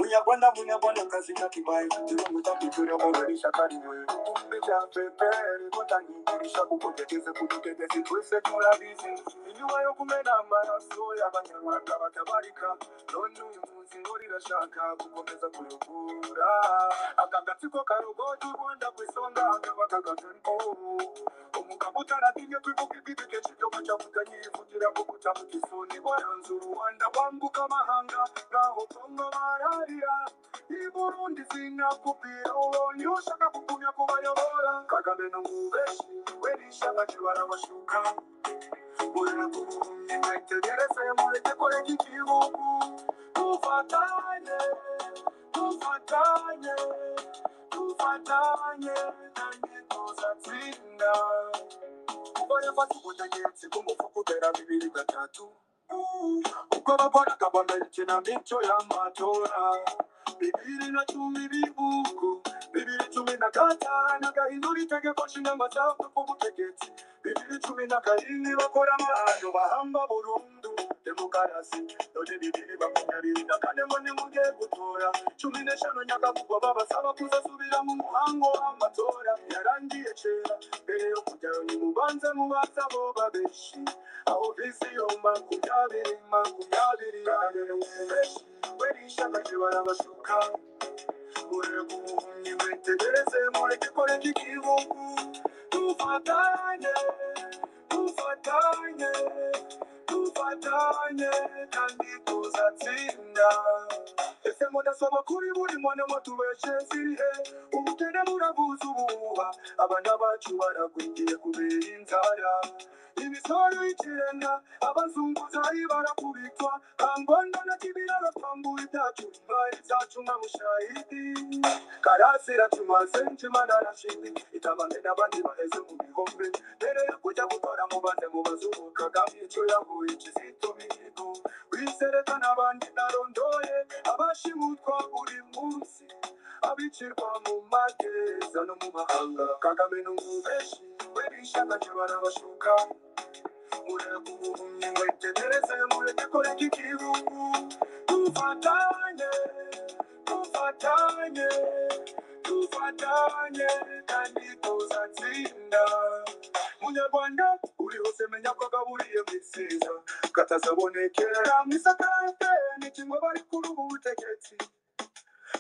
Munyarwanda, munyarwandakazi ntakibaye turumutakituryokoberisha kariwe bya peperi kotanyigirisha kuko byageze ku butegetsi twese turabizi. Inyuma yo kumena amaraso y'abanyarwanda batabarika, none uyu munsi ngo rirashaka gukomeza kuyobora aka gatsiko karogoje u Rwanda ku isonga kabakagatsiko. Umugabo utaratinye kwivuga ibibi kenshi byo bacavuga yivugira ko kutamuka isoni waranze u Rwanda wambuka amahanga ngaho Kongo bararira i Burundi sinakubwira ubonye ushaka kugumya kubayobora. Kagame n'umubeshi we n'ishyaka rye barabashuka mureke mwitegereze mureke kureka igihugu. Dufatanye, dufatanye, dufatanye nanjye tuzatsinda. Kuva yafata ubutegetsi bw'umufuka kugera 2003, ubwo bakoraga bambaye ikinamico y'amatora 2010 ibihugu 2015 agahindura itegeko nshinga amashyaka ku butegetsi, 2017 bakora amahano bahamba burundu demokarasi, none 2024 ngo nimugiye gutora 15 Nyakabugwa babasaba kuzasubira mu muhango w'amatora yarangiye kera. Mbere yo kujyayo nimubanze mubaze abo babeshi aho viziyo 2020. Kagame n'umubeshi we n'ishyaka rye barabashuka mureke ubuhumyi mwitegereze mureke kureka igihugu. Dufatanye, dufatanye, dufatanye kandi tuzatsinda. Ese mudasoma kuri buri mwana mutubeshe zirihe? Ubukene burabuza ubuhuha, abana bacu baragwingiye kubera inzara, imisoro y'ikirenga, abazunguzayi barakubitwa kangwanda na kibiraro twambuye ibyacu imari zacu nka mushayidi Karasira tumaze nshimana rashidi itabane n'abandi baheze mu bihombe. Mbere yo kujya gutora mubanze mubaze Kagame icyo yahuye Kizito Mihigo wisereka n'abandi narondoye abashimutwa buri munsi abicirwa mu magereza no mu mahanga. Kagame n'umubeshi we n'ishyaka rye barabashuka mureke ubuhumyi mwitegereze mureke kureka igihugu. Dufatanye, dufatanye, dufatanye kandi tuzatsinda. Munyarwanda uri hose menya ko agaburiye misiza katazabonekera mu isakate ni kimwe bari kuri ubu butegetsi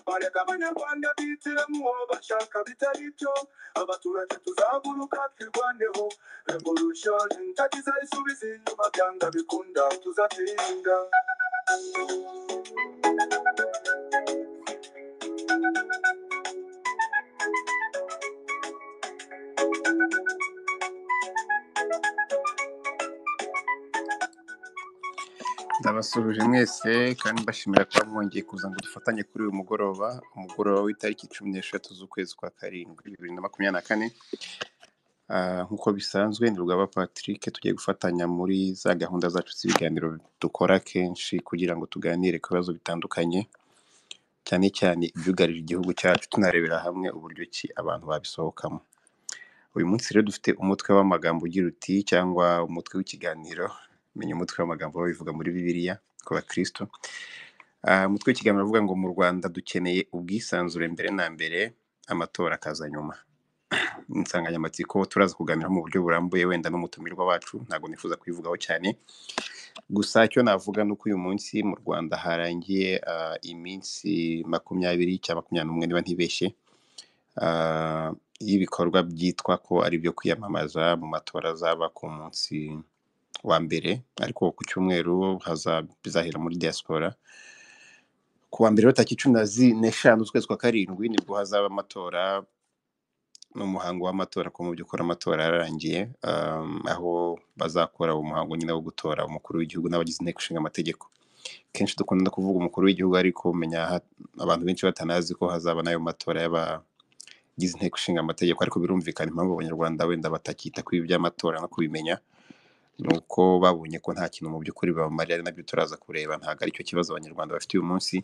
bareka abanyarwanda bitiremo uwo bashaka bitari byo abaturage tuzahaguruka twirwaneho revolution ntagize isubiza inyuma byanga bikunda tuzatsinda. Ndabasuhuje mwese kandi mbashimira kuba mwongeye kuza ngo dufatanye kuri uyu mugoroba, umugoroba w'itariki 13 z'ukwezi kwa karindwi 2024. Nk'uko bisanzwe ni Rugaba Patrick, tugiye gufatanya muri za gahunda zacu z'ibiganiro dukora kenshi kugira ngo tuganire ku bibazo bitandukanye, cyane cyane ibyugarije igihugu cyacu, tunarebera hamwe uburyo ki abantu babisohokamo. Uyu munsi rero dufite umutwe w'amagambo ugira uti, cyangwa umutwe w'ikiganiro, menya umutwe w'amagambo babivuga muri Bibiliya ku bakristo. Umutwe w'ikiganiro uvuga ngo mu Rwanda dukeneye ubwisanzure mbere na mbere, amatora akaza nyuma. Insanganyamatsiko turaza kuganiraho mu buryo burambuye wenda n'umutumirwa wacu, ntabwo nifuza kuyivugaho cyane. Gusa icyo navuga ni uko uyu munsi mu Rwanda harangiye iminsi 20 cyangwa 21 niba ntibeshye, y'ibikorwa byitwa ko ari ibyo kwiyamamaza mu matora azaba ku munsi wa mbere, ariko ku cyumweru bizahera muri diaspora. Ku wa mbere tariki 15 z'ukwezi kwa karindwi nibwo hazaba amatora n'umuhango w'amatora, ko mu by'ukuri amatora yararangiye, aho bazakora umuhango nyine wo gutora umukuru w'igihugu n'abagize inteko ishinga amategeko. Kenshi dukunda kuvuga umukuru w'igihugu, ariko menya abantu benshi batanazi ko hazaba n'ayo matora y'abagize inteko ishinga amategeko. Ariko birumvikana impamvu abanyarwanda wenda batakita kuri ibi by'amatora no kubimenya, ni uko babonye ko nta kintu mu by'ukuri babamarira, ari nabyo turaza kureba. Ntabwo aricyo kibazo abanyarwanda bafite uyu munsi.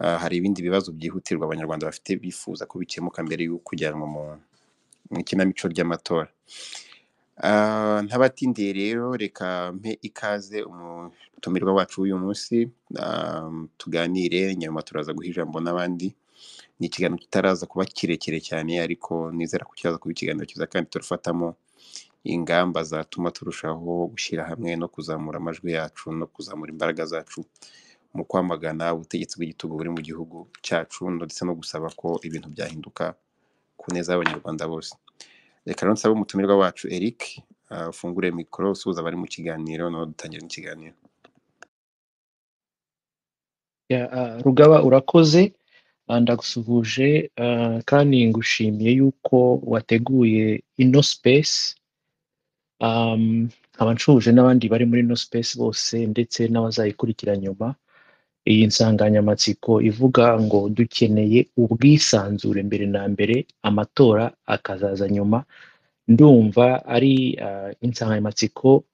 Hari ibindi bibazo byihutirwa abanyarwanda bafite bifuza ko bikemuka mbere y'uko kujyanwa mu ikinamico ry'amatora. Ntabatindiye rero, reka mpe ikaze umutumirwa wacu w'uyu munsi, tuganire, nyuma turaza guha ijambo n'abandi. Ni ikiganiro kitaraza kuba kirekire cyane, ariko nizera ko kiraza kuba ikiganiro cyiza kandi turafatamo ingamba zatuma turushaho gushyira hamwe no kuzamura amajwi yacu no kuzamura imbaraga zacu mu kwamagana ubutegetsi bw'igitugu buri mu gihugu cyacu, ndetse no gusaba ko ibintu byahinduka ku neza y'Abanyarwanda bose. Reka rero nsabe umutumirwa wacu Eric, ufungure mikoro usuhuza abari mu kiganiro, noneho dutangire n'ikiganiro. Rugaba, urakoze. Ndagusuhuje, kandi ngushimiye yuko wateguye ino space. Nkaba nshuje n'abandi bari muri ino space bose ndetse n'abazayikurikira nyuma. Iyi nsanganyamatsiko ivuga ngo dukeneye ubwisanzure mbere na mbere, amatora akazaza nyuma. Ndumva ari insanganyamatsiko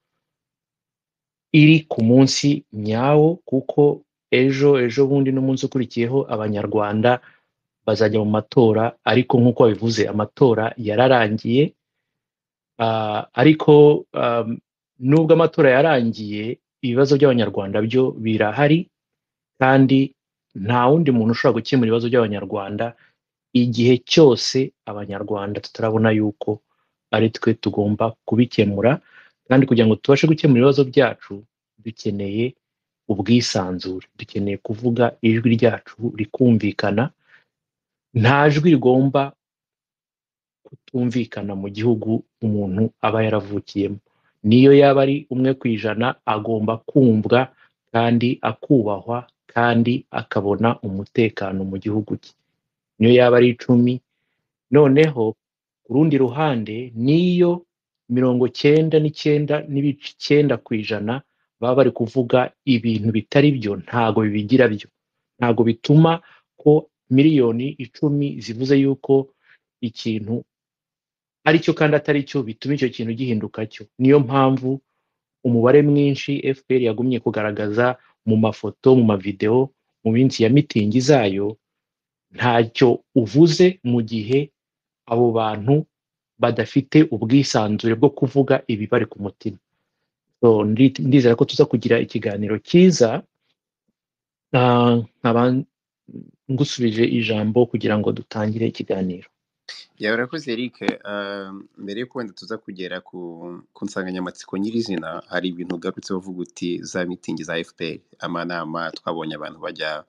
iri ku munsi nyawo, kuko ejo bundi n'umunsi ukurikiyeho Abanyarwanda bazajya mu matora, ariko nk'uko babivuze amatora yararangiye. Ariko nubwo amatora yarangiye, ibibazo by'Abanyarwanda byo birahari, kandi nta wundi muntu ushobora gukemura ibibazo by'Abanyarwanda igihe cyose Abanyarwanda tutarabona yuko ari twe tugomba kubikemura. Kandi kugira ngo tubashe gukemura ibibazo byacu, dukeneye ubwisanzure, dukeneye kuvuga ijwi ryacu rikumvikana. Nta jwi rigomba kutumvikana mu gihugu umuntu aba yaravukiyemo, niyo yaba ari 1%, agomba kumvwa kandi akubahwa kandi akabona umutekano mu gihugu cye, niyo yaba ari 10. Noneho ku rundi ruhande, niyo 99.9% baba bari kuvuga ibintu bitari byo, ntago bibigira byo, ntago bituma ko miliyoni 10 zivuze yuko ikintu ari cyo kandi atari cyo bituma icyo kintu gihinduka cyo. Niyo mpamvu umubare mwinshi FPR yagumye kugaragaza mu mafoto, mu mavideo, mu minsi ya mitingi zayo, ntacyo uvuze mu gihe abo bantu badafite ubwisanzure bwo kuvuga ibibari ku mutima. So, ndizera ko tuza kugira ikiganiro cyiza. Nkaba ngusubije ijambo kugira ngo dutangire ikiganiro. Ya, urakoze Eric. Mbere yuko wenda tuza kugera ku nsanganyamatsiko nyirizina, hari ibintu ugarutse uvuga uti za mitingi za FPR, amanama twabonye abantu bajya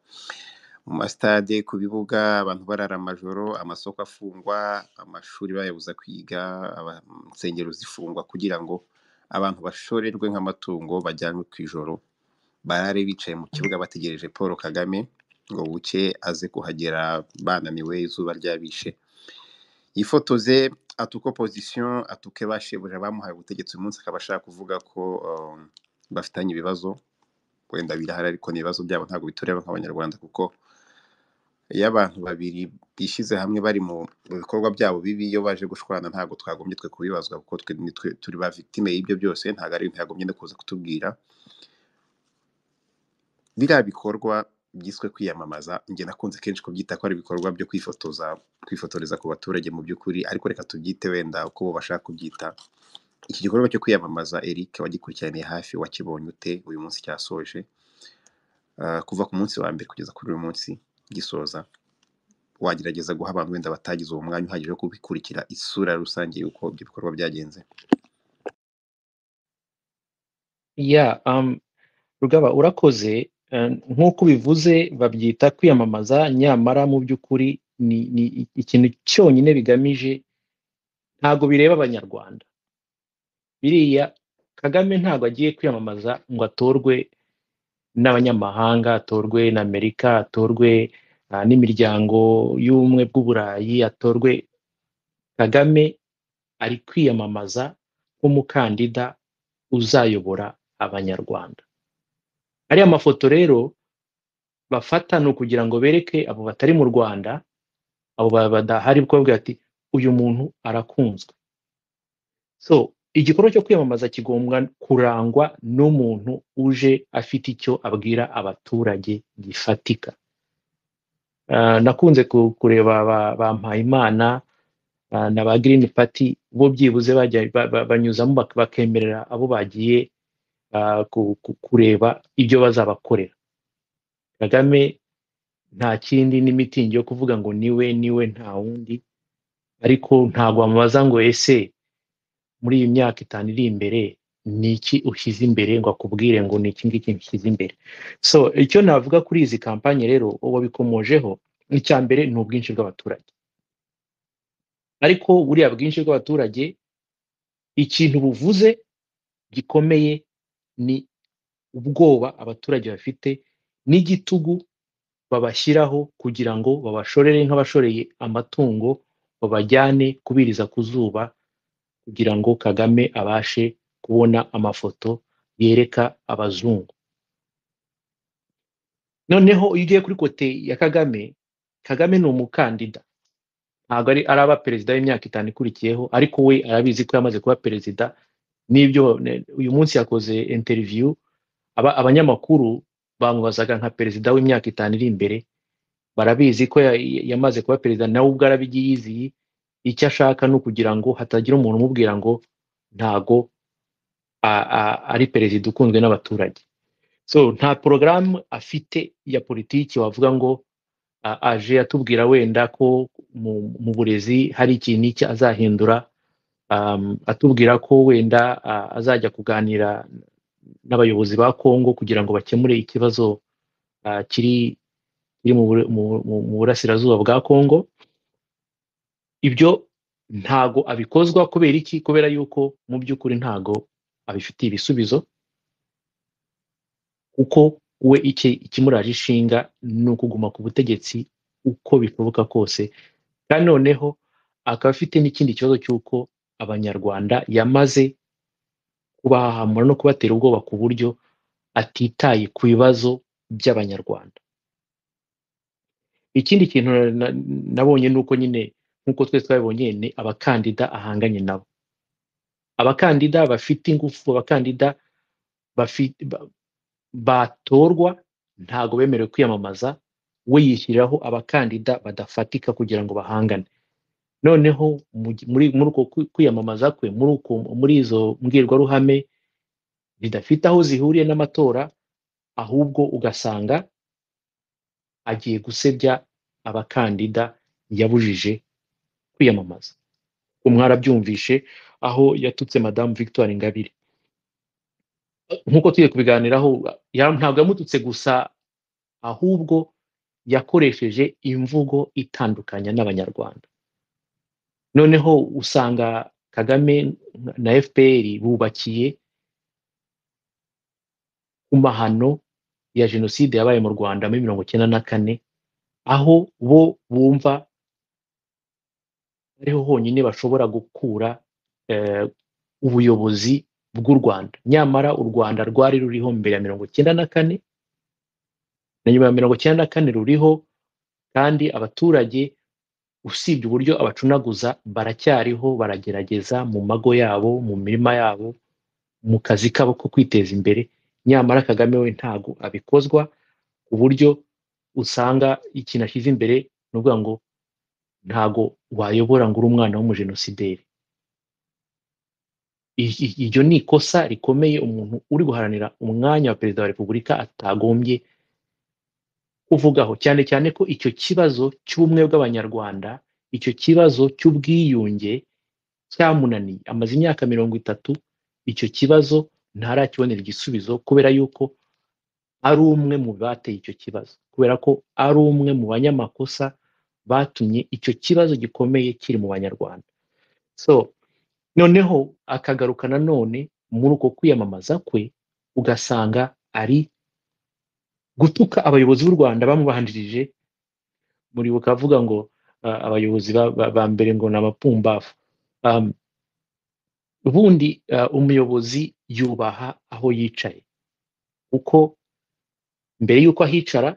mu masitade, ku bibuga, abantu barara amajoro, amasoko afungwa, amashuri bayabuza kwiga, insengero zifungwa kugira ngo abantu bashorerwe nk'amatungo bajyanwe ku ijoro, barare bicaye mu kibuga bategereje Paul Kagame ngo buke aze kuhagera bananiwe, izuba ryabishe, yifotoze, atuke opposition, atuke ba shebuja bamuhaye ubutegetsi uyu munsi, akaba ashaka kuvuga ko bafitanye ibibazo. Wenda birahari, ariko ni ibibazo byabo ntabwo bitureba nk'Abanyarwanda, kuko iyo abantu babiri bishyize hamwe bari mu bikorwa byabo bibi, iyo baje gushwana ntabwo twagombye twe kubibazwa, kuko twe nitwe turi ba victime y'ibyo byose. Ntabwo ari ibintu yagombye no kuza kutubwira. Biriya bikorwa byiswe kwiyamamaza, njye nakunze kenshi kubyita ko ari ibikorwa byo kwifotoza, kwifotoreza ku baturage mu by'ukuri, ariko reka tubyite wenda uko bo bashaka kubyita. Iki gikorwa cyo kwiyamamaza, Eric, wagikurikiraniye hafi, wakibonye ute uyu munsi cyasoje? Kuva ku munsi wa mbere kugeza kuri uyu munsi gisoza, wagerageza guha abantu wenda batagize uwo mwanya uhagije wo kubikurikira isura rusange y'uko ibyo bikorwa byagenze? Ya, Rugaba, urakoze. Nk'uko ubivuze babyita kwiyamamaza, nyamara mu by'ukuri ni ikintu cyonyine bigamije, ntago bireba Abanyarwanda. Biriya Kagame ntago agiye kwiyamamaza ngo atorwe n'abanyamahanga, atorwe na Amerika, atorwe n'imiryango y'ubumwe bw'Uburayi, atorwe. Kagame ari kwiyamamaza nk'umukandida uzayobora Abanyarwanda. Ariya mafoto rero bafata ni ukugira ngo bereke abo batari mu Rwanda, abo badahari, kubabwira ati uyu muntu arakunzwe. So igikorwa cyo kwiyamamaza kigomba kurangwa n'umuntu uje afite icyo abwira abaturage gifatika. Nakunze kureba ba Mpayimana na ba Green Party Bo byibuze bajya banyuzamo bakemerera abo bagiye kureba ibyo bazabakorera. Kagame nta kindi, ni mitingi yo kuvuga ngo niwe niwe nta wundi, ariko ntabwo wamubaza ngo ese muri iyi myaka 5 iri imbere ni iki ushyize imbere, ngo akubwire ngo ni iki ngiki nshyize imbere. So icyo navuga kuri izi kampanye rero wabikomojeho, icya mbere ni ubwinshi bw'abaturage. Ariko buriya bwinshi bw'abaturage ikintu buvuze gikomeye ni ubwoba abaturage bafite n'igitugu babashyiraho kugira ngo babashorere nk'abashoreye amatungo, babajyane kubiriza ku zuba kugira ngo Kagame abashe kubona amafoto yereka abazungu. Noneho iyo ugiye kuri côté ya Kagame, Kagame ni umukandida, ntabwo ari araba perezida w'imyaka 5 ikurikiyeho, ariko we arabizi ko yamaze kuba perezida. N'ibyo uyu munsi yakoze interview, abanyamakuru bamubazaga nka perezida w'imyaka 5 iri imbere, barabizi ko yamaze kuba perezida, nawe ubwo arabiyiziye. Icyo ashaka ni ukugira ngo hatagira umuntu umubwira ngo ntago ari perezida ukunzwe n'abaturage. So nta porogaramu afite ya politiki wavuga ngo aje atubwira wenda ko mu burezi hari ikintu iki azahindura, atubwira ko wenda azajya kuganira n'abayobozi ba Kongo kugira ngo bakemure ikibazo kiri mu burasirazuba bwa Kongo. Ibyo ntago abikozwa. Kubera iki? Kubera yuko mu by'ukuri ntago abifitiye ibisubizo, kuko we ikimuraje ishinga ni ukuguma ku butegetsi uko bishoboka kose. Kandi noneho akaba afite n'ikindi kibazo cy'uko Abanyarwanda yamaze kubahahamura no kubatera ubwoba ku buryo atitaye ku bibazo by'Abanyarwanda. Ikindi kintu nabonye ni uko nyine nk'uko twese twabibonye, ni abakandida ahanganye nabo, abakandida bafite ingufu, abakandida batorwa ntago bemerewe kwiyamamaza, we yishyiriraho abakandida badafatika kugira ngo bahangane. Noneho muri uko kwiyamamaza kwe, muri izo mbwirwaruhame zidafite aho zihuriye n'amatora, ahubwo ugasanga agiye gusebya abakandida yabujije kwiyamamaza. Mwarabyumvishe aho yatutse Madamu Victoire Ingabire, nk'uko tugiye kubiganiraho, ntabwo yamututse gusa, ahubwo yakoresheje imvugo itandukanya n'Abanyarwanda. Noneho usanga Kagame na FPR bubakiye ku mahano ya jenoside yabaye mu Rwanda muri 94, aho bo bumva ariho honyine bashobora gukura ubuyobozi bw'u Rwanda. Nyamara u Rwanda rwari ruriho mbere ya 94 na nyuma ya 94 ruriho, kandi abaturage usibye uburyo abacunaguza baracyariho, baragerageza mu mago yabo, mu mirima yabo, mu kazi kabo ko kwiteza imbere. Nyamara Kagame we ntago abikozwa, ku buryo usanga ikintu ashyize imbere ni ukuvuga ngo ntago wayobora ngo uri umwana w'umujenosideri. Iryo ni ikosa rikomeye umuntu uri guharanira umwanya wa perezida wa repubulika atagombye kuvugaho, cyane cyane ko icyo kibazo cy'ubumwe bw'Abanyarwanda, icyo kibazo cy'ubwiyunge cyamunaniye. Amaze imyaka 30 icyo kibazo ntarakibonera igisubizo, kubera yuko ari umwe mu bateye icyo kibazo, kubera ko ari umwe mu banyamakosa batumye icyo kibazo gikomeye kiri mu Banyarwanda. So noneho akagaruka nanone muri uko kwiyamamaza kwe, ugasanga ari gutuka abayobozi b'u Rwanda bamubanjirije. Muribuka avuga ngo abayobozi ba mbere ngo ni abapumbafu. Ubundi umuyobozi yubaha aho yicaye, kuko mbere y'uko ahicara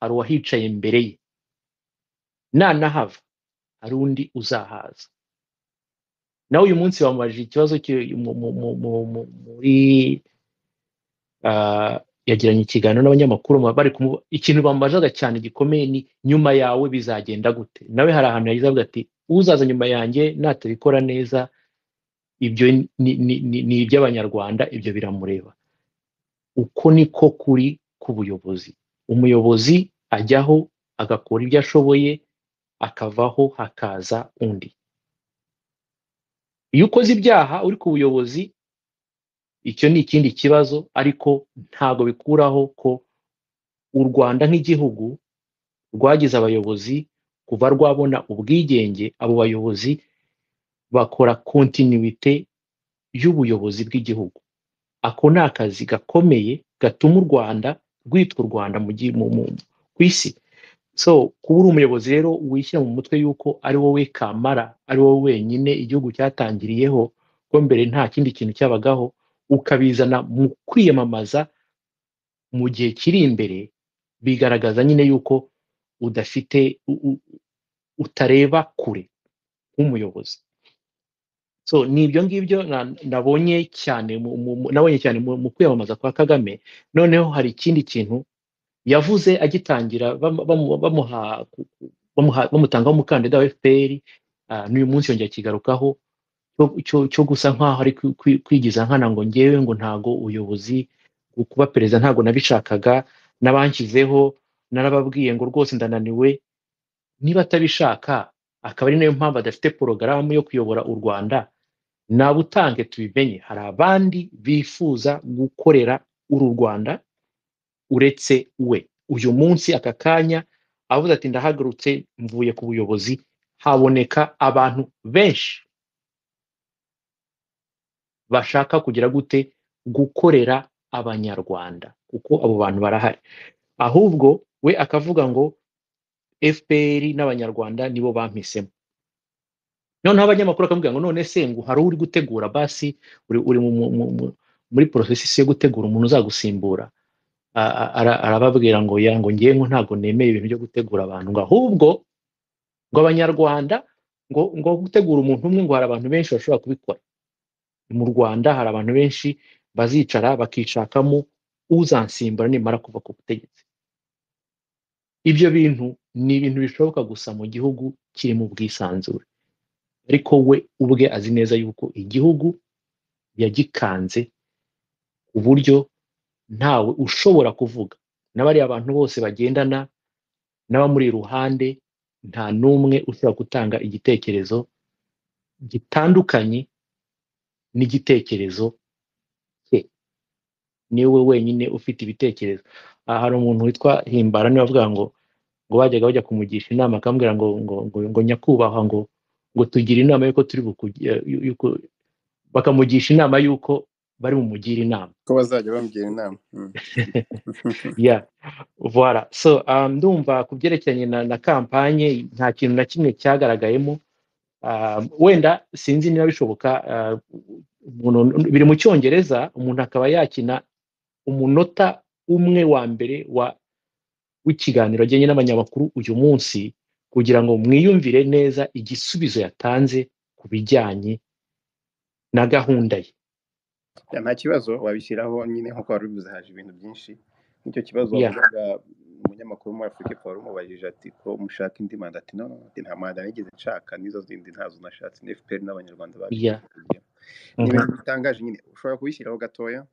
hari uwahicaye mbere ye, nanahava hari undi uzahaza. Nawe uyu munsi bamubajije ikibazo muri yagiranye ikiganiro n'abanyamakuru, bari ikintu bamubazaga cyane gikomeye ni nyuma yawe bizagenda gute. Nawe hari ahantu yagize avuga ati uzaza nyuma yanjye natabikora neza Ibyo ni iby'Abanyarwanda, ibyo biramureba. Uko niko kuri k'ubuyobozi. Umuyobozi ajyaho agakora ibyo ashoboye, akavaho hakaza undi. Iyo ukoze ibyaha uri ku buyobozi, icyo ni ikindi kibazo, ariko ntabwo bikuraho ko u Rwanda nk'igihugu rwagize abayobozi kuva rwabona ubwigenge. Abo bayobozi bakora continuité y'ubuyobozi bw'igihugu. Ako ni akazi gakomeye gatuma u Rwanda rwitwa u Rwanda ku isi. So kuba uri umuyobozi rero wishyira mu mutwe yuko ari wowe kamara, ari wowe wenyine igihugu cyatangiriyeho, ko mbere nta kindi kintu cyabagaho, ukabizana mu kwiyamamaza mu gihe kiri imbere, bigaragaza nyine yuko udafite utareba kure nk'umuyobozi. So ni ibyo ngibyo nabonye cyane nabonye cyane mu kwiyamamaza kwa Kagame. Noneho hari ikindi kintu yavuze agitangira bamutangaho umukandida wa FPR, n'uyu munsi yongera akigarukaho, cyo gusa nkaho ari kwigiza nkana ngo ngewe ngo ntago ubuyobozi kuba perezida ntago nabishakaga, n'abanshyizeho narababwiye ngo rwose ndananiwe. Niba atabishaka akaba ari nayo mpamvu adafite porogaramu yo kuyobora u Rwanda, nabutange tubimenye. Hari abandi bifuza gukorera uru Rwanda uretse we. Uyu munsi aka kanya avuze ati ndahagurutse mvuye ku buyobozi, haboneka abantu benshi bashaka kugira gute? Gukorera Abanyarwanda, kuko abo bantu barahari. Ahubwo we akavuga ngo FPR n'Abanyarwanda nibo bampisemo. Noneho abanyamakuru bakamubwira ngo none se ngo hari uri gutegura basi, uri muri processus yo gutegura umuntu uzagusimbura. Arababwira ngo ya, ngo ngewe ngo ntabwo nemeye ibintu byo gutegura abantu, ngo ahubwo ngo Abanyarwanda ngo gutegura umuntu umwe, ngo hari abantu benshi bashobora kubikora. Mu Rwanda hari abantu benshi bazicara bakishakamo uzansimbura nimara kuva ku butegetsi. Ibyo bintu ni ibintu bishoboka gusa mu gihugu kiri mu bwisanzure, ariko we ubwe azi neza yuko igihugu yagikanze ku buryo ntawe ushobora kuvuga. N'abariya abantu bose bagendana n'abamuri iruhande, nta n'umwe ushobora gutanga igitekerezo gitandukanye n'igitekerezo cye. Niwe wenyine ufite ibitekerezo. Aha hari umuntu witwa Himbara niwe avuga ngo bajyaga bajya kumugisha inama akambwira ngo ngo ngo, ngo nyakubahwa ngo ngo tugire inama yuko turi yuko bakamugisha inama yuko bari bumugire inama, ko bazajya bamugira inama. Yeah, voilà. So ndumva ku byerekeranye na kampanye nta kintu na kimwe cyagaragayemo. Wenda sinzi niba bishoboka, biri mu Cyongereza, umuntu akaba yakina umunota umwe wa mbere w'ikiganiro ajyanye n'abanyamakuru uyu munsi, kugira ngo mwiyumvire neza igisubizo yatanze ku bijyanye na gahunda ye. Nta kibazo wabishyiraho nyine, nk'uko wari ubivuze haje ibintu byinshi. Nk'icyo kibazo wavugaga, umunyamakuru muri Afurika wari umubajije ati ko mushaka indi manda, ati no, ati nta manda nigeze nshaka, n'izo zindi ntazo nashatse, ni FPR n'Abanyarwanda babishyize. Ni ibintu bitangaje nyine, ushobora kubishyiraho gatoya.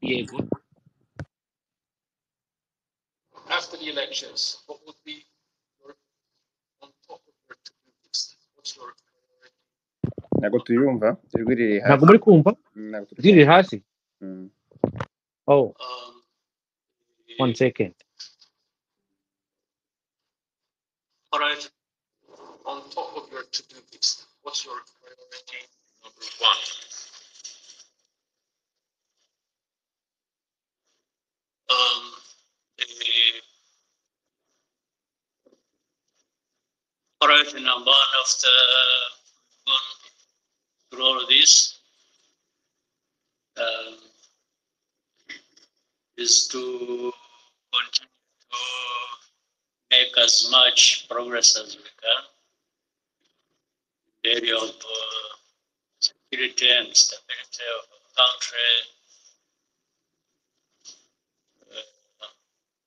Yego. After the elections, what would be your, on top of your to-do list? What's your priority? Ntabwo tuyumva, ijwi riri hasi. Ntabwo muri kumva? Ntabwo turi Ijwi riri hasi? Oh, one second. All right. On top of your to-do list, what's your priority number one? The priority number one after gone through all of this is to continue to make as much progress as we can in the area of security and stability of the country,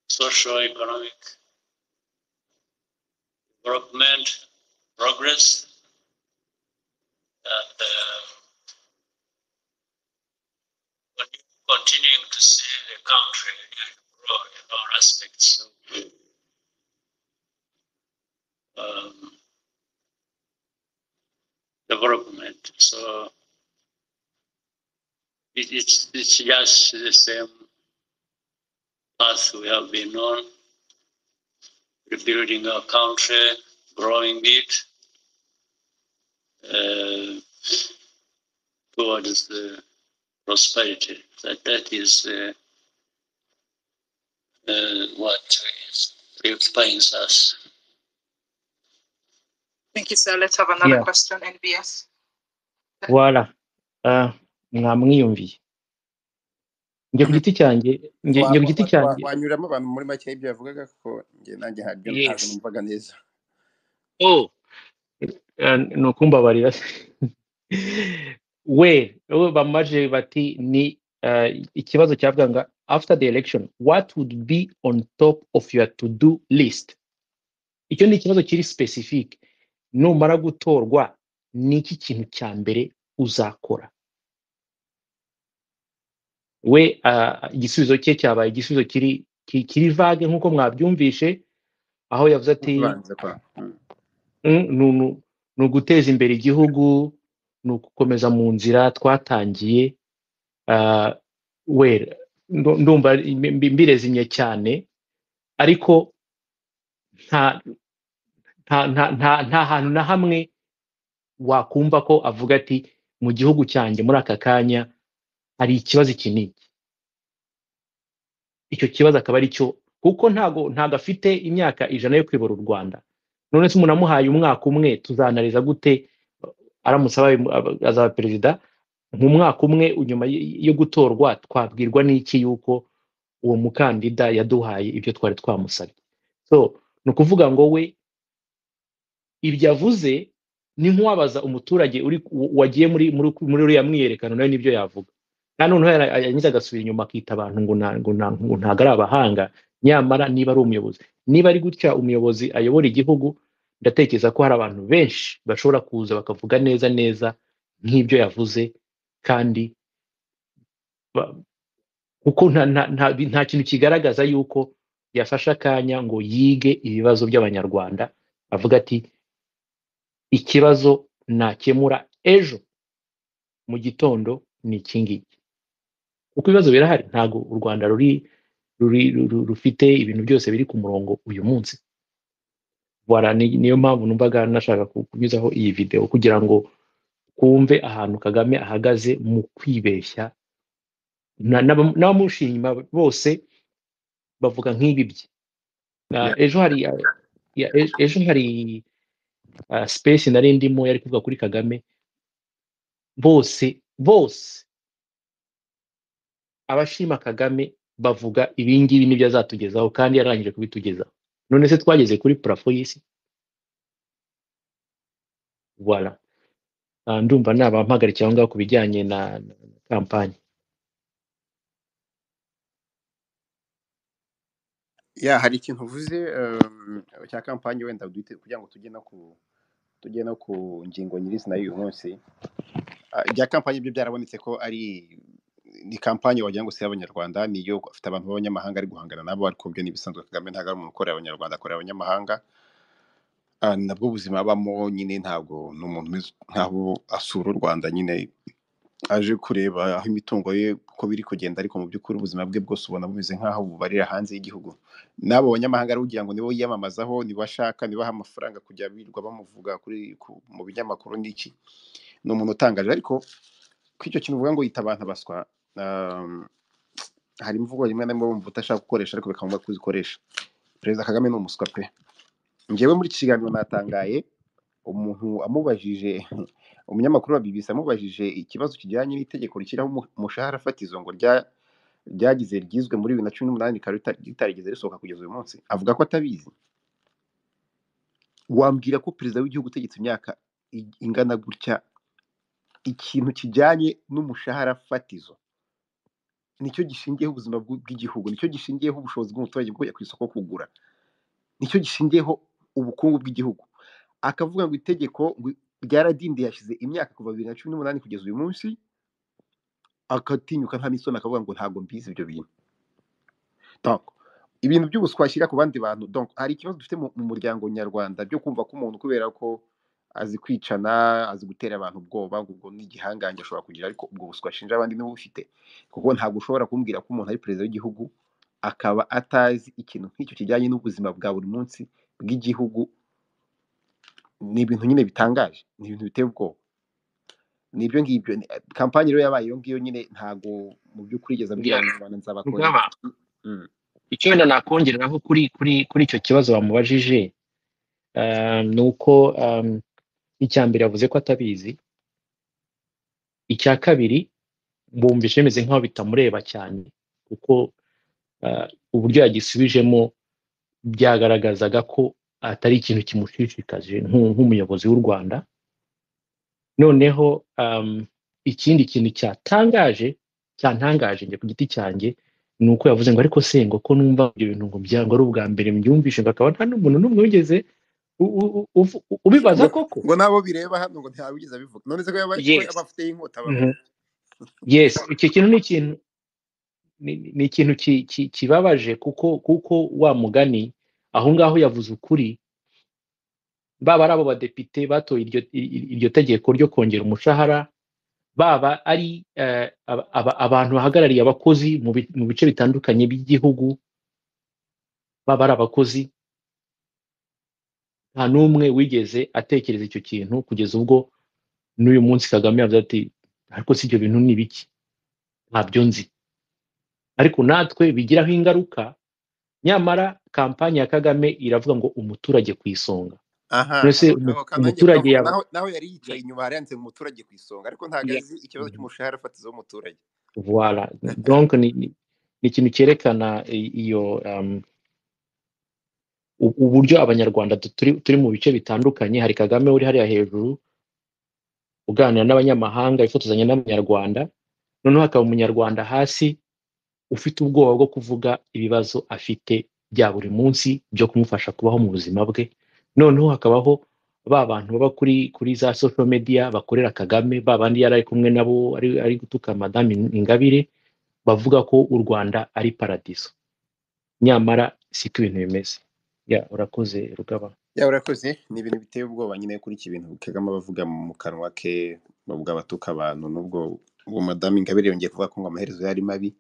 socio-economic development, progress, and continuing to see the country grow in all aspects of development. So it's just the same path we have been on, rebuilding our country, growing it towards the prosperity. That is what preoccupies us. Thank you, sir. Let's have another question, NBS. Voilà. Mwamwiyumviye. Njye ku giti cyanjye, njye ku giti cyanjye wanyuramo abantu muri make ibyo yavugaga, ko njye nanjye ntabwo numvaga neza. Oh, ni ukumbabarira. We bamaje bati ni ikibazo cyavuga ngo after the election what would be on top of your to do list. Icyo ni ikibazo kiri specific. Numara gutorwa ni iki kintu cya mbere uzakora? We igisubizo cye cyabaye igisubizo kiri vague nk'uko mwabyumvishe, aho yavuze ati ni uguteza imbere igihugu, ni ugukomeza mu nzira twatangiye. We ndumva mbirezimye cyane, ariko nta hantu na hamwe wakumva ko avuga ati mu gihugu cyanjye muri aka kanya hari ikibazo iki n'iki. Icyo kibazo akaba ari cyo, kuko ntago afite imyaka 100 yo kuyobora u Rwanda. None se umuntu amuhaye umwaka umwe tuzanariza gute aramutse azaba perezida mu mwaka umwe nyuma yo gutorwa? Twabwirwa n'iki yuko uwo mukandida yaduhaye ibyo twari twamusabye? So ni ukuvuga ngo we ibyo avuze ni nk'uwabaza umuturage uri wagiye muri uriya mwiyerekano, nawe nibyo yavuga. Kandi noneho yarangiza agasubira inyuma akita abantu ngo ntago ari abahanga, nyamara niba ari umuyobozi, niba ari gutya umuyobozi ayobora igihugu, ndatekereza ko hari abantu benshi bashobora kuza bakavuga neza neza nk'ibyo yavuze, kandi kuko nta kintu kigaragaza yuko yafashe akanya ngo yige ibibazo by'Abanyarwanda, avuga ati ikibazo nakemura ejo mu gitondo ni iki ngiki. Kuko ibibazo birahari, ntago u Rwanda ruri rufite ibintu byose biri ku murongo uyu munsi. Voilà, niyo mpamvu numvaga nashaka kunyuzaho iyi video kugira ngo kumve ahantu Kagame ahagaze mu kwibeshya, n'abamushima bose bavuga nk'ibi bye. Ejo hari space nari ndimo yari kuvuga kuri Kagame, bose abashima Kagame bavuga ibingibi nibyo azatugezaho, kandi yarangije kubitugezaho. None se twageze kuri plafond y'isi? Voilà. Ndumva nabampagarikiye aho ngaho ku bijyanye na kampanye. Ya, hari ikintu uvuze cya kampanye, wenda duhite kugira ngo tujye no ku ngingo nyirizina y'uyu munsi. Ibya kampanye byo byarabonetse ko ari ni kampanye wagira ngo si y'Abanyarwanda, niyo afite abantu b'abanyamahanga ari guhangana nabo, ariko byo n'ibisanzwe. Kagame ntabwo ari umuntu ukorera Abanyarwanda, akorera abanyamahanga. Nabwo ubuzima abamo nyine, ntabwo ni umuntu nkaho asura u Rwanda nyine aje kureba aho imitungo ye uko biri kugenda, ariko mu by'ukuri ubuzima bwe bwose ubona bumeze nk'aho bubarira hanze y'igihugu. N'abo banyamahanga ari ugira ngo nibo yiyamamazaho, nibo ashaka, nibaha amafaranga kujya birirwa bamuvuga kuri mu binyamakuru n'iki. Ni umuntu utangaje. Ariko ko icyo kintu uvuga ngo yita abantu abaswa, hari imvugo rimwe na rimwe wumva utashaka gukoresha ariko bikaba ngombwa kuzikoresha. Perezida Kagame ni umuswa pe. Njyewe muri iki kiganiro natangaye umuntu amubajije, umunyamakuru wa BBC amubajije ikibazo kijyanye n'itegeko rishyiraho umushahara fatizo ngo ryagize ryizwe muri 2018 rikaba ritarigeze risohoka kugeza uyu munsi, avuga ko atabizi. Wambwira ko perezida w'igihugu utegetse imyaka ingana gutya, ikintu kijyanye n'umushahara fatizo nicyo gishingiyeho ubuzima bw'igihugu, nicyo gishingiyeho ubushobozi bw'umuturage bwo kujya ku isoko kugura, nicyo gishingiyeho ubukungu bw'igihugu, akavuga ngo itegeko ryaradindiye, yashize imyaka kuva 2018 kugeza uyu munsi, Akatinyuka nta n'isoni akavuga ngo ntabwo mbizi ibyo bintu. Donc ibintu by'ubuswa ashyira ku bandi bantu, donc hari ikibazo dufite mu muryango nyarwanda byo kumva ko umuntu kubera ko azi kwicana, azi gutera abantu ubwoba, ngo ubwo ni igihangange ashobora kugira, ariko ubwo buswa ashinja abandi niwe ufite, kuko ntabwo ushobora kumbwira ko umuntu ari perezida w'igihugu akaba atazi ikintu nk'icyo kijyanye n'ubuzima bwa buri munsi bw'igihugu. Ni ibintu nyine bitangaje, ni ibintu biteye ubwoba. Ni ibyo ngibyo. Kampani rero yabaye iyo ngiyo nyine, ntabwo mu by'ukuri igeze abwira Abanyarwanda nzabakora Rugaba, icyo wenda nakongereraho kuri icyo kibazo bamubajije, ni uko icya mbere yavuze ko atabizi, icya kabiri bumvise bimeze nk'aho bitamureba cyane, kuko uburyo yagisubijemo byagaragazaga ko atari ikintu kimushishikaje nk'umuyobozi w'u Rwanda. Noneho ikindi kintu cyantangaje njye ku giti cyanjye, ni uko yavuze ngo ariko se ngo ko numva ibyo bintu ngo byangwa ari ubwa mbere mbyumvishe, ngo akaba nta n'umuntu n'umwe wigeze ubibaza ngo koko. Ngo nabo bireba hano ngo ntawigeze abivuga, none se ko yaba ko Yes. yaba afite inkota bavuga. Yes, icyo kintu ni ikintu ni ikintu kibabaje, kuko wa mugani aho ngaho yavuze ukuri. Baba ari abo badepite batoye iryo tegeko ryo kongera umushahara, baba ari abantu bahagarariye abakozi mu bice bitandukanye by'igihugu, baba ari abakozi, nta n'umwe wigeze atekereza icyo kintu kugeza ubwo n'uyu munsi Kagame yavuze ati ariko si ibyo bintu ni ibiki, ntabyo nzi. Ariko natwe bigiraho ingaruka. Nyamara kampani ya Kagame iravuga ngo umuturage ku isonga. Aha, Mbese ako kantu nanjye umuturage kukavuga, yaba naho yari yicaye inyuma hari yanditse ngo umuturage ku isonga, ariko ntabwo azi ikibazo cy'umushahara fatizo w'umuturage. Voilà, donc ni ikintu cyerekana iyo uburyo Abanyarwanda turi mu bice bitandukanye. Hari Kagame uri hariya hejuru uganira n'abanyamahanga, yifotozanya n'Abanyarwanda, noneho hakaba Umunyarwanda hasi ufite ubwoba bwo kuvuga ibibazo afite bya buri munsi byo kumufasha kubaho mu buzima bwe. Noneho hakabaho ba bantu baba kuri za social media bakorera Kagame, ba bandi yari ari kumwe nabo ari gutuka Madame Ingabire, bavuga ko u Rwanda ari paradiso, nyamara siko ibintu bimeze. Ya, urakoze Rugaba. Ya, urakoze. Ni ibintu biteye ubwoba nyine kuri iki bintu Kagame aba avuga mu kanwa ke, bavuga abatuka abantu, nubwo uwo Madame Ingabire yongeye kuvuga ko ngo amaherezo yari mabi.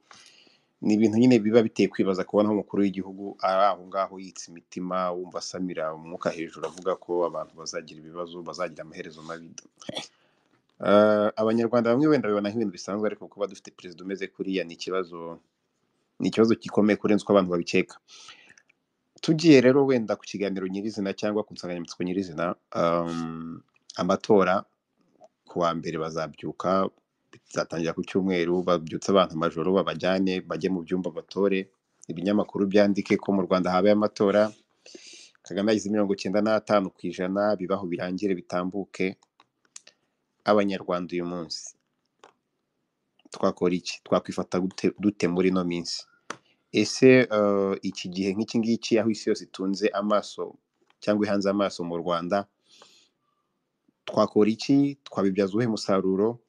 Ni ibintu nyine biba biteye kwibaza kubona aho umukuru w'igihugu ari aho ngaho yitsa imitima, wumva asamira umwuka hejuru avuga ko abantu bazagira ibibazo, bazagira amaherezo mabi. Abanyarwanda bamwe wenda babibona nk'ibintu bisanzwe, ariko kuba dufite perezida umeze kuriya ni ikibazo, ni ikibazo gikomeye kurenza uko abantu babikeka. Tugiye rero wenda ku kiganiro nyirizina cyangwa ku nsanganyamatsiko nyirizina, amatora ku wa mbere bazabyuka, bizatangira ku cyumweru, babyutse abantu amajoro babajyane bajye mu byumba batore, ibinyamakuru byandike ko mu Rwanda habaye amatora, Kagame yagize 95%, bibaho birangire bitambuke. Abanyarwanda uyu munsi twakora iki? Twakwifata dute muri ino minsi? Ese iki gihe nk'iki ngiki aho isi yose itunze amaso cyangwa ihanze amaso mu Rwanda, twakora iki? Twabibyaza uwuhe musaruro?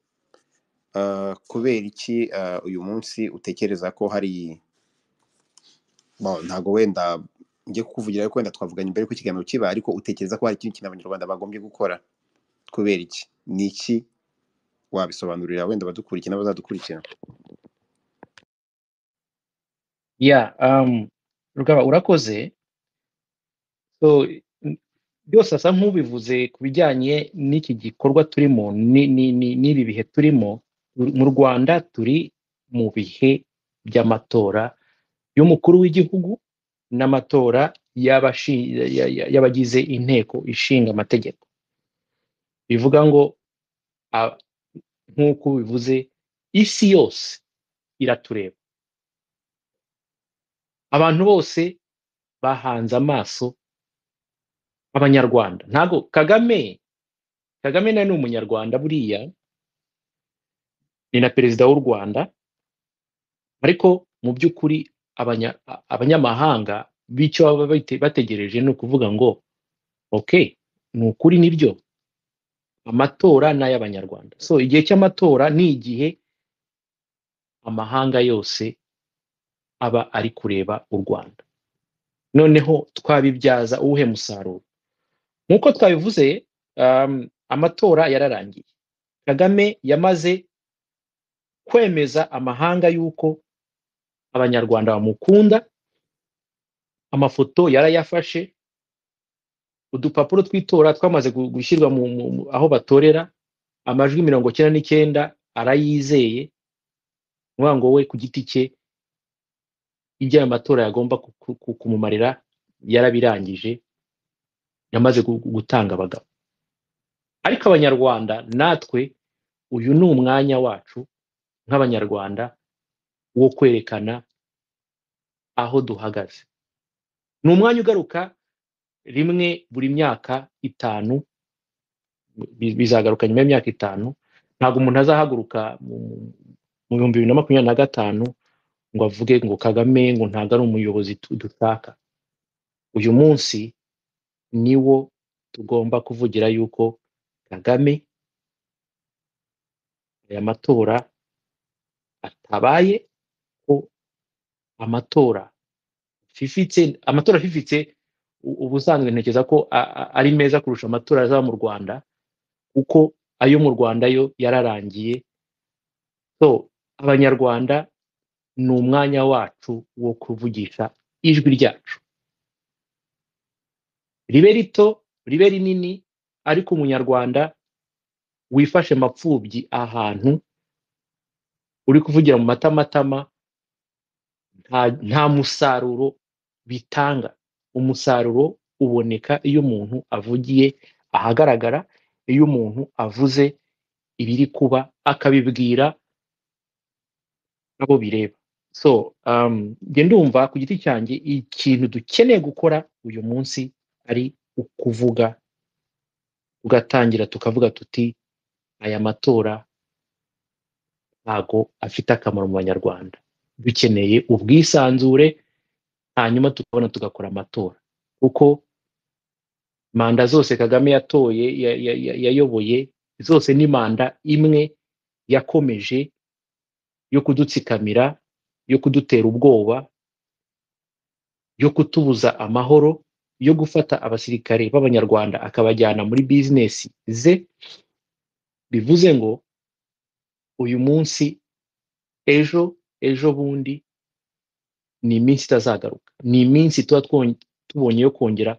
Kubera iki uyu munsi utekereza ko hari bon, ntabwo wenda njye kukuvugira, ariko wenda twavuganye mbere yuko ikiganiro kiba, ariko utekereza ko hari ikindi kintu Abanyarwanda bagombye gukora? Kubera iki? Ni iki wabisobanurira wenda abadukurikira n'abazadukurikira? Ya, Rugaba, urakoze. So byose asa nk'ubivuze ku bijyanye n'iki gikorwa turimo, n'ibi bihe turimo. Mu Rwanda turi mu bihe by'amatora y'umukuru w'igihugu n'amatora y'abagize inteko ishinga amategeko. Bivuga ngo nk'uko bivuze, isi yose iratureba, abantu bose bahanze amaso Abanyarwanda. Ntago Kagame nawe ni Umunyarwanda, buriya ni na perezida w'u Rwanda, ariko mu by'ukuri abanyamahanga b'icyo baba bategereje ni ukuvuga ngo okay, ni ukuri nibyo, amatora ni ay'Abanyarwanda. So igihe cy'amatora ni igihe amahanga yose aba ari kureba u Rwanda. Noneho twabibyaza uwuhe musaruro? Nk'uko twabivuze, amatora yararangiye. Kagame yamaze kwemeza amahanga yuko Abanyarwanda bamukunda, amafoto yarayafashe, udupapuro tw'itora twamaze gushyirwa aho batorera, amajwi 99 arayizeye, ni ngo we ku giti cye ibyo aya matora yagomba kumumarira yarabirangije, yamaze gutanga abagabo. Ariko Abanyarwanda natwe uyu ni umwanya wacu nk'Abanyarwanda wo kwerekana aho duhagaze. Ni umwanya ugaruka rimwe buri myaka 5, bizagaruka nyuma y'imyaka 5. Ntabwo umuntu azahaguruka mu 2025 ngo avuge ngo Kagame ngo ntabwo ari umuyobozi dushaka. Uyu munsi niwo tugomba kuvugira yuko Kagame aya matora atabaye, ko amatora fifitse, amatora afifitse ubusanzwe ntekereza ko ari meza kurusha amatora azaba mu Rwanda, kuko ayo mu Rwanda yo yararangiye. So Abanyarwanda ni umwanya wacu wo kuvugisha ijwi ryacu, ribe rito ribe rinini, ariko Umunyarwanda wifashe mapfubyi ahantu uri kuvugira mu matamatama nta musaruro bitanga. Umusaruro uboneka iyo umuntu avugiye ahagaragara, iyo umuntu avuze ibiri kuba akabibwira abo bireba. So njye ndumva ku giti cyanjye ikintu dukeneye gukora uyu munsi ari ukuvuga, tugatangira tukavuga tuti aya matora ntago afite akamaro mu Banyarwanda, dukeneye ubwisanzure, hanyuma tukabona tugakora amatora. Kuko manda zose Kagame yatoye yayoboye zose ni manda imwe yakomeje yo kudutsikamira, yo kudutera ubwoba, yo kutubuza amahoro, yo gufata abasirikare b'Abanyarwanda akabajyana muri bizinesi ze. Bivuze ngo uyu munsi, ejo, ejo bundi ni iminsi itazagaruka, ni iminsi tuba tubonye yo kongera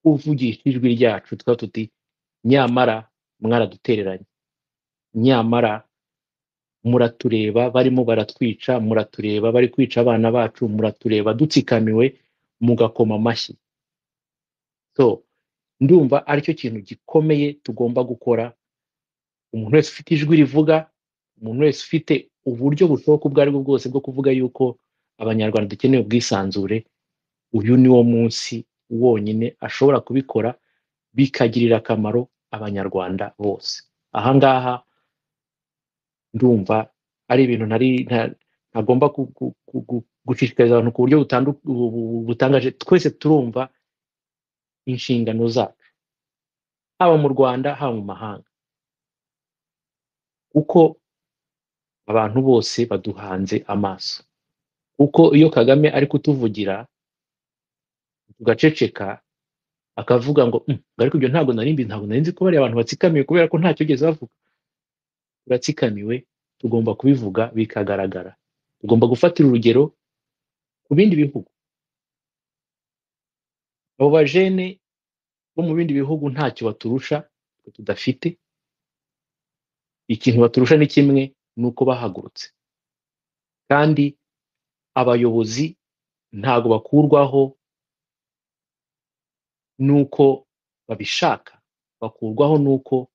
kuvugisha ijwi ryacu, tuba tuti nyamara mwaradutereranye, nyamara muratureba barimo baratwica, muratureba bari kwica abana bacu, muratureba dutsikamiwe, mugakoma amashyi. So ndumva aricyo kintu gikomeye tugomba gukora. Umuntu wese ufite ijwi rivuga, umuntu wese ufite uburyo bushoboka ubwo aribwo bwose bwo kuvuga yuko Abanyarwanda dukeneye ubwisanzure, uyu ni wo munsi wonyine ashobora kubikora bikagirira akamaro Abanyarwanda bose. Aha ngaha ndumva ari ibintu ntagomba gushishikariza abantu ku buryo butangaje. Twese turumva inshingano zacu, haba mu Rwanda haba mu mahanga, kuko abantu bose baduhanze amaso. Kuko iyo Kagame ari kutuvugira tugaceceka, akavuga ngo ariko ibyo ntabwo nari mbizi, ntabwo nari nzi ko bariya abantu batsikamiwe kubera ko ntacyo bigeze bavuga. Turatsikamiwe, tugomba kubivuga bikagaragara. Tugomba gufatira urugero ku bindi bihugu. Abo bajene bo mu bindi bihugu ntacyo baturusha twe tudafite. Ikintu baturusha ni kimwe, ni uko bahagurutse. Kandi abayobozi ntago bakurwaho nuko babishaka, bakurwaho nuko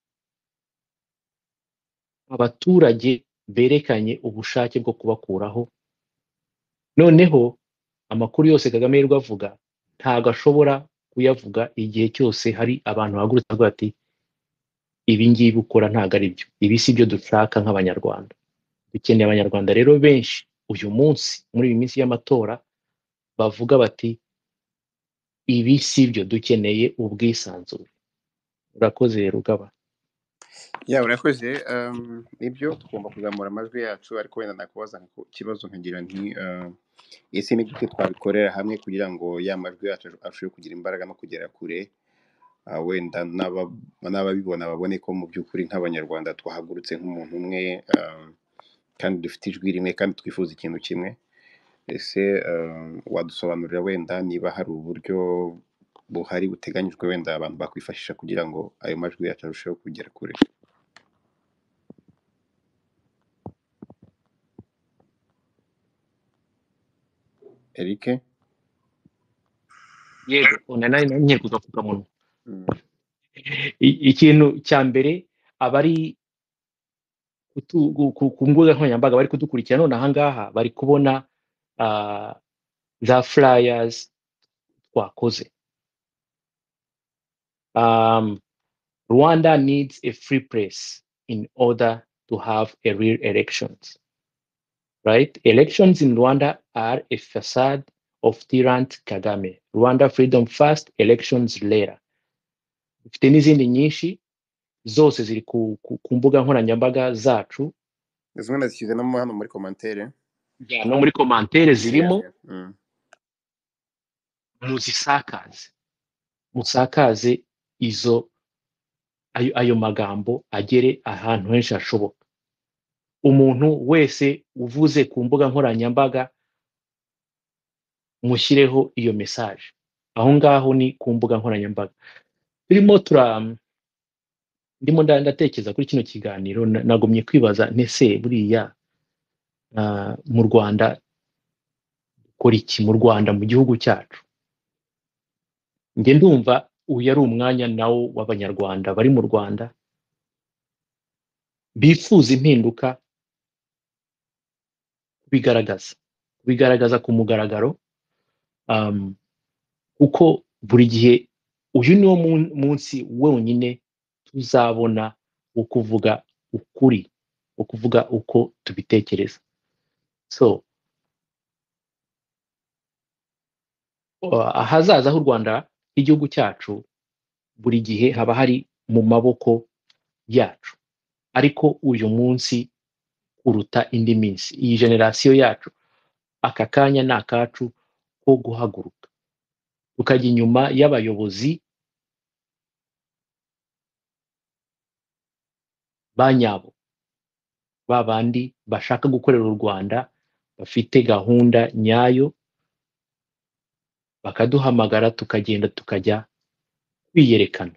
abaturage berekanye ubushake bwo kubakuraho. Noneho amakuru yose Kagame yirirwa avuga ntago ashobora kuyavuga igihe cyose hari abantu bahagurutse bavuga bati ibi ngibi ukora ntago ari byo, ibi si byo dushaka nk'Abanyarwanda. Dukeneye Abanyarwanda rero benshi uyu munsi muri iyi minsi y'amatora bavuga bati ibi si byo, dukeneye ubwisanzure. Urakoze Rugaba. Ya, urakoze. Nibyo, tugomba kuzamura amajwi yacu, ariko wenda nakubaza ikibazo nkagira nti ese ni gute twabikorera hamwe kugira ngo ya majwi yacu arusheho kugira imbaraga no kugera kure, wenda n'ababibona babone ko mu by'ukuri nk'Abanyarwanda twahagurutse nk'umuntu umwe, kandi dufite ijwi rimwe kandi twifuza ikintu kimwe. Ese wadusobanurira wenda niba hari uburyo buhari buteganyijwe wenda abantu bakwifashisha kugira ngo ayo majwi yacu arusheho kugera kure? Eric? Yego, nari ngiye kugapfukamunwa. Ikintu cya mbere, abari ku mbuga nkoranyambaga bari kudukurikira none aha ngaha bari kubona za flyers twakoze. Rwanda needs a free press in order to have a real elections, right? Elections in Rwanda are a facade of tyrant Kagame. Rwanda freedom first, elections later. Dufite n'izindi nyinshi zose ziri ku mbuga nkoranyambaga zacu. Zimwe nazishyize no hano muri commentaire. Ya, no muri commentaire zirimo. Muzisakaze, musakaze izo ayo magambo agere ahantu henshi hashoboka. Umuntu wese uvuze ku mbuga nkoranyambaga mushyireho iyo message aho ngaho, ni ku mbuga nkoranyambaga. Turimo ndimo ndatekereza kuri kino kiganiro, nagumye kwibaza ntese buriya mu Rwanda dukora iki, mu Rwanda, mu gihugu cyacu? Njye ndumva uyu ari umwanya nawo w'Abanyarwanda bari mu Rwanda bifuza impinduka kubigaragaza ku mugaragaro, kuko buri gihe uyu niwo munsi wenyine tuzabona wo kuvuga ukuri, wo kuvuga uko tubitekereza. So ahazaza h'u Rwanda, igihugu cyacu, buri gihe haba hari mu maboko yacu, ariko uyu munsi kuruta indi minsi, iyi generasiyo yacu, aka kanya ni akacu ko guhaguruka tukajya inyuma y'abayobozi ba nyabo, ba bandi bashaka gukorera u Rwanda, bafite gahunda nyayo, bakaduhamagara tukagenda tukajya kwiyerekana,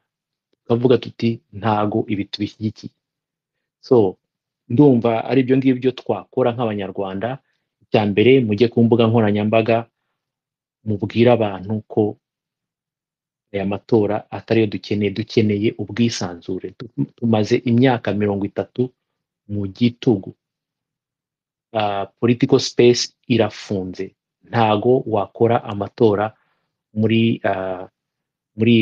tukavuga tuti ntago ibi tubishyigikiye. So ndumva ari ibyo ngibyo twakora nk'Abanyarwanda. Icya mbere, mujye ku mbuga nkoranyambaga mubwire abantu ko aya matora atariyo dukeneye, dukeneye ubwisanzure. Tumaze imyaka 30 mu gitugu. Political space irafunze, ntago wakora amatora muri muri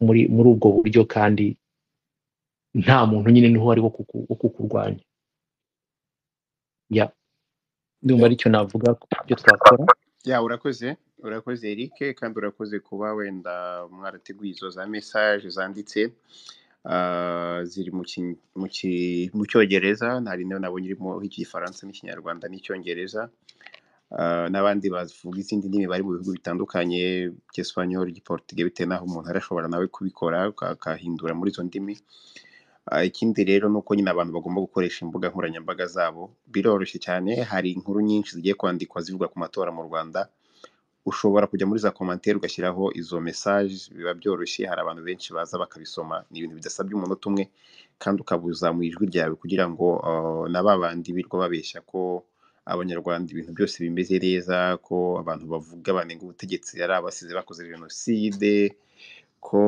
muri muri ubwo buryo, kandi nta muntu nyine niho ari wo kukurwanya. Ya, ndumva aricyo navuga ku byo twakora. Ya, urakoze Eric, kandi urakoze kuba wenda mwarateguye izo za message zanditse, ziri mu Cyongereza, hari niyo nabonye irimo Igifaransa n'Ikinyarwanda n'Icyongereza, n'abandi bavuga izindi ndimi bari mu bihugu bitandukanye, Icyesipanyoli, Igiportuge, bitewe n'aho umuntu arashobora nawe kubikora akahindura muri izo ndimi. Ikindi rero ni uko nyine abantu bagomba gukoresha imbuga nkoranyambaga zabo, biroroshye cyane, hari inkuru nyinshi zigiye kwandikwa zivuga ku matora mu Rwanda, ushobora kujya muri za commentaire ugashyiraho izo message, biba byoroshye, hari abantu benshi baza bakabisoma, ni ibintu bidasabye umunota umwe, kandi ukabuzamuye ijwi ryawe kugira ngo na ba bandi birirwa babeshya ko Abanyarwanda ibintu byose bimeze neza, ko abantu bavuga banenga ubutegetsi ari abasize bakoze jenoside, ko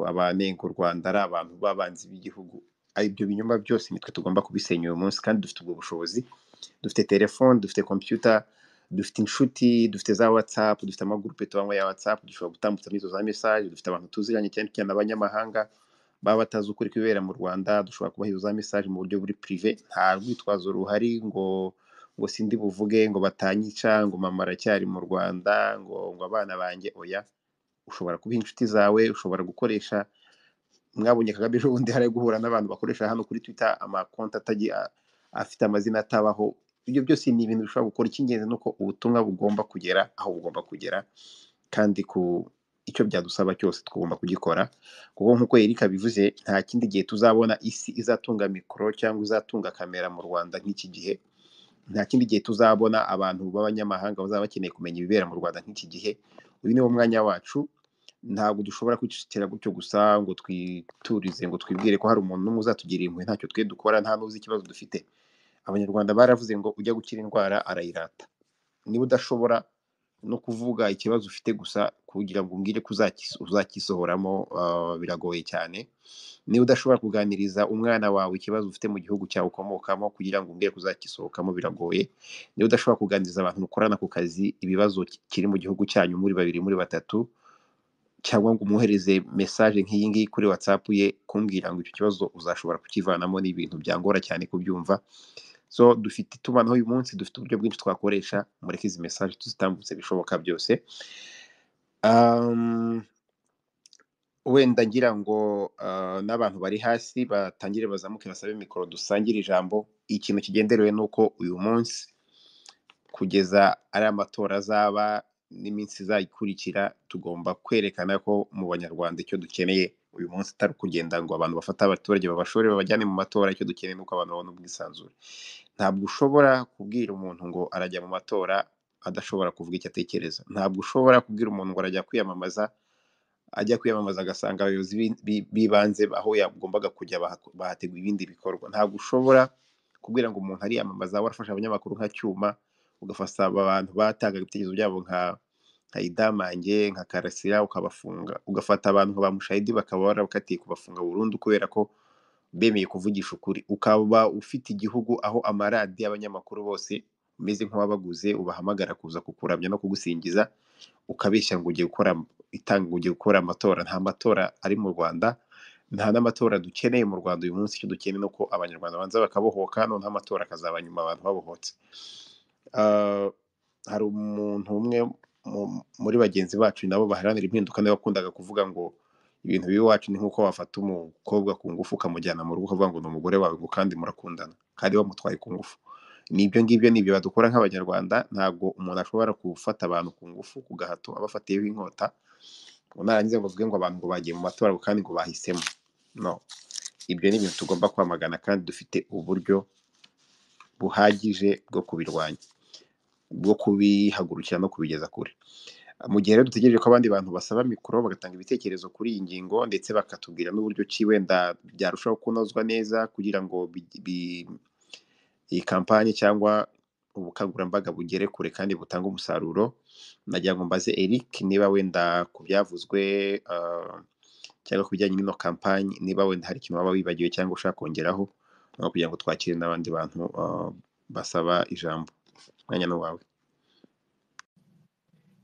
abanenga u Rwanda ari abantu b'abanzi b'igihugu. Ibyo binyoma byose nitwe tugomba kubisenya uyu munsi, kandi dufite ubwo bushobozi, dufite telefone, dufite computer, dufite inshuti, dufite za WhatsApp, dufite amagurupe tubamo ya WhatsApp, dushobora gutambutsa izo za message, dufite abantu tuziranye cyane cyane abanyamahanga baba batazi ukuri kwibera mu Rwanda, dushobora kubaha izo za message mu buryo buri prive, nta rwitwazo ruhari ngo sindi buvuge ngo batanyica, ngo mama aracyari mu Rwanda, ngo abana banjye, oya. Ushobora kuba inshuti zawe, ushobora gukoresha Mwabonye Kagame ejo bundi hari guhura n'abantu bakoresha hano kuri Twitter amakonti afite amazina atabaho. Ibyo byose ni ibintu bishobora gukora. Icy'ingenzi ni uko ubutumwa bugomba kugera aho bugomba kugera, kandi ku icyo byadusaba cyose tugomba kugikora, kuko nk'uko Eric abivuze, nta kindi gihe tuzabona isi izatunga mikoro cyangwa izatunga kamera mu Rwanda nk'iki gihe. Nta kindi gihe tuzabona abantu b'abanyamahanga bazaba bakeneye kumenya ibibera mu Rwanda nk'iki gihe. Uyu ni wo mwanya wacu. Ntabwo dushobora kwicecekera gutyo gusa ngo twiturize, ngo twibwire ko hari umuntu n'umwe uzatugirira impuhwe. Ntacyo twe dukora, nta n'uzi ikibazo dufite. Abanyarwanda baravuze ngo ujya gukira indwara arayirata. Niba udashobora no kuvuga ikibazo ufite gusa kugira ngo umbwire ko uzakisohoramo, biragoye cyane. Niba udashobora kuganiriza umwana wawe ikibazo ufite mu gihugu cyawe ukomokamo kugira ngo umbwire ko uzakisohokamo, biragoye. Niba udashobora kuganiriza abantu mukorana ku kazi ibibazo kiri mu gihugu cyanyu muri babiri, muri batatu, cyangwa ngo umwohereze message nk'iyi ngiyi kuri WhatsApp ye, kumbwira ngo icyo kibazo uzashobora kukivanamo, ni ibintu byangora cyane kubyumva. So dufite itumanaho uyu munsi, dufite uburyo bwinshi twakoresha. Mureke izi message tuzitambutse bishoboka byose. Wenda ngira ngo n'abantu bari hasi batangire bazamuke basabe mikoro, dusangire ijambo. Ikintu kigenderewe ni uko uyu munsi kugeza ari amatora azaba n'iminsi izayikurikira, tugomba kwerekana ko mu Banyarwanda icyo dukeneye uyu munsi atari ukugenda ngo abantu bafate abaturage babashore babajyane mu matora. Icyo dukeneye ni uko abantu babona ubwisanzure. Ntabwo ushobora kubwira umuntu ngo arajya mu matora adashobora kuvuga icyo atekereza. Ntabwo ushobora kubwira umuntu ngo arajya kwiyamamaza, ajya kwiyamamaza agasanga abayobozi b'ibanze aho yagombaga kujya bahateguye ibindi bikorwa. Ntabwo ushobora kubwira ngo umuntu ariyamamaza warafashe abanyamakuru nka Cyuma, ugafasha abantu batangaga ibitekerezo byabo nka Idamange, nka Karasira, ukabafunga, ugafata abantu nka ba Mushayidi bakaba warabakatiye kubafunga burundu kubera ko bemeye kuvugisha ukuri. Ukaba ufite igihugu aho amaradiyo y'abanyamakuru bose umeze nk'uwabaguze, ubahamagara kuza kukuramya no kugusingiza, ukabeshya ngo ugiye gukora itanga, ugiye gukora amatora. Nta matora ari mu Rwanda, nta n'amatora dukeneye mu Rwanda uyu munsi. Icyo dukeneye ni uko Abanyarwanda banza bakabohoka, noneho amatora akazaba nyuma abantu babohotse. Hari umuntu umwe muri bagenzi bacu nabo baharanira impinduka, niwe wakundaga kuvuga ngo ibintu bibi iwacu ni nk'uko wafata umukobwa ku ngufu ukamujyana mu rugo ukavuga ngo ni umugore wawe, ngo kandi murakundana, kandi bamutwaye ku ngufu. Ni ibyo ngibyo, ni ibyo badukora nk'Abanyarwanda. Ntabwo umuntu ashobora gufata abantu ku ngufu ku gahato abafatiyeho inkota, ngo narangiza ngo avuge ngo abantu ngo bagiye mu matora kandi ngo bahisemo. No, ibyo ni ibintu tugomba kwamagana, kandi dufite uburyo buhagije bwo kubirwanya, bwo kubihagurukira no kubigeza kure. Mu gihe rero dutegereje ko abandi bantu basaba mikoro bagatanga ibitekerezo kuri iyi ngingo, ndetse bakatubwira n'uburyo ki wenda byarushaho kunozwa neza kugira ngo iyi kampanye cyangwa ubukangurambaga bugere kure kandi butange umusaruro, nagira ngo mbaze Eric niba wenda ku byavuzwe cyangwa ku bijyanye n'ino kampanye, niba wenda hari ikintu waba wibagiwe cyangwa ushaka kongeraho, no kugira ngo twakire n'abandi bantu basaba ijambo. Umwanya ni uwawe.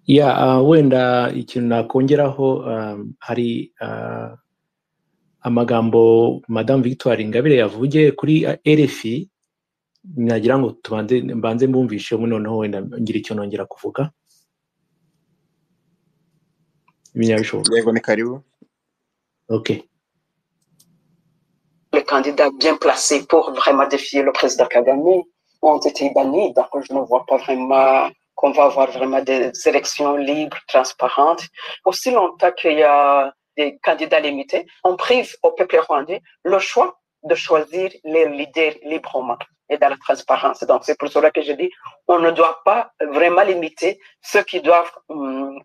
Ya, wenda ikintu nakongeraho, hari amagambo Madame Victoire Ingabire yavugiye kuri RFI, nagira ngo tubanze mbanze mbumvishe, noneho wenda ngira icyo nongera kuvuga. Ibinyabishoboka. Yego, ni karibu. Okay. Les candidats bien placés pour vraiment défier le président Kagame ont été bannis, donc je ne vois pas vraiment qu'on va avoir vraiment des élections libres, transparentes. Aussi longtemps qu'il y a des candidats limités, on prive au peuple rwandais le choix de choisir les leaders librement et dans la transparence. Donc c'est pour cela que je dis, on ne doit pas vraiment limiter ceux qui doivent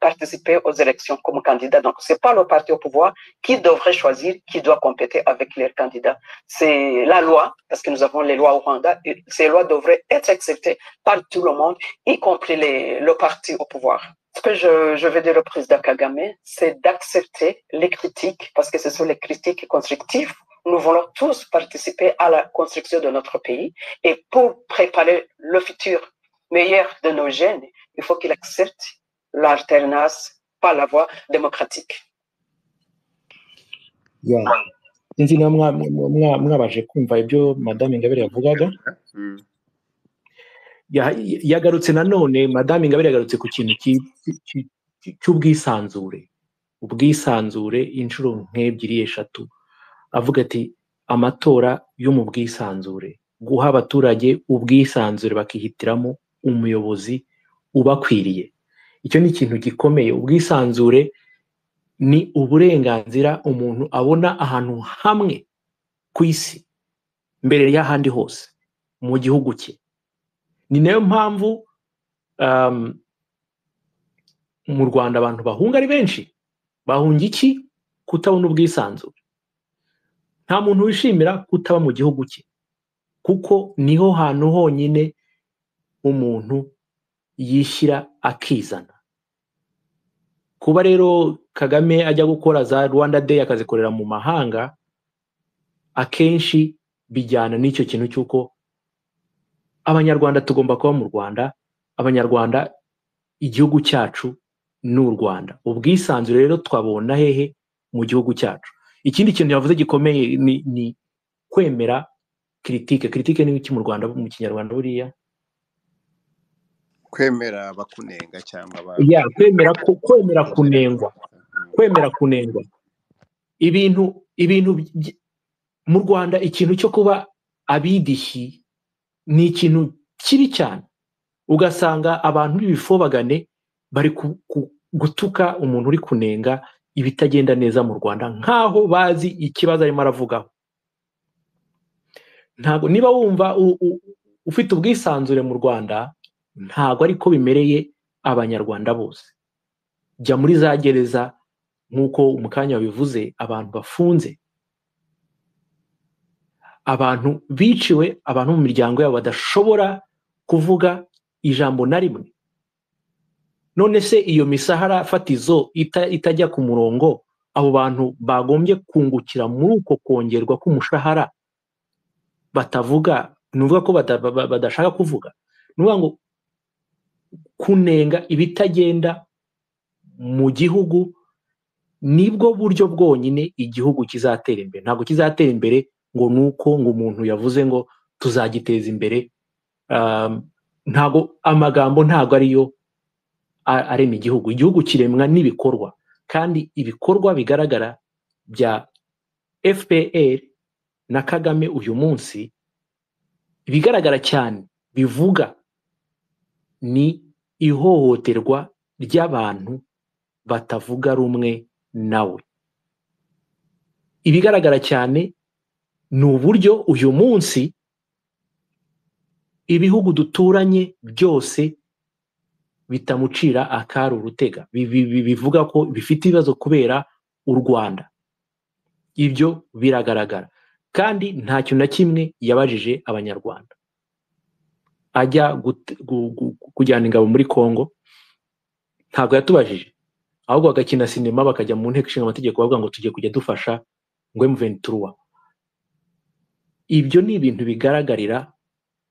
participer aux élections comme candidats. Donc c'est pas le parti au pouvoir qui devrait choisir, qui doit compéter avec leurs candidats. C'est la loi, parce que nous avons les lois au Rwanda, et ces lois devraient être acceptées par tout le monde, y compris le parti au pouvoir. Ce que je veux dire au président Kagame, c'est d'accepter les critiques, parce que ce sont les critiques constructives. Nous voulons tous participer à la construction de notre pays, et pour préparer le futur meilleur de nos jeunes, il faut qu'il accepte l'alternance par la voie démocratique. Yeah. Sinzi niba mwabaje kumva ibyo Madame Ingabire yavugaga. Yagarutse nanone, Madame Ingabire yagarutse ku kintu cy'ubwisanzure, ubwisanzure inshuro nk'ebyiri eshatu. Avuga ati amatora yo mu bwisanzure, guha abaturage ubwisanzure bakihitiramo umuyobozi ubakwiriye. Icyo ni ikintu gikomeye. Ubwisanzure ni uburenganzira umuntu abona ahantu hamwe ku isi mbere y'ahandi hose mu gihugu cye. Ni nayo mpamvu mu Rwanda abantu bahunga ari benshi. Bahunga iki? Kutabona ubwisanzure. Nta muntu wishimira kutaba mu gihugu cye, kuko niho hantu honyine umuntu yishyira akizana. Kuba rero Kagame ajya gukora za Rwanda Day akazikorera mu mahanga, akenshi bijyana n'icyo kintu cy'uko Abanyarwanda tugomba kuba mu Rwanda, Abanyarwanda igihugu cyacu ni u Rwanda. Ubwisanzure rero twabona hehe? Mu gihugu cyacu. Ikindi kintu yavuze gikomeye ni kwemera critique. Critique ni iki mu Rwanda, mu Kinyarwanda buriya? Kwemera bakunenga cyangwa Ya, kwemera kunengwa, kwemera kunengwa. Ibintu mu Rwanda, ikintu cyo kuba abidishyi ni ikintu kibi cyane. Ugasanga abantu b'ibifobagane bari gutuka umuntu uri kunenga ibitagenda neza mu Rwanda, nkaho bazi ikibazo arimo aravugaho. Ntabwo niba wumva ufite ubwisanzure mu Rwanda, ntabwo ariko bimereye Abanyarwanda bose. Jya muri za gereza, nk'uko mu kanya wabivuze, abantu bafunze, abantu biciwe, abantu mu miryango yabo badashobora kuvuga ijambo na rimwe. None se iyo misahara fatizo itajya ku murongo, abo bantu bagombye kungukira muri uko kongerwa k'umushahara batavuga, ni ukuvuga ko badashaka kuvuga? Ni ukuvuga ngo kunenga ibitagenda mu gihugu nibwo buryo bwonyine igihugu kizatera imbere. Ntabwo kizatera imbere ngo nuko ngo umuntu yavuze ngo tuzagiteza imbere. Ntabwo amagambo ntabwo ariyo arema igihugu. Igihugu kiremwa n'ibikorwa, kandi ibikorwa bigaragara bya FPR na Kagame uyu munsi, ibigaragara cyane bivuga ni ihohoterwa ry'abantu batavuga rumwe nawe. Ibigaragara cyane ni uburyo uyu munsi ibihugu duturanye byose bitamucira akari urutega, bivuga ko bifite ibibazo kubera u Rwanda. Ibyo biragaragara, kandi nta kintu na kimwe yabajije Abanyarwanda. Ajya kujyana ingabo muri Kongo ntabwo yatubajije, ahubwo bagakina sinema, bakajya mu nteko ishinga amategeko bavuga ngo tugiye kujya dufasha ngo M23. Ibyo ni ibintu bigaragarira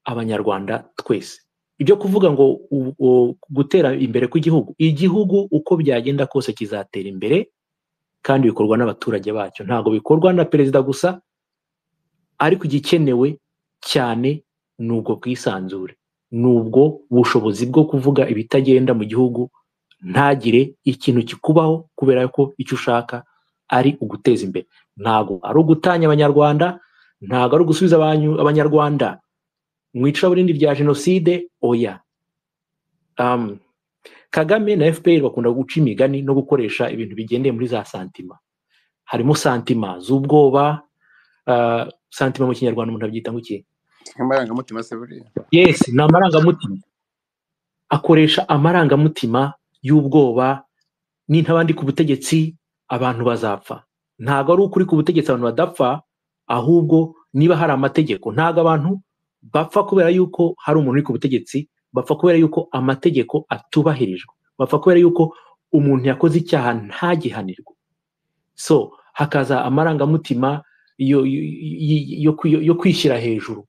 Abanyarwanda twese. Ibyo kuvuga ngo gutera imbere kw'igihugu, igihugu uko byagenda kose kizatera imbere, kandi bikorwa n'abaturage bacyo, ntabwo bikorwa na perezida gusa. Ariko igikenewe cyane ni ubwo bwisanzure, ni ubwo bushobozi bwo kuvuga ibitagenda mu gihugu, ntagire ikintu kikubaho, kubera ko icyo ushaka ari uguteza imbere. Ntabwo ari ugutanya Abanyarwanda, ntabwo ari ugusubiza Abanyarwanda mu icuraburindi rya jenoside, oya. Kagame na FPR bakunda guca imigani no gukoresha ibintu bigendeye muri za sentiments. Harimo sentiments z'ubwoba. Sentiments mu Kinyarwanda umuntu abyita ngo iki? Nk'amarangamutima se buriya? Yes, ni amarangamutima. Akoresha amarangamutima y'ubwoba: nintaba ndi ku butegetsi abantu bazapfa. Ntabwo ari ukuri ku butegetsi abantu badapfa, ahubwo niba hari amategeko, ntabwo abantu bapfa kubera yuko hari umuntu uri ku butegetsi, bapfa kubera yuko amategeko atubahirijwe, bapfa kubera yuko umuntu yakoze icyaha ntagihanirwe. So hakaza amarangamutima yo kwishyira hejuru,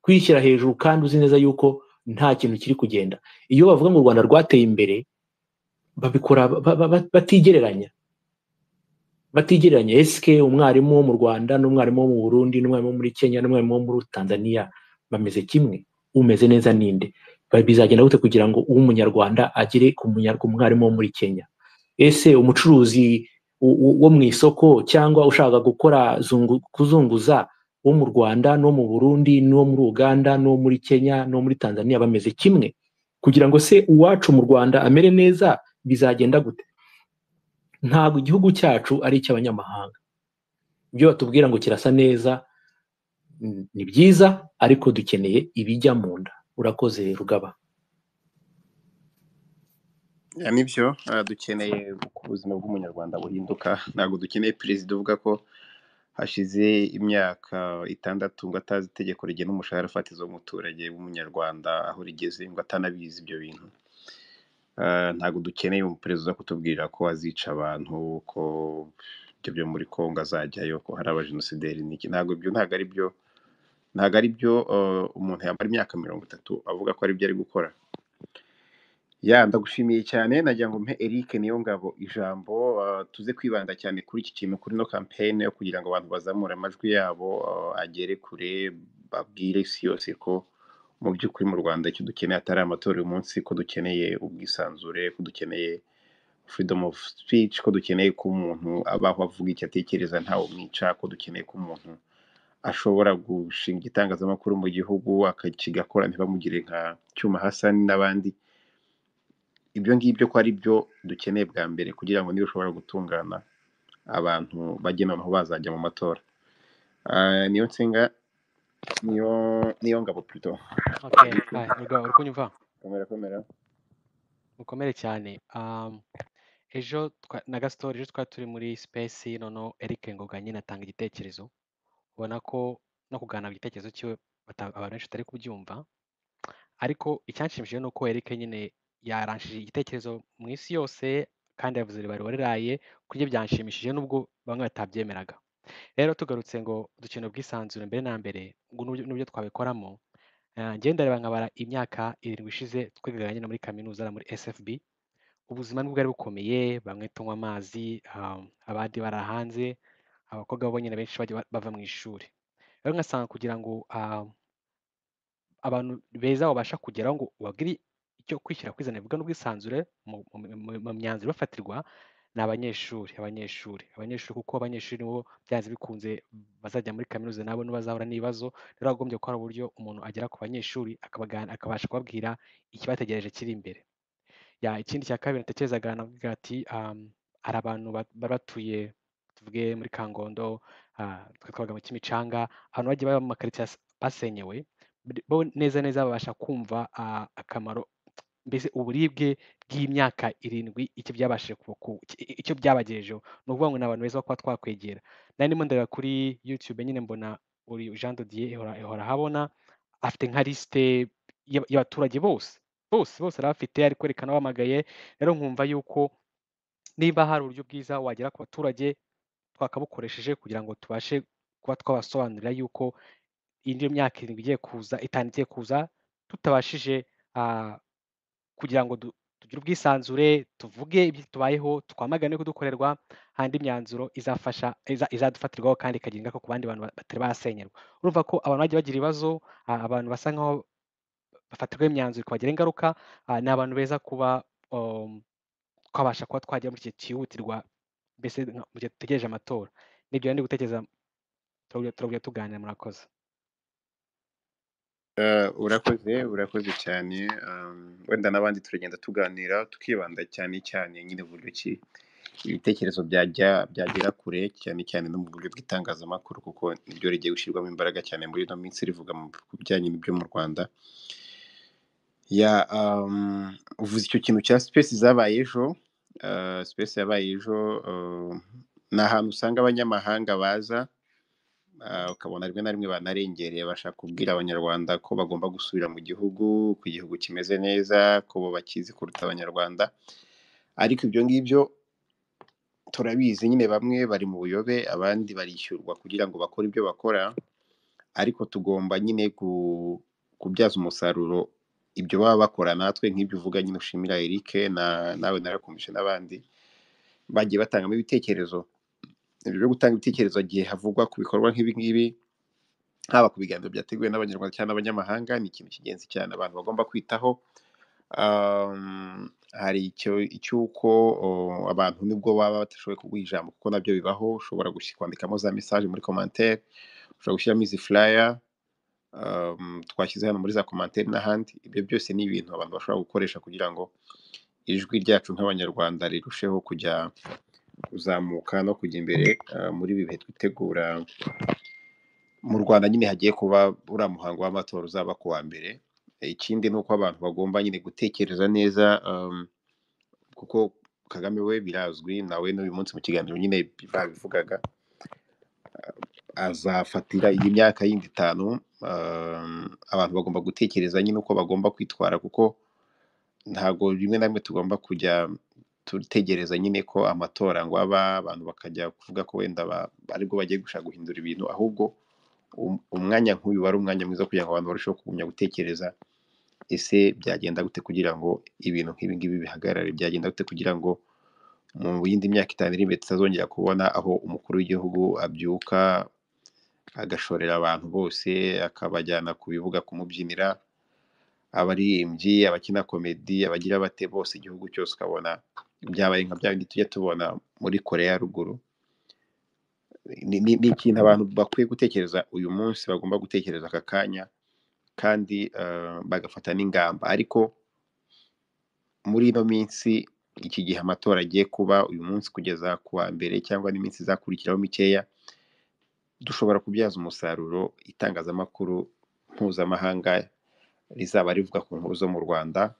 kwishyira hejuru kandi uzi neza yuko nta kintu kiri kugenda. Iyo bavuga ngo u Rwanda rwateye imbere, babikora batigereranya, batigereranya. Eske umwarimu wo mu Rwanda n'umwarimu wo mu Burundi n'umwarimu wo muri Kenya n'umwarimu wo muri Tanzania bameze kimwe? Umeze neza ninde? Bizagenda gute kugira ngo umunyarwanda agere ku mwarimu wo muri Kenya? Ese umucuruzi wo mu isoko cyangwa ushaka gukora kuzunguza wo mu Rwanda no mu Burundi no muri Uganda no muri Kenya no muri Tanzania bameze kimwe? Kugira ngo se uwacu mu Rwanda amere neza bizagenda gute? Ntabwo igihugu cyacu ari icy'abanyamahanga. Ibyo batubwira ngo kirasa neza ni byiza, ariko dukeneye ibijya mu nda. Urakoze Rugaba. Ya, nibyo, dukeneye uko ubuzima bw'umunyarwanda buhinduka. Ntabwo dukeneye perezida uvuga ko hashize imyaka 6 ngo atazi itegeko rigena umushahara fatizo w'umuturage w'umunyarwanda aho rigeze, ngo atanabizi ibyo bintu. Ntabwo dukeneye umuperezida uza kutubwira ko azica abantu, ko ibyo byo muri Kongo azajyayo, ko hari abajenosideri n'iki. Ntabwo ibyo, ntabwo ari byo, ntabwo ari byo. Umuntu yamara imyaka 30 avuga ko ari byo ari gukora. Ya, ndagushimiye cyane. Nagira ngo mpe Eric Niyongabo ijambo, tuze kwibanda cyane kuri iki kintu, kuri no campaign yo kugira ngo abantu bazamure amajwi yabo, agere kure, babwire isi yose ko mu by'ukuri mu Rwanda icyo dukeneye atari amatora uyu munsi, ko dukeneye ubwisanzure, ko dukeneye freedom of speech, ko dukeneye ko umuntu abaho avuga icyo atekereza ntawe umwica, ko dukeneye ko umuntu ashobora gushinga igitangazamakuru mu gihugu akakigakora ntibamugire nka Cyuma Hassan n'abandi. Ibyo ngibyo ko ari byo dukeneye bwa mbere kugira ngo niba ushobora gutungana abantu bajye noneho bazajya mu matora. Niyo nsinga, niyo ngabo plutôt. Okay, hi, Rugaba, uri kunyumva? Komera komera. Mukomere cyane. Ejo na Gaston, ejo twari turi muri space, noneho Eric Ngoga nyine atanga igitekerezo, ubona ko no kuganira ku gitekerezo cyiwe abantu benshi batari kubyumva, ariko icyanshimishije ni uko Eric nyine yaranshije igitekerezo mu isi yose kandi yavuze ribari wariraye, kuri ibyo byanshimishije nubwo bamwe batabyemeraga. Rero tugarutse ngo dukina ubwisanzure mbere na mbere, ngo n'uburyo twabikoramo, njye ndareba nkabara imyaka 7 ishize twigaga nyine muri kaminuza muri SFB, ubuzima nibwo bwari bukomeye, bamwe tunywa amazi, abandi bara hanze, abakobwa bo nyine benshi bajya bava mu ishuri. Rero ngasanga kugira ngo abantu beza babasha kugeraho ngo ubabwire icyo kwishyira kwizana bivuga n'ubwisanzure mu myanzuro ibafatirwa, ni abanyeshuri, kuko abanyeshuri nibo byanze bikunze bazajya muri kaminuza, nabo nibo bazahura n'ibibazo. Rero hagombye gukora uburyo umuntu agera ku banyeshuri akabasha kubabwira ikibategereje kiri imbere. Ya, ikindi cya kabiri natekerezaga, navuga ati hari abantu batuye tuvuge muri Kangondo, twe twabaga mu Kimicanga, abantu bagiye baba mu makaritsiye basenyewe, bo neza neza babasha kumva akamaro, mbese uburibwe bw'imyaka 7 icyo byabashije icyo byabagejejeho. Ni ukuvuga ngo ni abantu beza kuba twakwegera. Nari ndimo ndeba kuri YouTube nyine mbona uri Jean de Dieu ihora habona afite nka liste y'abaturage bose bose bose arabafite, ari kwerekana abahamagaye. Rero nkumva yuko niba hari uburyo bwiza wagera ku baturage twakabukoresheje kugira ngo tubashe kuba twabasobanurira yuko indi myaka 7 igiye kuza, 5 igiye kuza, tutabashije kugira ngo tugire ubwisanzure, tuvuge ibyo tubayeho, twamagane kudukorerwa, handi imyanzuro izafasha izadufatirwaho kandi ikagira ingaruka ku bandi bantu batari basenyerwa. Urumva ko abantu bagiye bagira ibibazo, abantu basa nkaho bafatirwa imyanzuro ikabagira ingaruka, ni abantu beza kuba twabasha kuba twajya muri iki cyihutirwa, mbese mu gihe dutegereje amatora. Nibyo ndi gutekereza, turabwira tuganira. Murakoze. Urakoze cyane. Wenda n'abandi turagenda tuganira, tukibanda cyane cyane nyine uburyo ki ibitekerezo byagera kure, cyane cyane no mu buryo bw'itangazamakuru, kuko nibyo rigiye gushyirwamo imbaraga cyane muri ino minsi rivuga ku bijyanye n'ibyo mu Rwanda. Ya, uvuze icyo kintu cya space zabaye ejo. Space yabaye ejo, ni ahantu usanga abanyamahanga baza, ukabona rimwe na rimwe banarengereye, bashaka kubwira abanyarwanda ko bagomba gusubira mu gihugu, ko igihugu kimeze neza, ko bo bakizi kuruta abanyarwanda. Ariko ibyo ngibyo turabizi nyine, bamwe bari mu buyobe, abandi barishyurwa kugira ngo bakore ibyo bakora, ariko tugomba nyine kubyaza umusaruro ibyo baba bakora. Natwe nk'ibyo uvuga nyine, ushimira Eric nawe narakumvishe n'abandi bagiye batangamo ibitekerezo. Ibyo byo gutanga ibitekerezo gihe havugwa ku bikorwa nk'ibi ngibi, haba ku biganiro byateguwe n'abanyarwanda cyangwa n'abanyamahanga, ni ikintu cy'ingenzi cyane abantu bagomba kwitaho. Hari icyo icy'uko abantu nibwo baba batashoboye kuguha ijambo, kuko nabyo bibaho. Ushobora kwandikamo za message muri commentaire, ushobora gushyiramo izi flyer twashyize hano muri za commentaire n'ahandi. Ibyo byose ni ibintu abantu bashobora gukoresha kugira ngo ijwi ryacu nk'Abanyarwanda rirusheho kujya kuzamuka no kujya imbere muri ibi bihe twitegura mu Rwanda nyine hagiye kuba uriya muhango w'amatora uzaba ku wa mbere. Ikindi ni uko abantu bagomba nyine gutekereza neza, kuko Kagame we birazwi, nawe n'uyu munsi mu kiganiro nyine babivugaga, azafatira iyi myaka yindi 5. Abantu bagomba gutekereza nyine uko bagomba kwitwara, kuko ntabwo rimwe na rimwe tugomba kujya dutegereza nyine ko amatora ngo aba, abantu bakajya kuvuga ko wenda aribwo bagiye gushaka guhindura ibintu, ahubwo umwanya nk'uyu wari umwanya mwiza kugira ngo abantu barusheho kugumya gutekereza: ese byagenda gute kugira ngo ibintu nk'ibi ngibi bihagarare? Byagenda gute kugira ngo mu yindi myaka 5 iri imbere tutazongera kubona aho umukuru w'igihugu abyuka agashorera abantu bose, akabajyana ku bibuga kumubyinira, abaririmbyi, abakina komedi, abagira bate bose, igihugu cyose ukabona byabaye nka bya bindi tujya tubona muri Korea ya Ruguru? Ni ikintu abantu bakwiye gutekereza uyu munsi, bagomba gutekereza aka kanya, kandi bagafata n'ingamba. Ariko muri ino minsi, iki gihe amatora agiye kuba uyu munsi kugeza ku wa mbere cyangwa n'iminsi izakurikiraho mikeya, dushobora kubyaza umusaruro itangazamakuru mpuzamahanga rizaba rivuga ku nkuru zo mu Rwanda,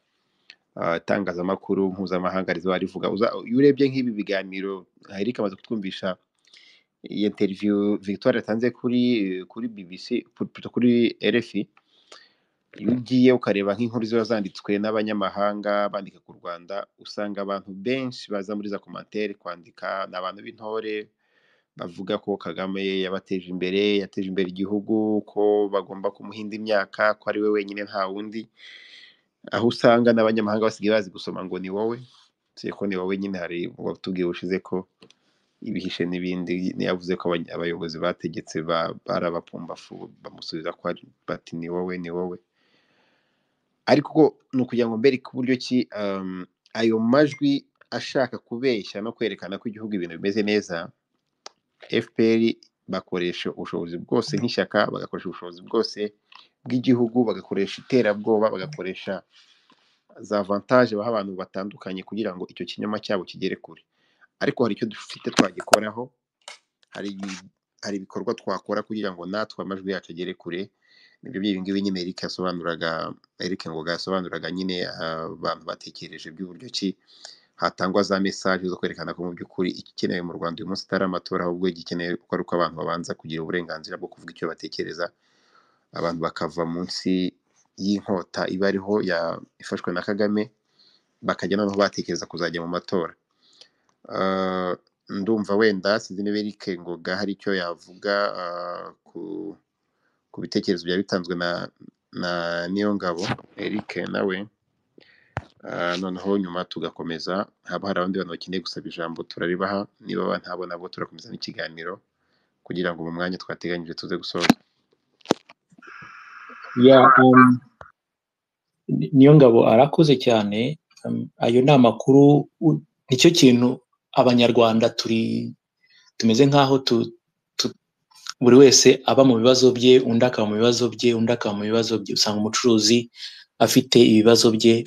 itangazamakuru mpuzamahanga rizaba rivuga. Iyo urebye nk'ibi biganiro, Eric amaze kutwumvisha iyi interview Victoire yatanze kuri BBC, kuri RFI. Iyo ugiye ukareba nk'inkuru ziba zanditswe n'abanyamahanga bandika ku Rwanda, usanga abantu benshi baza muri za commentaire kwandika ni abantu b'intore, bavuga ko Kagame yabateje imbere, yateje imbere igihugu, ko bagomba kumuha indi myaka, ko ari we wenyine nta wundi, aho usanga n'abanyamahanga basigaye bazi gusoma ngo ni wowe si ko ni wowe nyine. Hari uwatubwiye ushize ko ibihishe n'ibindi, yavuze ko abayobozi bategetse barabapumbafu, bamusubiza ko bati ni wowe, ni wowe. Ariko ni ukugira ngo mbereke uburyo ki ayo majwi ashaka kubeshya no kwerekana ko igihugu ibintu bimeze neza, FPR bakoresha ubushobozi bwose nk'ishyaka, bagakoresha ubushobozi bwose bw'igihugu, bagakoresha iterabwoba, bagakoresha za avantage baha abantu batandukanye kugira ngo icyo kinyoma cyabo kigere kure. Ariko hari icyo dufite twagikoraho, hari ibikorwa twakora kugira ngo natwe amajwi yacu agere kure. Nibyo by'ibi ngibi nyine Eric yasobanuraga, Eric Ngoga yasobanuraga nyine, abantu batekereje by'uburyo ki hatangwa za message zo kwerekana ko mu by'ukuri igikenewe mu Rwanda uyu munsi atari amatora, ahubwo igikenewe ko ari uko abantu babanza kugira uburenganzira bwo kuvuga icyo batekereza, abantu bakava munsi y'inkota iba ariho ifashwe na Kagame, bakajya noneho batekereza kuzajya mu matora. Ndumva wenda sinzi niba Eric Ngoga hari icyo yavuga ku bitekerezo byari bitanzwe na Niyongabo Eric nawe, noneho nyuma tugakomeza. Haba hari abandi bantu bakeneye gusaba ijambo turaribaha, niba ntabo nabo turakomeza n'ikiganiro kugira ngo mu mwanya twateganyije tuze gusoza. Ya, Niyongabo arakoze cyane. Ayo ni amakuru, nicyo kintu Abanyarwanda turi tumeze nk'aho buri wese aba mu bibazo bye, undi akaba mu bibazo bye, undi akaba mu bibazo bye. Usanga umucuruzi afite ibibazo bye,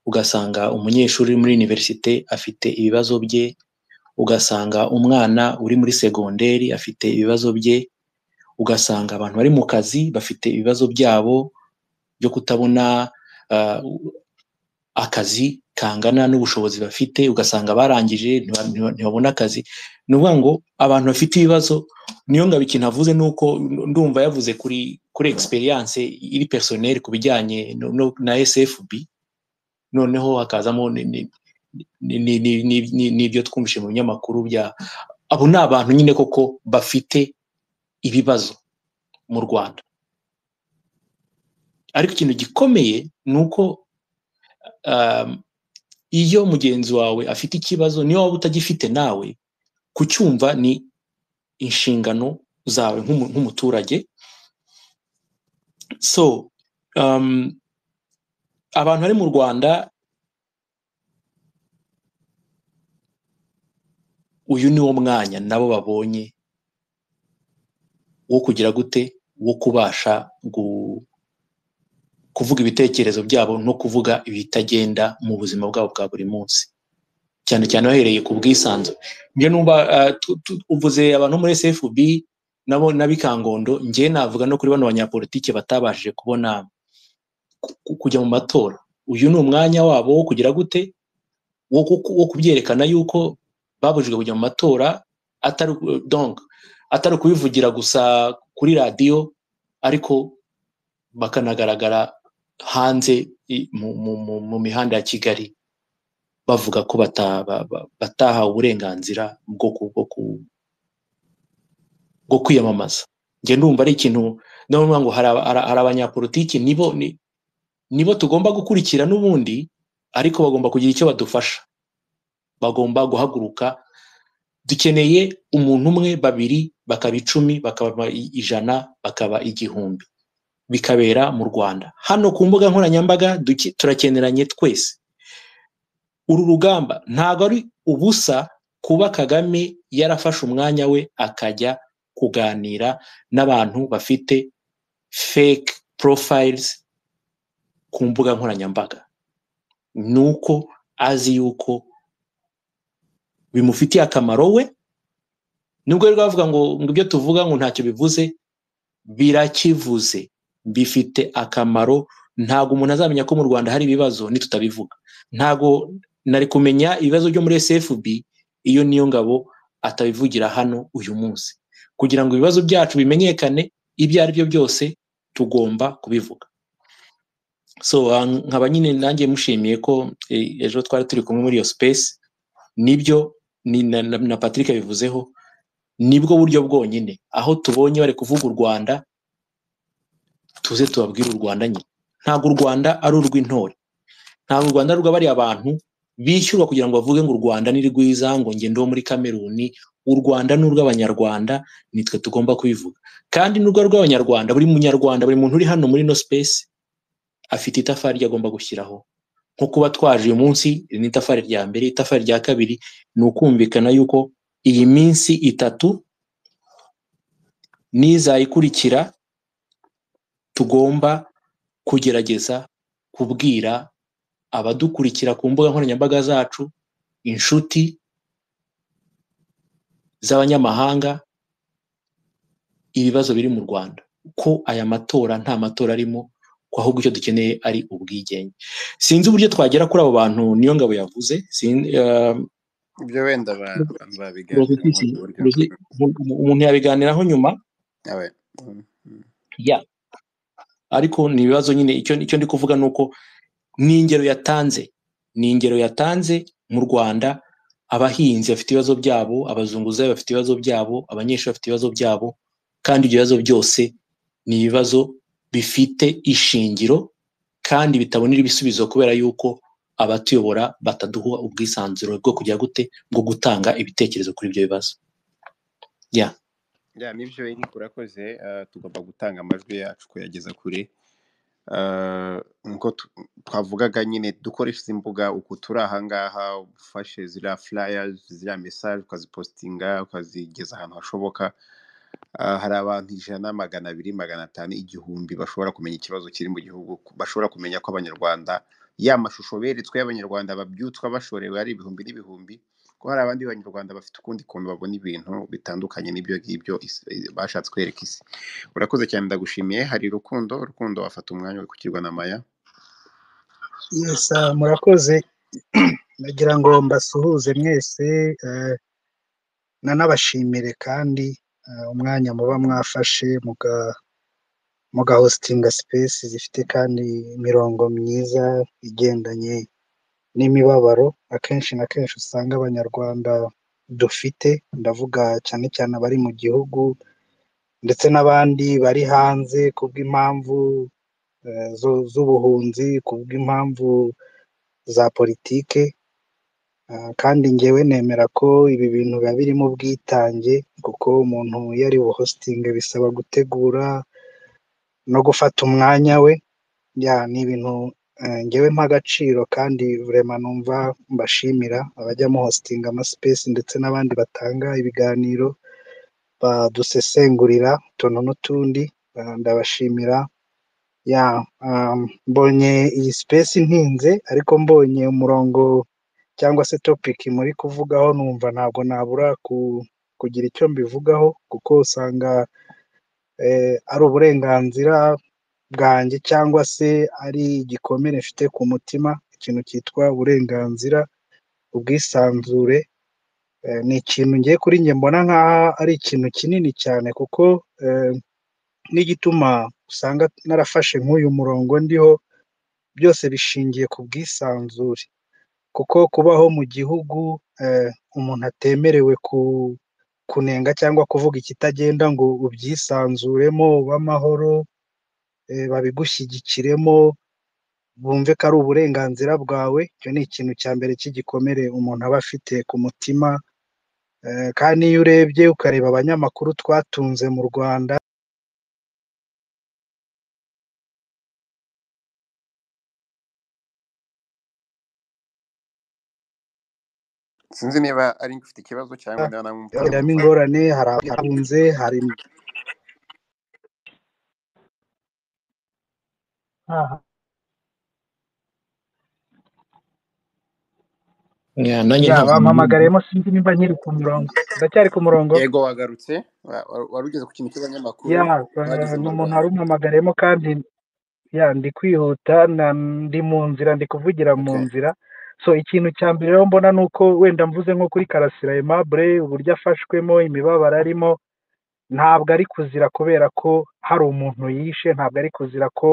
ugasanga umunyeshuri uri muri universite afite ibibazo bye, ugasanga umwana uri muri segonderi afite ibibazo bye, ugasanga abantu bari mu kazi bafite ibibazo byabo byo kutabona akazi kangana n'ubushobozi bafite, ugasanga barangije ntibabona akazi. Ni ukuvuga ngo abantu bafite ibibazo. Niyongabo ikintu avuze ni uko ndumva yavuze kuri experience iri personnel ku bijyanye na SFB, noneho hakazamo n'ibyo twumvise mu binyamakuru bya abo ni abantu nyine koko bafite ibibazo mu Rwanda. Ariko ikintu gikomeye ni uko iyo mugenzi wawe afite ikibazo, niyo waba utagifite nawe, kucyumva ni inshingano zawe nk'umuturage. So Abantu bari mu Rwanda, uyu ni wo mwanya nabo babonye wo kugira gute, wo kubasha kuvuga ibitekerezo byabo no kuvuga ibitagenda mu buzima bwabo bwa buri munsi, cyane cyane bahereye ku bwisanzure. Njye numva uvuze abantu muri SFB nabo n'abikangondo, njye navuga no kuri bano banyapolitike batabashije kubona kujya mu matora. Uyu ni umwanya wabo wo kugira gute, wo kubyerekana yuko babujijwe kujya mu matora, atari donc atari kubivugira gusa kuri radiyo, ariko bakanagaragara hanze mu mihanda ya Kigali bavuga ko batahawe uburenganzira bwo kwiyamamaza. Njye ndumva ari ikintu ndavuga ngo hari abanyapolitiki nibo tugomba gukurikira n'ubundi, ariko bagomba kugira icyo badufasha, bagomba guhaguruka. Dukeneye umuntu umwe, babiri, bakaba 10, bakaba 100, bakaba 1000, bikabera mu Rwanda. Hano ku mbuga nkoranyambaga turakeneranye twese. Uru rugamba ntago ari ubusa kuba Kagame yarafashe umwanya we akajya kuganira n'abantu bafite fake profiles ku mbuga nkoranyambaga. Nuko azi yuko bimufitiye akamaro we, nubwo rero bavuga ngo ibyo tuvuga ngo ntacyo bivuze, birakivuze, bifite akamaro. Ntago umuntu azamenya ko mu Rwanda hari ibibazo nitutabivuga. Ntago nari kumenya ibibazo byo muri SFB iyo niyo ngabo atabivugira hano uyu munsi. Kugira ngo ibibazo byacu bimenyekane, ibyo ari byo byose tugomba kubivuga. So nkaba nyine nanjye mushimiye ko ejo twari turi kumwe muri iyo space, nibyo ni na Patrick yabivuzeho, nibwo buryo bwonyine aho tubonye bari kuvuga u Rwanda tuze tubabwire u Rwanda nyine. Ntabwo u Rwanda ari urw'intore, ntabwo u Rwanda rw'abari abantu bishyurwa kugira ngo bavuge ngo u Rwanda ni rwiza, ngo ngende wo muri Kameruni. U Rwanda ni urw'Abanyarwanda, nitwe tugomba kubivuga. Kandi n'urwo rw'Abanyarwanda, buri munyarwanda, buri muntu uri hano muri no space afite itafari rye agomba gushyiraho. Nko kuba twaje uyu munsi, iri ni itafari rya mbere. Itafari rya kabiri ni ukumvikana yuko iyi minsi 3 n'izayikurikira tugomba kugerageza kubwira abadukurikira ku mbuga nkoranyambaga zacu, inshuti z'abanyamahanga, ibibazo biri mu Rwanda, ko aya matora nta matora arimo, ko ahubwo icyo dukeneye ari ubwigenge. Sinzi uburyo twagera kuri abo bantu niyo ngabo yavuze, ibyo wenda babiganiraho umuntu yabiganiraho nyuma. Ya, ariko ni ibibazo nyine. Icyo ndi kuvuga nuko ni ingero yatanze, ni ingero yatanze mu Rwanda. Abahinzi bafite ibibazo byabo, abazunguzayi bafite ibibazo byabo, abanyeshuri bafite ibibazo byabo, kandi ibyo bibazo byose ni ibibazo bifite ishingiro kandi bitabonera ibisubizo kubera yuko abatuyobora bataduha ubwisanzure bwo kujya gute, bwo gutanga ibitekerezo kuri ibyo bibazo. Ya, nibyo Eric urakoze. Tugomba gutanga amajwi yacu kuyageza kure. Nkuko twavugaga nyine, dukoresha imbuga uku turi ahangaha, ufashe ziriya flyers, ziriya message ukazipostinga, ukazigeza ahantu hashoboka. Hari abantu 100, 200, 500, 1000 bashobora kumenya ikibazo kiri mu gihugu, bashobora kumenya ko Abanyarwanda, ya mashusho beretswe y'Abanyarwanda babyutswa bashorewe ari ibihumbi n'ibihumbi, ko hari abandi Banyarwanda bafite ukundi kuntu babona ibintu bitandukanye n'ibyo ngibyo bashatse kwereka isi. Urakoze cyane, ndagushimiye. Hari Rukundo wafata umwanya uri na Maya. Yes, murakoze. Nagira ngo mbasuhuze mwese, nanabashimire kandi umwanya muba mwafashe mugahostinga space zifite kandi imirongo myiza igendanye n'imibabaro akenshi na kenshi usanga Abanyarwanda dufite, ndavuga cyane cyane abari mu gihugu ndetse n'abandi bari hanze kubw'impamvu z'ubuhunzi, kubw'impamvu za politike. Kandi ngewe nemera ko ibi bintu biba birimo ubwitange, kuko umuntu iyo ari buhostinge bisaba gutegura no gufata umwanya we. Ya, ni ibintu Njyewe mpa agaciro kandi vraiment numva mbashimira abajya muhostinga amaspace ndetse n'abandi batanga ibiganiro badusesengurira utuntu n'utundi, ndabashimira. Ya, mbonye iyi space ntinze, ariko mbonye umurongo cyangwa se topic muri kuvugaho numva ntabwo nabura kugira icyo mbivugaho, kuko usanga ari uburenganzira bwanjye cyangwa se ari igikomere mfite ku mutima, ikintu cyitwa uburenganzira, ubwisanzure, ni ikintu ngiye kuri njye mbona nk'aho ari ikintu kinini cyane, kuko n'igituma usanga narafashe nk'uyu murongo ndiho, byose bishingiye ku bwisanzure, kuko kubaho mu gihugu umuntu atemerewe kunenga cyangwa kuvuga ikitagenda ngo ubyisanzuremo, ube amahoro, babigushyigikiremo, bumve ko ari uburenganzira bwawe, icyo ni ikintu cya mbere cy'igikomere umuntu aba afite ku mutima. Kandi iyo urebye ukareba abanyamakuru twatunze mu Rwanda, Sinzi niba ari ufite ikibazo cyangwa niba namwe bagiramo mutamwumva. ingorane, hari abahunze, hari Ya, nanjye ya ntabwo mwumva. bampamagariyemo, sinzi nimba nkiri ku murongo, ndacyari ku murongo. Yego, wagarutse. Wari ugeze ku kintu cy'abanyamakuru Ya, bageze ni mu umuntu Rwanda. wari umpamagariyemo kandi ya ndi kwihuta, ndi mu nzira, ndi kuvugira mu Okay. nzira. So ikintu cya mbere rero mbona ni uko wenda mvuze nko kuri Karasira Aimable, uburyo afashwemo, imibabaro arimo, ntabwo ari kuzira kubera ko hari umuntu yishe, ntabwo ari kuzira ko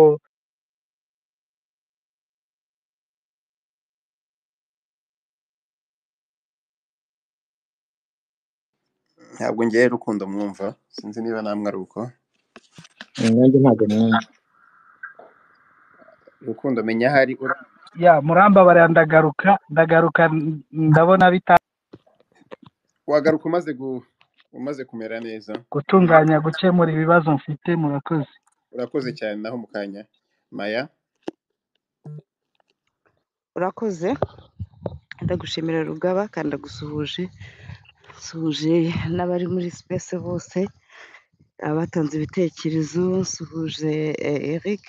Ntabwo ngewe Rukundo mwumva, sinzi niba namwe ari uko. Nanjye ntabwo mwumva. Rukundo menya ahari ya murambabarira, ndagaruka ndagaruka, ndabona bita wagaruka umaze kumera neza. gutunganya gukemura ibibazo mfite. Murakoze. Urakoze cyane. Naho mu kanya Maya. Urakoze, ndagushimira Rugaba, kandi ndagusuhuje, nsuhuje n'abari muri space bose, abatanze ibitekerezo, nsuhuje Eric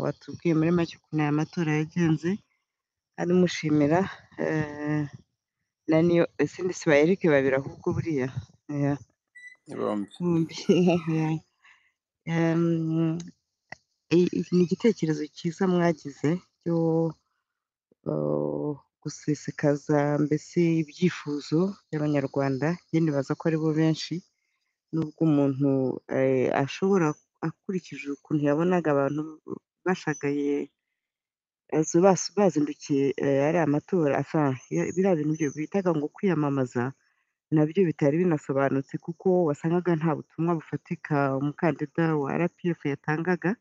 watubwiye muri make ukuntu aya matora yagenze, kandi mushimira na niyo sindi si ba Eric babiri ahubwo buriya yeah. Ni bombi. Bombi. Yeah. Ni igitekerezo cyiza mwagize cyo gusesekaza mbese ibyifuzo by'Abanyarwanda. Njye nibaza ko aribo benshi, nubwo umuntu ashobora akurikije ukuntu yabonaga abantu bashagaye bazindukiye ariya matora, enfin, biriya bintu byo bitaga ngo kwiyamamaza, nabyo bitari binasobanutse, kuko wasangaga nta butumwa bufatika umukandida wa RPF yatangaga,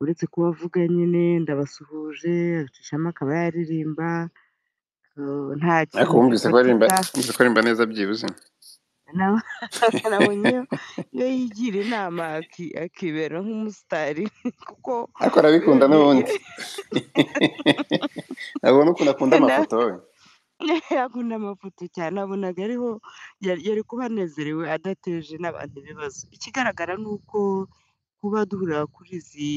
uretse kuba avuga nyine ndabasuhuje, agacishamo akaba yaririmba, nta Ariko kintu wumvise ko aririmba, gifatika. wumvise ko aririmba neza byibuze. Nabonye iyo yigira inama akibera nk'umusitari, kuko Ariko arabikunda n'ubundi. Nabona ukuntu akunda amafoto we. Akunda amafoto cyane, abonaga ariho yari kuba anezerewe adateje n'abantu ibibazo. Ikigaragara ni uko kuba duhurira kuri izi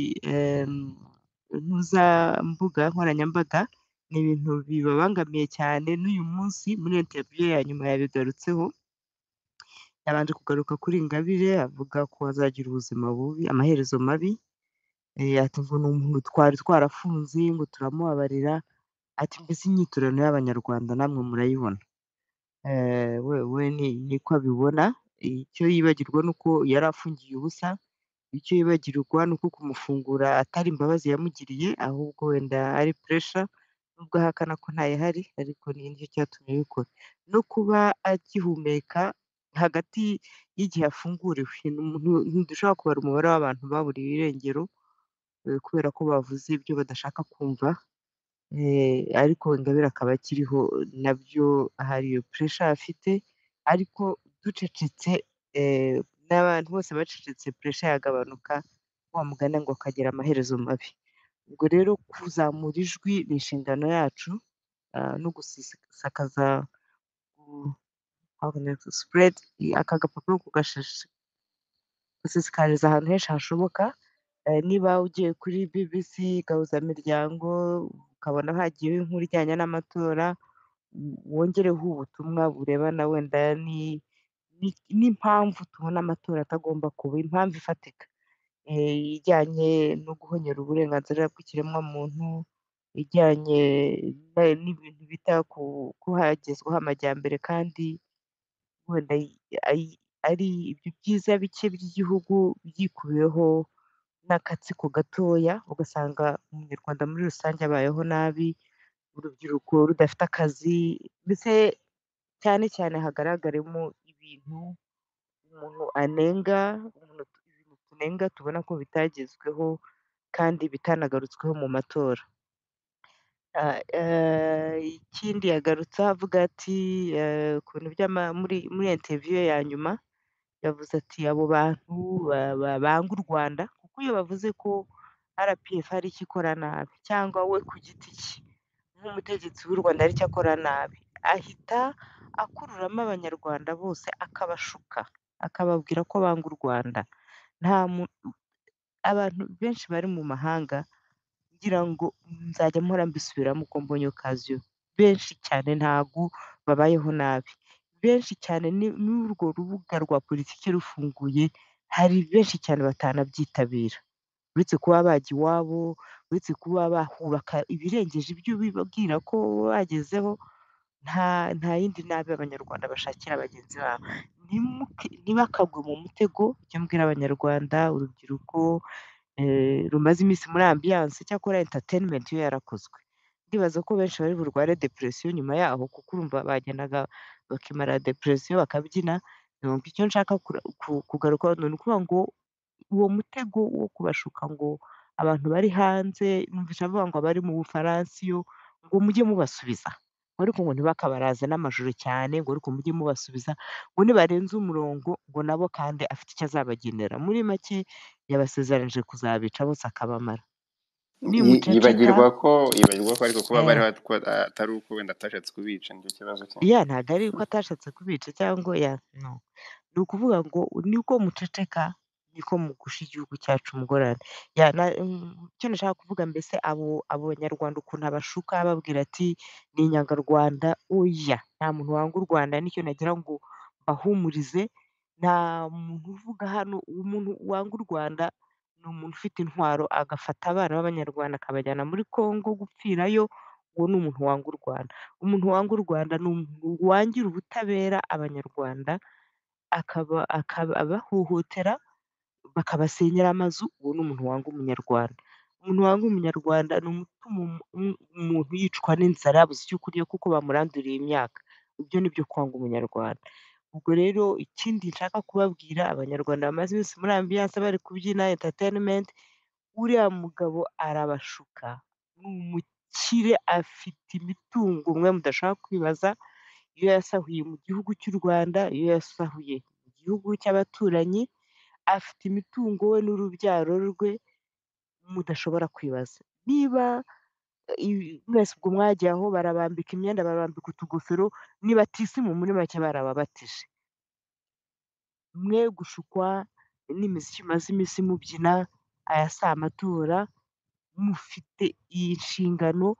mbuga nkoranyambaga ni ibintu bibabangamiye cyane. N'uyu munsi muri interview ya nyuma yabigarutseho, yabanje kugaruka kuri Ingabire avuga ko azagira ubuzima bubi, amaherezo mabi. Ati ngo ni umuntu twari twarafunze ngo turamubabarira, ati mbese inyiturano y'Abanyarwanda namwe murayibona. We niko abibona. Icyo yibagirwa ni uko yari afungiye ubusa, icyo yibagirwa ni uko kumufungura atari imbabazi yamugiriye, ahubwo wenda ari pressure, nubwo ahakana ko ntayihari, ariko ni nicyo cyatumye abikora. No kuba agihumeka hagati y'igihe afunguriwe, ntidushobora kubara umubare w'abantu baburiwe irengero kubera ko bavuze ibyo badashaka kumva, ariko Ingabire akaba akiriho, nabyo hari iyo pressure afite, ariko ducecetse, n'abantu bose bacecetse, pressure yagabanuka, wa mugani ngo akagira amaherezo mabi. Ubwo rero kuzamura ijwi ni inshingano yacu, no gusakaza how can I spread aka gapapuro kugashisikariza ahantu henshi hashoboka. Niba ugiye kuri BBC Gahuzamiryango ukabona hagiyeho inkuru ijyanye n'amatora, wongereho ubutumwa burebana wenda n'impamvu tubona amatora atagomba kuba, impamvu ifatika ijyanye no guhonyora uburenganzira bw'ikiremwamuntu, ijyanye n'ibintu bita ku hagezweho amajyambere kandi wenda ari ibyo byiza bike by'igihugu byikubiweho n'akatsiko gatoya, ugasanga umunyarwanda muri rusange abayeho nabi, urubyiruko rudafite akazi, mbese cyane cyane hagaragaremo ibintu umuntu anenga, ibintu tunenga tubona ko bitagezweho kandi bitanagarutsweho mu matora. Ikindi yagarutse avuga ati ku bintu muri interview ya nyuma yavuze ati abo bantu banga u Rwanda, kuko iyo bavuze ko RPF hari icyo ikora nabi cyangwa we ku giti cye nk'umutegetsi w'u Rwanda hari icyo akora nabi, ahita akururamo abanyarwanda bose akabashuka, akababwira ko banga u Rwanda. Abantu benshi bari mu mahanga, ngira ngo nzajya mpora mbisubiramo uko mbonye occasion, benshi cyane ntago babayeho nabi, benshi cyane n'urwo rubuga rwa politiki rufunguye, hari benshi cyane batanabyitabira, uretse kuba bajya iwabo, uretse kuba bahubaka ibirengeje ibyo bibabwira ko bagezeho, nta yindi nabi abanyarwanda bashakira bagenzi babo. Ntibakagwe mu mutego. Icyo mbwira abanyarwanda, urubyiruko rumaze iminsi muri ambiance, cyakora entertainment yo yarakozwe, ndibaza ko benshi bari burware depression nyuma yaho, kuko urumva bagendaga bakimara depression bakabyina. Donc icyo nshaka kugarukaho ni ukuvuga ngo uwo mutego wo kubashuka ngo abantu bari hanze, numvise avuga ngo abari mu Bufaransa iyo ngo mujye mubasubiza, ariko ngo ntibakabaraze n'amajoro cyane, ngo ariko mujye mubasubiza, ngo nibarenze umurongo ngo nabo kandi afite icyo azabagenera. Muri make yabasezeranije kuzabica bose akabamara. Nimuceceka, Yibagirwa ko ariko kuba bari atari uko wenda atashatse kubica, nicyo kibazo cye. Ya, ntabwo ari uko atashatse kubica cyangwa ya no, ni ukuvuga ngo niko muceceka niko mugusha igihugu cyacu mugorane. Icyo nashaka kuvuga mbese abo banyarwanda ukuntu abashuka babwira ati ni inyangarwanda, oya, nta muntu wanga u Rwanda, nicyo nagira ngo mbahumurize. Nta muntu uvuga hano, umuntu wanga u Rwanda ni umuntu ufite intwaro agafata abana b'abanyarwanda akabajyana muri Congo gupfirayo, uwo ni umuntu wanga u Rwanda. Umuntu wanga u Rwanda ni umuntu wangira ubutabera abanyarwanda, akaba abahohotera, bakabasenyera amazu, uwo ni umuntu wanga umunyarwanda. Umuntu wanga umunyarwanda ni umutuma umuntu yicwa n'inzara yabuze icyo kurya kuko bamuranduriye imyaka. Ibyo ni byo kwanga umunyarwanda. Ubwo rero ikindi nshaka kubabwira, abanyarwanda bamaze iminsi muri ambiance bari kubyina entertainment, uriya mugabo arabashuka, ni umukire, afite imitungo mwe mudashaka kwibaza, iyo yasahuye mu gihugu cy'u Rwanda, iyo yasahuye mu gihugu cy'abaturanyi, afite imitungo we n'urubyaro rwe mudashobora kwibaza. Niba mwese ubwo mwagiye aho barabambika imyenda, barabambika utugofero, niba batisimu muri make barababatije. Mwe gushukwa n'imiziki imaze iminsi mubyina, aya si amatora, mufite iyi nshingano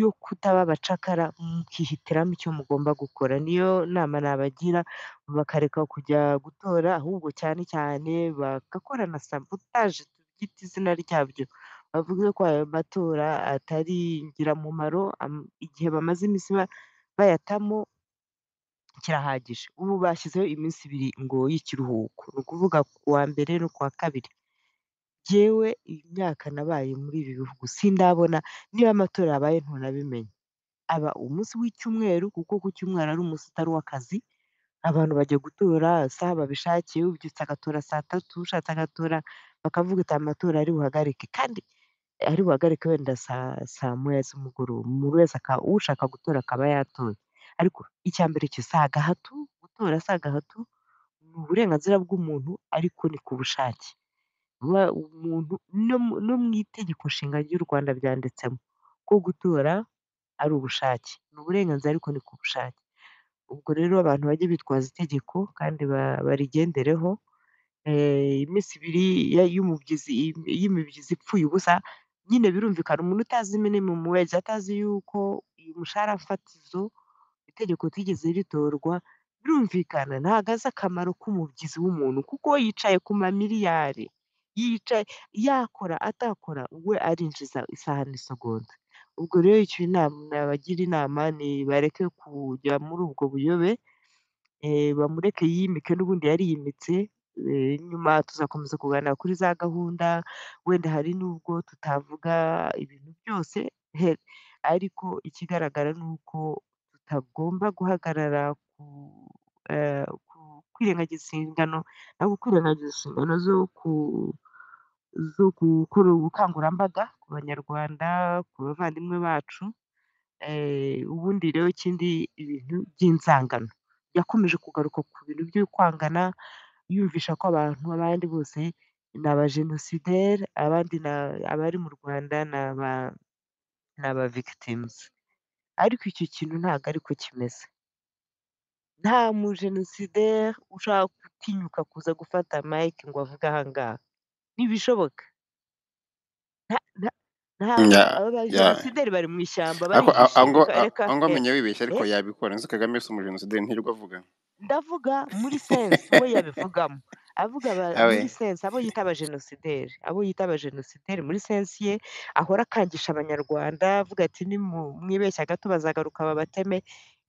yo kutaba abacakara, mukihitiramo icyo mugomba gukora. Niyo nama nabagira, bakareka kujya gutora, ahubwo cyane cyane bagakora na sabotage, tubyite izina ryabyo, bavuge ko ayo matora atari ingirakamaro, igihe bamaze iminsi bayatamo kirahagije. Ubu bashyizeho iminsi ibiri ngo y'ikiruhuko, ni ukuvuga ku wa mbere no ku wa kabiri. Jyewe imyaka nabaye muri ibi bihugu sindabona niba amatora yabaye ntunabimenye. Aba umunsi w'icyumweru, kuko ku cyumweru ari umunsi utari uw'akazi, abantu bajya gutora isaha babishakiye, ubyutse agatora saa tatu, ushatse agatora, bakavuga ati amatora ari buhagarike, kandi ari buhagarike wenda saa moya z'umugoroba, umuntu wese ushaka gutora akaba yatoye. Ariko icya mbere cyo si agahato, gutora si agahato, ni uburenganzira bw'umuntu, ariko ni ku bushake. Umuntu no mu itegeko nshinga ry'u Rwanda byanditsemo ko gutora ari ubushake, ni uburenganzira ariko ni ku bushake. Ubwo rero abantu bajye bitwaza itegeko kandi barigendereho. Iminsi ibiri y'umubyizi, y'imibyizi ipfuye ubusa nyine birumvikana, umuntu utazi minimum wage, atazi yuko uyu mushahara fatizo itegeko tigeze ritorwa, birumvikana ntabwo azi akamaro k'umubyizi w'umuntu, kuko yicaye ku mamiliyari, yicaye yakora atakora we arinjiza isaha n'isegonda. Ubwo rero icyo inama nabagira inama ni bareke kujya muri ubwo buyobe, bamureke yiyimike, n'ubundi yariyimitse. Nyuma tuzakomeza kuganira kuri za gahunda, wenda hari n'ubwo tutavuga ibintu byose, ariko ikigaragara ni uko tutagomba guhagarara ku kwirengagiza inshingano, ntabwo kwirengagiza inshingano zo gukora ubukangurambaga ku Banyarwanda, ku bavandimwe bacu. Ubundi rero ikindi, ibintu by'inzangano yakomeje kugaruka ku bintu byo kwangana, yumvisha ko abantu abandi bose ni abajenosideri, abandi abari mu Rwanda ni aba victims, ariko icyo kintu ntabwo ariko kimeze. Nta mujenosideri ushaka gutinyuka kuza gufata mike ngo avuge aha ngaha, ntibishoboka. Nta abajenosideri bari mu ishyamba ariko barihishe. Reka reka aho ngo amenya wibeshya, ariko yabikora. Nzi Kagame si umujenosideri, ntirirwa avuga. Ndavuga muri sense we yabivugamo, avuga awe muri sense abo yita abajenosideri, abo yita abajenosideri muri sense ye ahora akangisha Abanyarwanda avuga ati nimwibeshya gato bazagaruka babateme.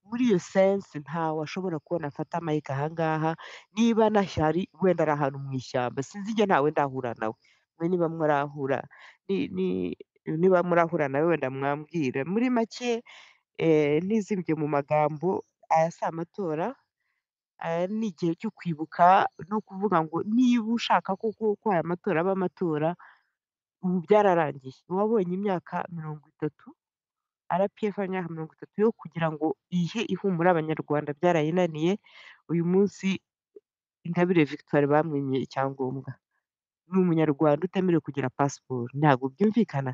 Muri iyo sense ntawe ashobora kubona afata mike aha ngaha, niba anahari wenda ari ahantu mu ishyamba, sinzi igihe ntawe ndahura nawe. Mwe niba murahura niba murahura nawe wenda mwambwira. Muri make, ntizimbye mu magambo, aya si amatora, aya ni igihe cyo kwibuka no kuvuga ngo niba ushaka koko ko aya matora aba amatora, ubu byararangiye. Wabonye imyaka 30 RPF, imyaka 30 yo kugira ngo ihe ihumure Abanyarwanda byarayinaniye. Uyu munsi Ingabire Victoire bamwimye icyangombwa, ni Umunyarwanda utemerewe kugira pasiporo, ntabwo byumvikana.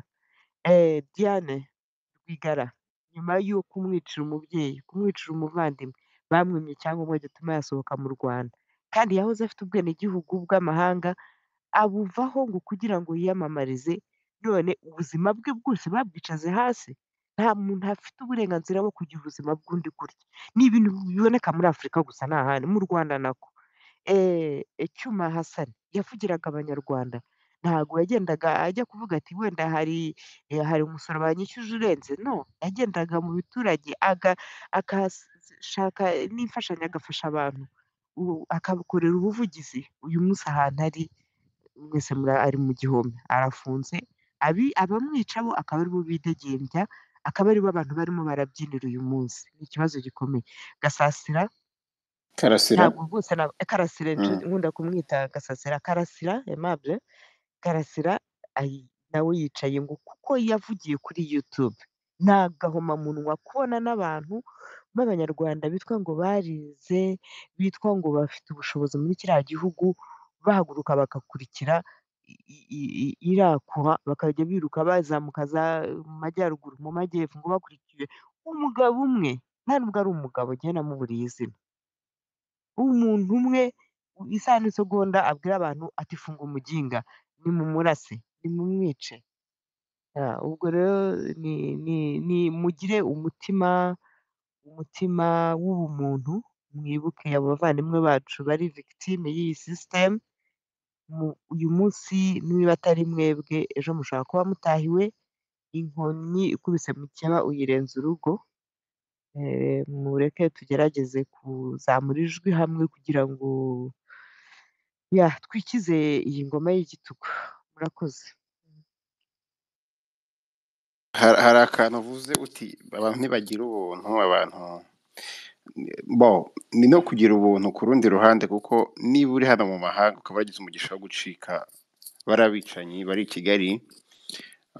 Diane Rwigara nyuma yo kumwicira umubyeyi, kumwicira umuvandimwe, bamwimye icyangombwa gituma yasohoka mu Rwanda, kandi yahoze afite ubwenegihugu bw'amahanga, abuvaho ngo kugira ngo yiyamamarize, none ubuzima bwe bwose babwicaze hasi. Nta muntu afite uburenganzira bwo kugira ubuzima bw'undi gutya. Ni ibintu biboneka muri Afurika gusa, nta handi, mu Rwanda nako. Cyuma Hassan yavugiraga Abanyarwanda, ntabwo yagendaga ajya kuvuga ati wenda hari umusoro banyishyuje urenze, no, yagendaga mu biturage agashaka n'imfashanyo, agafasha abantu, akabakorera ubuvugizi. Uyu munsi ahantu ari mwese ari mu gihome, arafunze, abamwica bo akaba aribo bidegembya, akaba aribo abantu barimo barabyinira uyu munsi. Ni ikibazo gikomeye. Gasasira Karasira ntabwo rwose Karasira, nkunda kumwita Gasasira, Karasira Aimable Karasira, nawe yicaye ngo kuko yavugiye kuri YouTube. Ni agahomamunwa kubona n'abantu b'Abanyarwanda bitwa ngo barize, bitwa ngo bafite ubushobozi muri kiriya gihugu, bahaguruka bagakurikira iriya bakajya biruka bazamuka za mu majyaruguru, mu majyepfo, ngo bakurikiye umugabo umwe, nta nubwo ari umugabo, njyewe namuburiye izina, umuntu umwe isaha n'isegonda abwira abantu ati funga umuginga, nimumurase, nimumwice. Ubwo rero ni mugire umutima w'ubumuntu, mwibuke abo bavandimwe bacu bari victime y'iyi system. Uyu munsi niba atari mwebwe, ejo mushobora kuba mutahiwe. Inkoni ikubise mukeba uyirenza urugo. Mureke tugerageze kuzamura ijwi hamwe kugira ngo twikize iyi ngoma y'igitugu. Murakoze. Hari akantu uvuze uti abantu ntibagira ubuntu, abantu bo ni no kugira ubuntu ku rundi ruhande, kuko niba uri hano mu mahanga ukaba wagize umugisha wo gucika bari abicanyi bari i Kigali,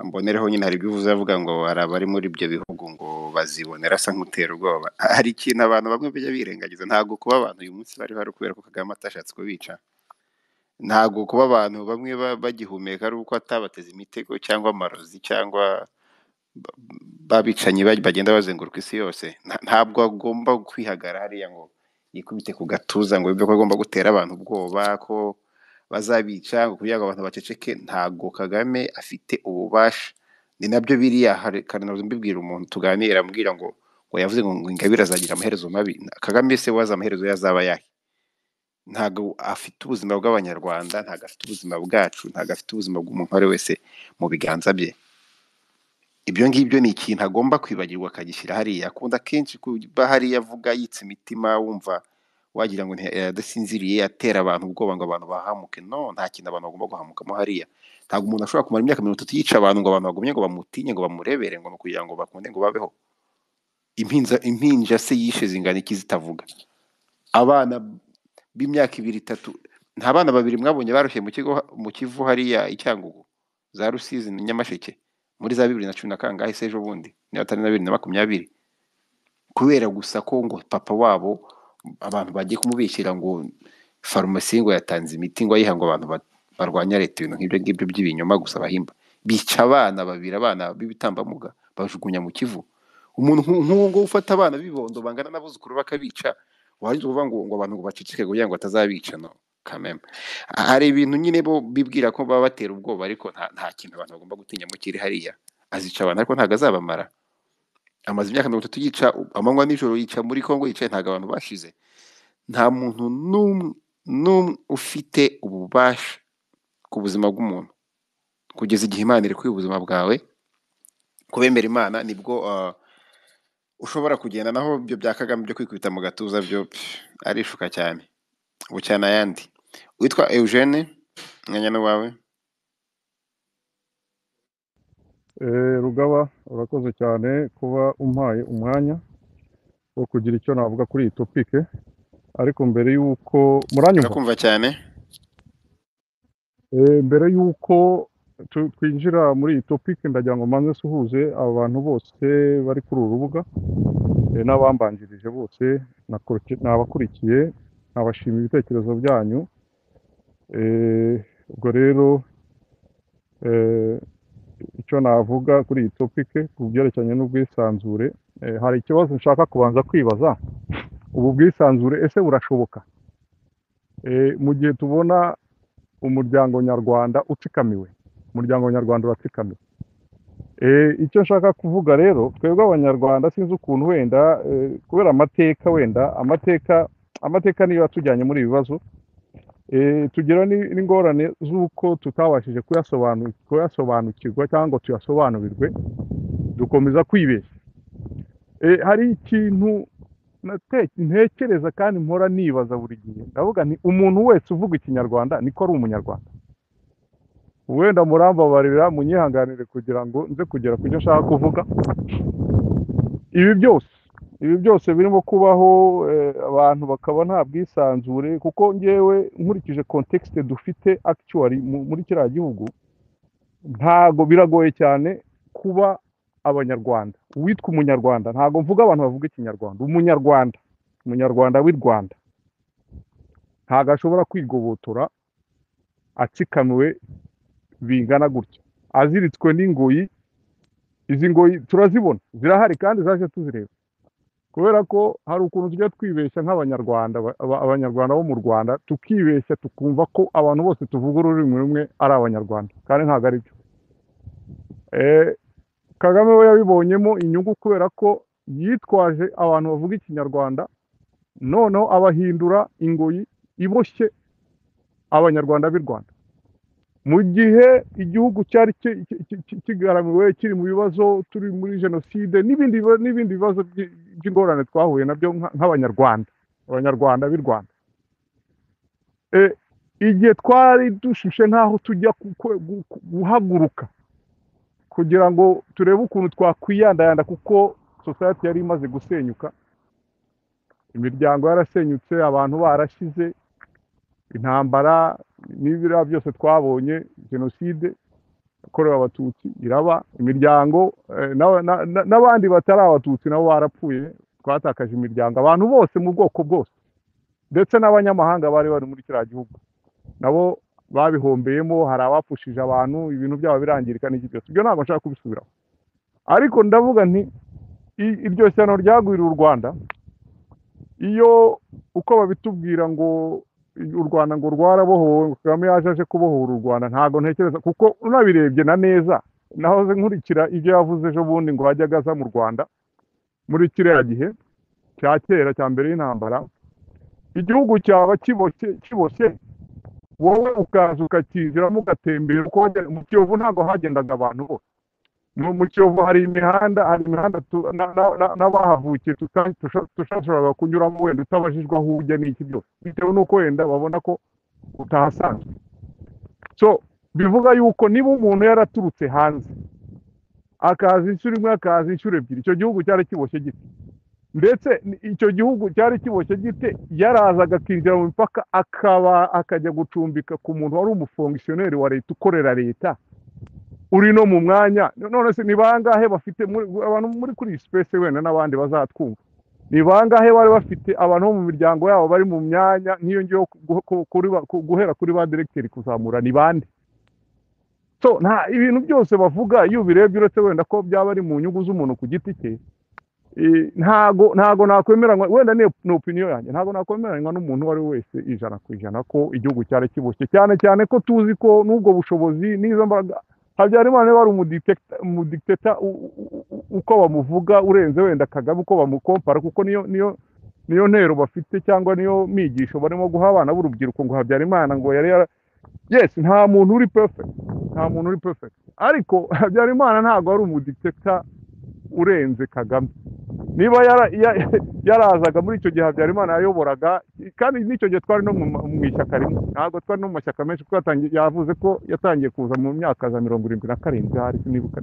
mbonereho nyine hari ibyo uvuze avuga ngo hari abari muri ibyo bihugu ngo bazibonera, asa nk'utera ubwoba. Hari ikintu abantu bamwe bajya birengagiza, ntabwo kuba abantu uyu munsi bari hari kubera ko Kagame atashatse kubica, Ntabwo kuba abantu bamwe bagihumeka ari uko atabateze imitego cyangwa amarozi cyangwa babicanyi bagenda bazenguruka isi yose. Ntabwo agomba kwihagara hariya ngo yikubite ku gatuza ngo yumve ko agomba gutera abantu ubwoba ko bazabica ngo kugira ngo abantu baceceke. Ntabwo Kagame afite ububasha. Ni nabyo biriya hari kare nahoze mbibwira umuntu tuganira, ambwira ngo yavuze ngo Ingabire azagira amaherezo mabi. Kagame se wazi amaherezo ye azaba ayahe? Ntabwo afite ubuzima bw'Abanyarwanda, ntabwo afite ubuzima bwacu, ntabwo afite ubuzima bw'umuntu uwo ari we wese mu biganza bye. Ibyo ngibyo ni ikintu agomba kwibagirwa akagishyira hariya. Akunda kenshi kuba hariya avuga yitsa imitima, wumva wagira ngo adasinziriye, atera abantu ubwoba ngo abantu bahamuke. No, nta kintu abantu bagomba guhamukamo hariya. Ntabwo umuntu ashobora kumara imyaka 30 yica abantu ngo abantu bagumye ngo bamutinye, ngo bamurebere, ngo kugira ngo bakunde ngo babeho. Impinja se yishe zingana iki zitavuga? Abana b'imyaka 2 3, nta bana babiri mwabonye barushye mu kigo mu Kivu hariya i Cyangugu, za Rusizi na Nyamasheke muri za 2010 na kangahe se ejo bundi, niba atari na 2020, kubera gusa ko ngo papa wabo abantu bagiye kumubeshyira ngo farumasi ngo yatanze imiti ngo ayiha ngo abantu barwanya leta, ibintu nk'ibyo ngibyo by'ibinyoma gusa bahimba. Bica abana babiri, abana b'ibitambambuga bajugunya mu Kivu. Umuntu nk'uwo nguwo ufata abana b'ibibondo bangana n'abuzukuru bakabica, warangiza uvuga ngo abantu ngo baceceke kugira ngo batazabica. No kameme, hari ibintu nyine bo bibwira ko baba batera ubwoba, ariko nta kintu abantu bagomba gutinyamo kiri hariya. Azica abantu ariko ntabwo azabamara. Amaze imyaka 30 yica amanywa nijoro, yica muri Kongo, yicaye, ntabwo abantu bashize. Nta muntu n'umwe ufite ububasha ku buzima bw'umuntu kugeza igihe Imana irekuye ubuzima bwawe. Kubemera Imana nibwo ushobora kugenda. Naho ibyo bya Kagame byo kwikubita mu gatuza byo arishuka cyane, bucyana ayandi. Witwa Eugene, mwanya n'uwawe. Rugaba, urakoze cyane kuba umpaye umwanya wo kugira icyo navuga kuri iyi topike, ariko mbere y'uko muranyumva, Turakumva cyane. Mbere y'uko twinjira muri iyi topike, ndagira ngo mbanze nsuhuze aba bantu bose bari kuri uru rubuga, n'abambanjirije bose, nabakurikiye, nabashima ibitekerezo byanyu. Ubwo rero icyo navuga kuri iyi topike ku byerekeranye n'ubwisanzure, hari ikibazo nshaka kubanza kwibaza. Ubu bwisanzure ese burashoboka? Mu gihe tubona umuryango nyarwanda utsikamiwe, umuryango nyarwanda uratsikamiwe. Icyo nshaka kuvuga rero, twebwe Abanyarwanda sinzi ukuntu wenda kubera amateka, wenda amateka niyo yatujyanye muri ibi bibazo. Tugira n'ingorane z'uko tutabashije kuyasobanukirwa cyangwa ngo tuyasobanurirwe, dukomeza kwibeshya. Hari ikintu ntekereza kandi mpora nibaza buri gihe, ndavuga nti umuntu wese uvuga Ikinyarwanda niko ari Umunyarwanda. Wenda murambabarira munyihanganire kugira ngo nze kugera ku cyo nshaka kuvuga. Ibi byose birimo kubaho, abantu bakaba nta bwisanzure, kuko ngewe nkurikije context dufite actually muri kiriya gihugu, ntago biragoye cyane kuba Abanyarwanda. Uwitwa Umunyarwanda, ntago mvuga abantu bavuga Ikinyarwanda, Umunyarwanda w'i Rwanda ntago ashobora kwigobotora atsikamiwe bingana gutya, aziritswe n'ingoyi. Izi ngoyi turazibona zirahari kandi zaje tuzireba, kubera ko hari ukuntu tujya twibeshya nk'Abanyarwanda, Abanyarwanda bo mu Rwanda, tukibeshya tukumva ko abantu bose tuvuga ururimi rumwe ari Abanyarwanda, kandi ntabwo ari byo. Kagame we yabibonyemo inyungu kubera ko yitwaje abantu bavuga Ikinyarwanda, noneho abahindura ingoyi iboshye Abanyarwanda b'i Rwanda. Mu gihe igihugu cyari kigaramiwe, kiri mu bibazo, turi muri jenoside n'ibindi bibazo by'ingorane twahuye nabyo nk'Abanyarwanda, Abanyarwanda b'i Rwanda. Igihe twari dushushe nk'aho tujya guhaguruka kugira ngo turebe ukuntu twakwiyandayanda, kuko society yari imaze gusenyuka, imiryango yarasenyutse, abantu barashize, intambara n'ibiriya byose twabonye, jenoside yakorewe Abatutsi iraba, imiryango n'abandi batari Abatutsi nabo barapfuye, twatakaje imiryango, abantu bose mu bwoko bwose, ndetse n'abanyamahanga bari bari muri kiriya gihugu nabo Babihombeyemo, hari abapfushije abantu, ibintu byabo birangirika n'iki byose. Ibyo ntabwo nshaka kubisubiraho, ariko ndavuga nti iryo shyano ryagwiriye u Rwanda, iyo uko babitubwira ngo u Rwanda ngo rwarabohowe, ngo Kagame yaje aje kubohora u Rwanda, ntabwo ntekereza, kuko unabirebye na neza nahoze nkurikira ibyo yavuze ejo bundi ngo hajyaga aza mu Rwanda muri kiriya gihe cya kera cya mbere y'intambara, igihugu cyaba kiboshye wowe ukaza ukakinjiramo ugatembera uko wajya. Mu Kiyovu ntabwo hagendaga abantu bose. Mu Kiyovu hari imihanda n'abahavukiye tutashoboraga kunyuramo wenda utabajijwe aho ujya n'iki byose, bitewe n'uko wenda babona ko utahasanzwe. So bivuga yuko niba umuntu yaraturutse hanze akaza inshuro imwe, akaza inshuro ebyiri, icyo gihugu cyari kiboshye gite? Ndetse icyo gihugu cyari kiboshye gite? Yarazaga akinjira mu mipaka, akaba akajya gucumbika ku muntu wari umufongisiyoneri wa leta, ukorera leta, uri no mu mwanya. None se ni bangahe bafite abantu muri kuri iyi space wenda n'abandi bazatwumva, ni bangahe bari bafite abantu bo mu miryango yabo bari mu myanya nk'iyo ngiyo, guhera kuri ba directeur kuzamura, ni bande? So nta ibintu byose bavuga iyo ubirebye, uretse wenda ko byaba ari mu nyungu z'umuntu ku giti cye, ntago nakwemeranywa, wenda ni opinion yanjye, ntago nakwemeranywa n'umuntu uwo ari we wese 100% ko igihugu cyari kiboshye, cyane cyane ko tuzi ko n'ubwo bushobozi n'izo mbaraga Habyarimana wari umudictator uko bamuvuga urenze wenda Kagame uko bamukompara, kuko niyo ntero bafite cyangwa niyo migisho barimo guha abana b'urubyiruko ngo Habyarimana ngo yari yes, nta muntu uri perfect, nta muntu uri perfect, ariko Habyarimana ntabwo ari umudictator urenze Kagame. Niba yarazaga muri icyo gihe Habyarimana yayoboraga, kandi n'icyo gihe twari no mu ishyaka rimwe, ntabwo twari no mu mashyaka menshi, kuko yavuze ko yatangiye kuza mu myaka za 77, hari sinibuka.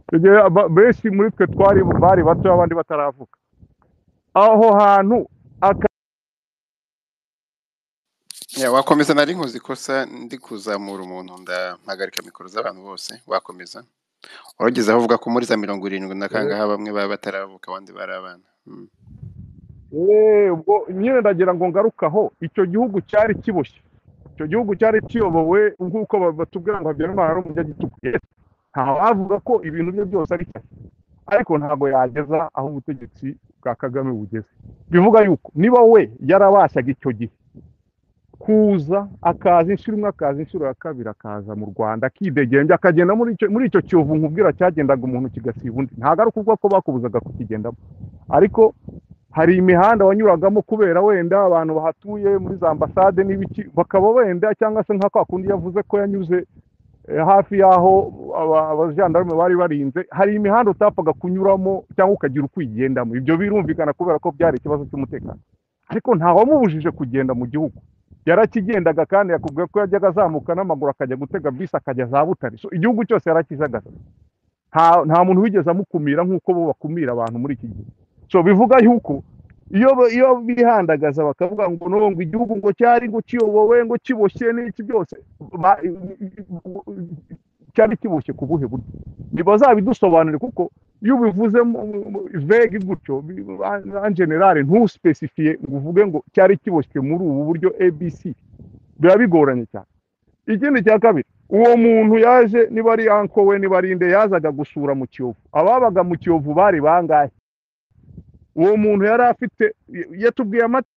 Icyo gihe benshi muri twe twari bari bato, abandi bataravuka. Aho hantu Wakomeza, nari nkoze ikosa ndi kuzamura umuntu ndampagarika mikoro z'abantu bose. Wakomeza, warugeze aho uvuga ko muri za 70 na kangahe bamwe baba bataravuka abandi bari abana. Ubwo nyine ndagira ngo ngarukaho, icyo gihugu cyari kiboshye, icyo gihugu cyari kiyobowe nk'uko batubwira ngo Habyarimana ari umunyagitugu. Nta wavuga ko ibintu bye byose ari cyane, ariko ntabwo yageza aho ubutegetsi bwa Kagame bugeze. Bivuga yuko niba we yarabashaga icyo gihe kuza akaza inshuro imwe, akaza inshuro ya kabiri, akaza mu Rwanda akidegembya, akagenda muri icyo Kiyovu nkubwira cyagendaga umuntu kigasiba undi, ntabwo ari ukuvuga ko bakubuzaga kukigendamo, ariko hari imihanda wanyuragamo kubera wenda abantu bahatuye muri za ambasade n'ibiki, bakaba wenda cyangwa se nka kwa kundi yavuze ko yanyuze hafi y'aho abajandarume bari barinze, hari imihanda utapfaga kunyuramo cyangwa ukagira uko uyigendamo. Ibyo birumvikana kubera ko byari ikibazo cy'umutekano, ariko ntawamubujije kugenda mu gihugu, yarakigendaga, kandi yakubwiye ko yajyaga azamuka n'amaguru akajya gutega bisi akajya za Butare. So igihugu cyose yarakijagaza, nta muntu wigeze amukumira nk'uko bo bakumira abantu muri iki gihe. So bivuga yuko iyo bihandagaza bakavuga ngo no ngo igihugu ngo cyari ngo kiyobowe ngo kiboshye n'iki byose, cyari kiboshye ku buhe buryo? Ntibazabidusobanurire, kuko iyo ubivuze vague gutyo en général, ntuspécifiye ngo uvuge ngo cyari kiboshywe muri ubu buryo ABC, biba bigoranye cyane. Ikindi cya kabiri, uwo muntu yaje, niba ari uncle we, niba ari inde, yazaga gusura mu Kiyovu, ababaga mu Kiyovu bari bangahe? Uwo muntu yari afite, yatubwiye amateka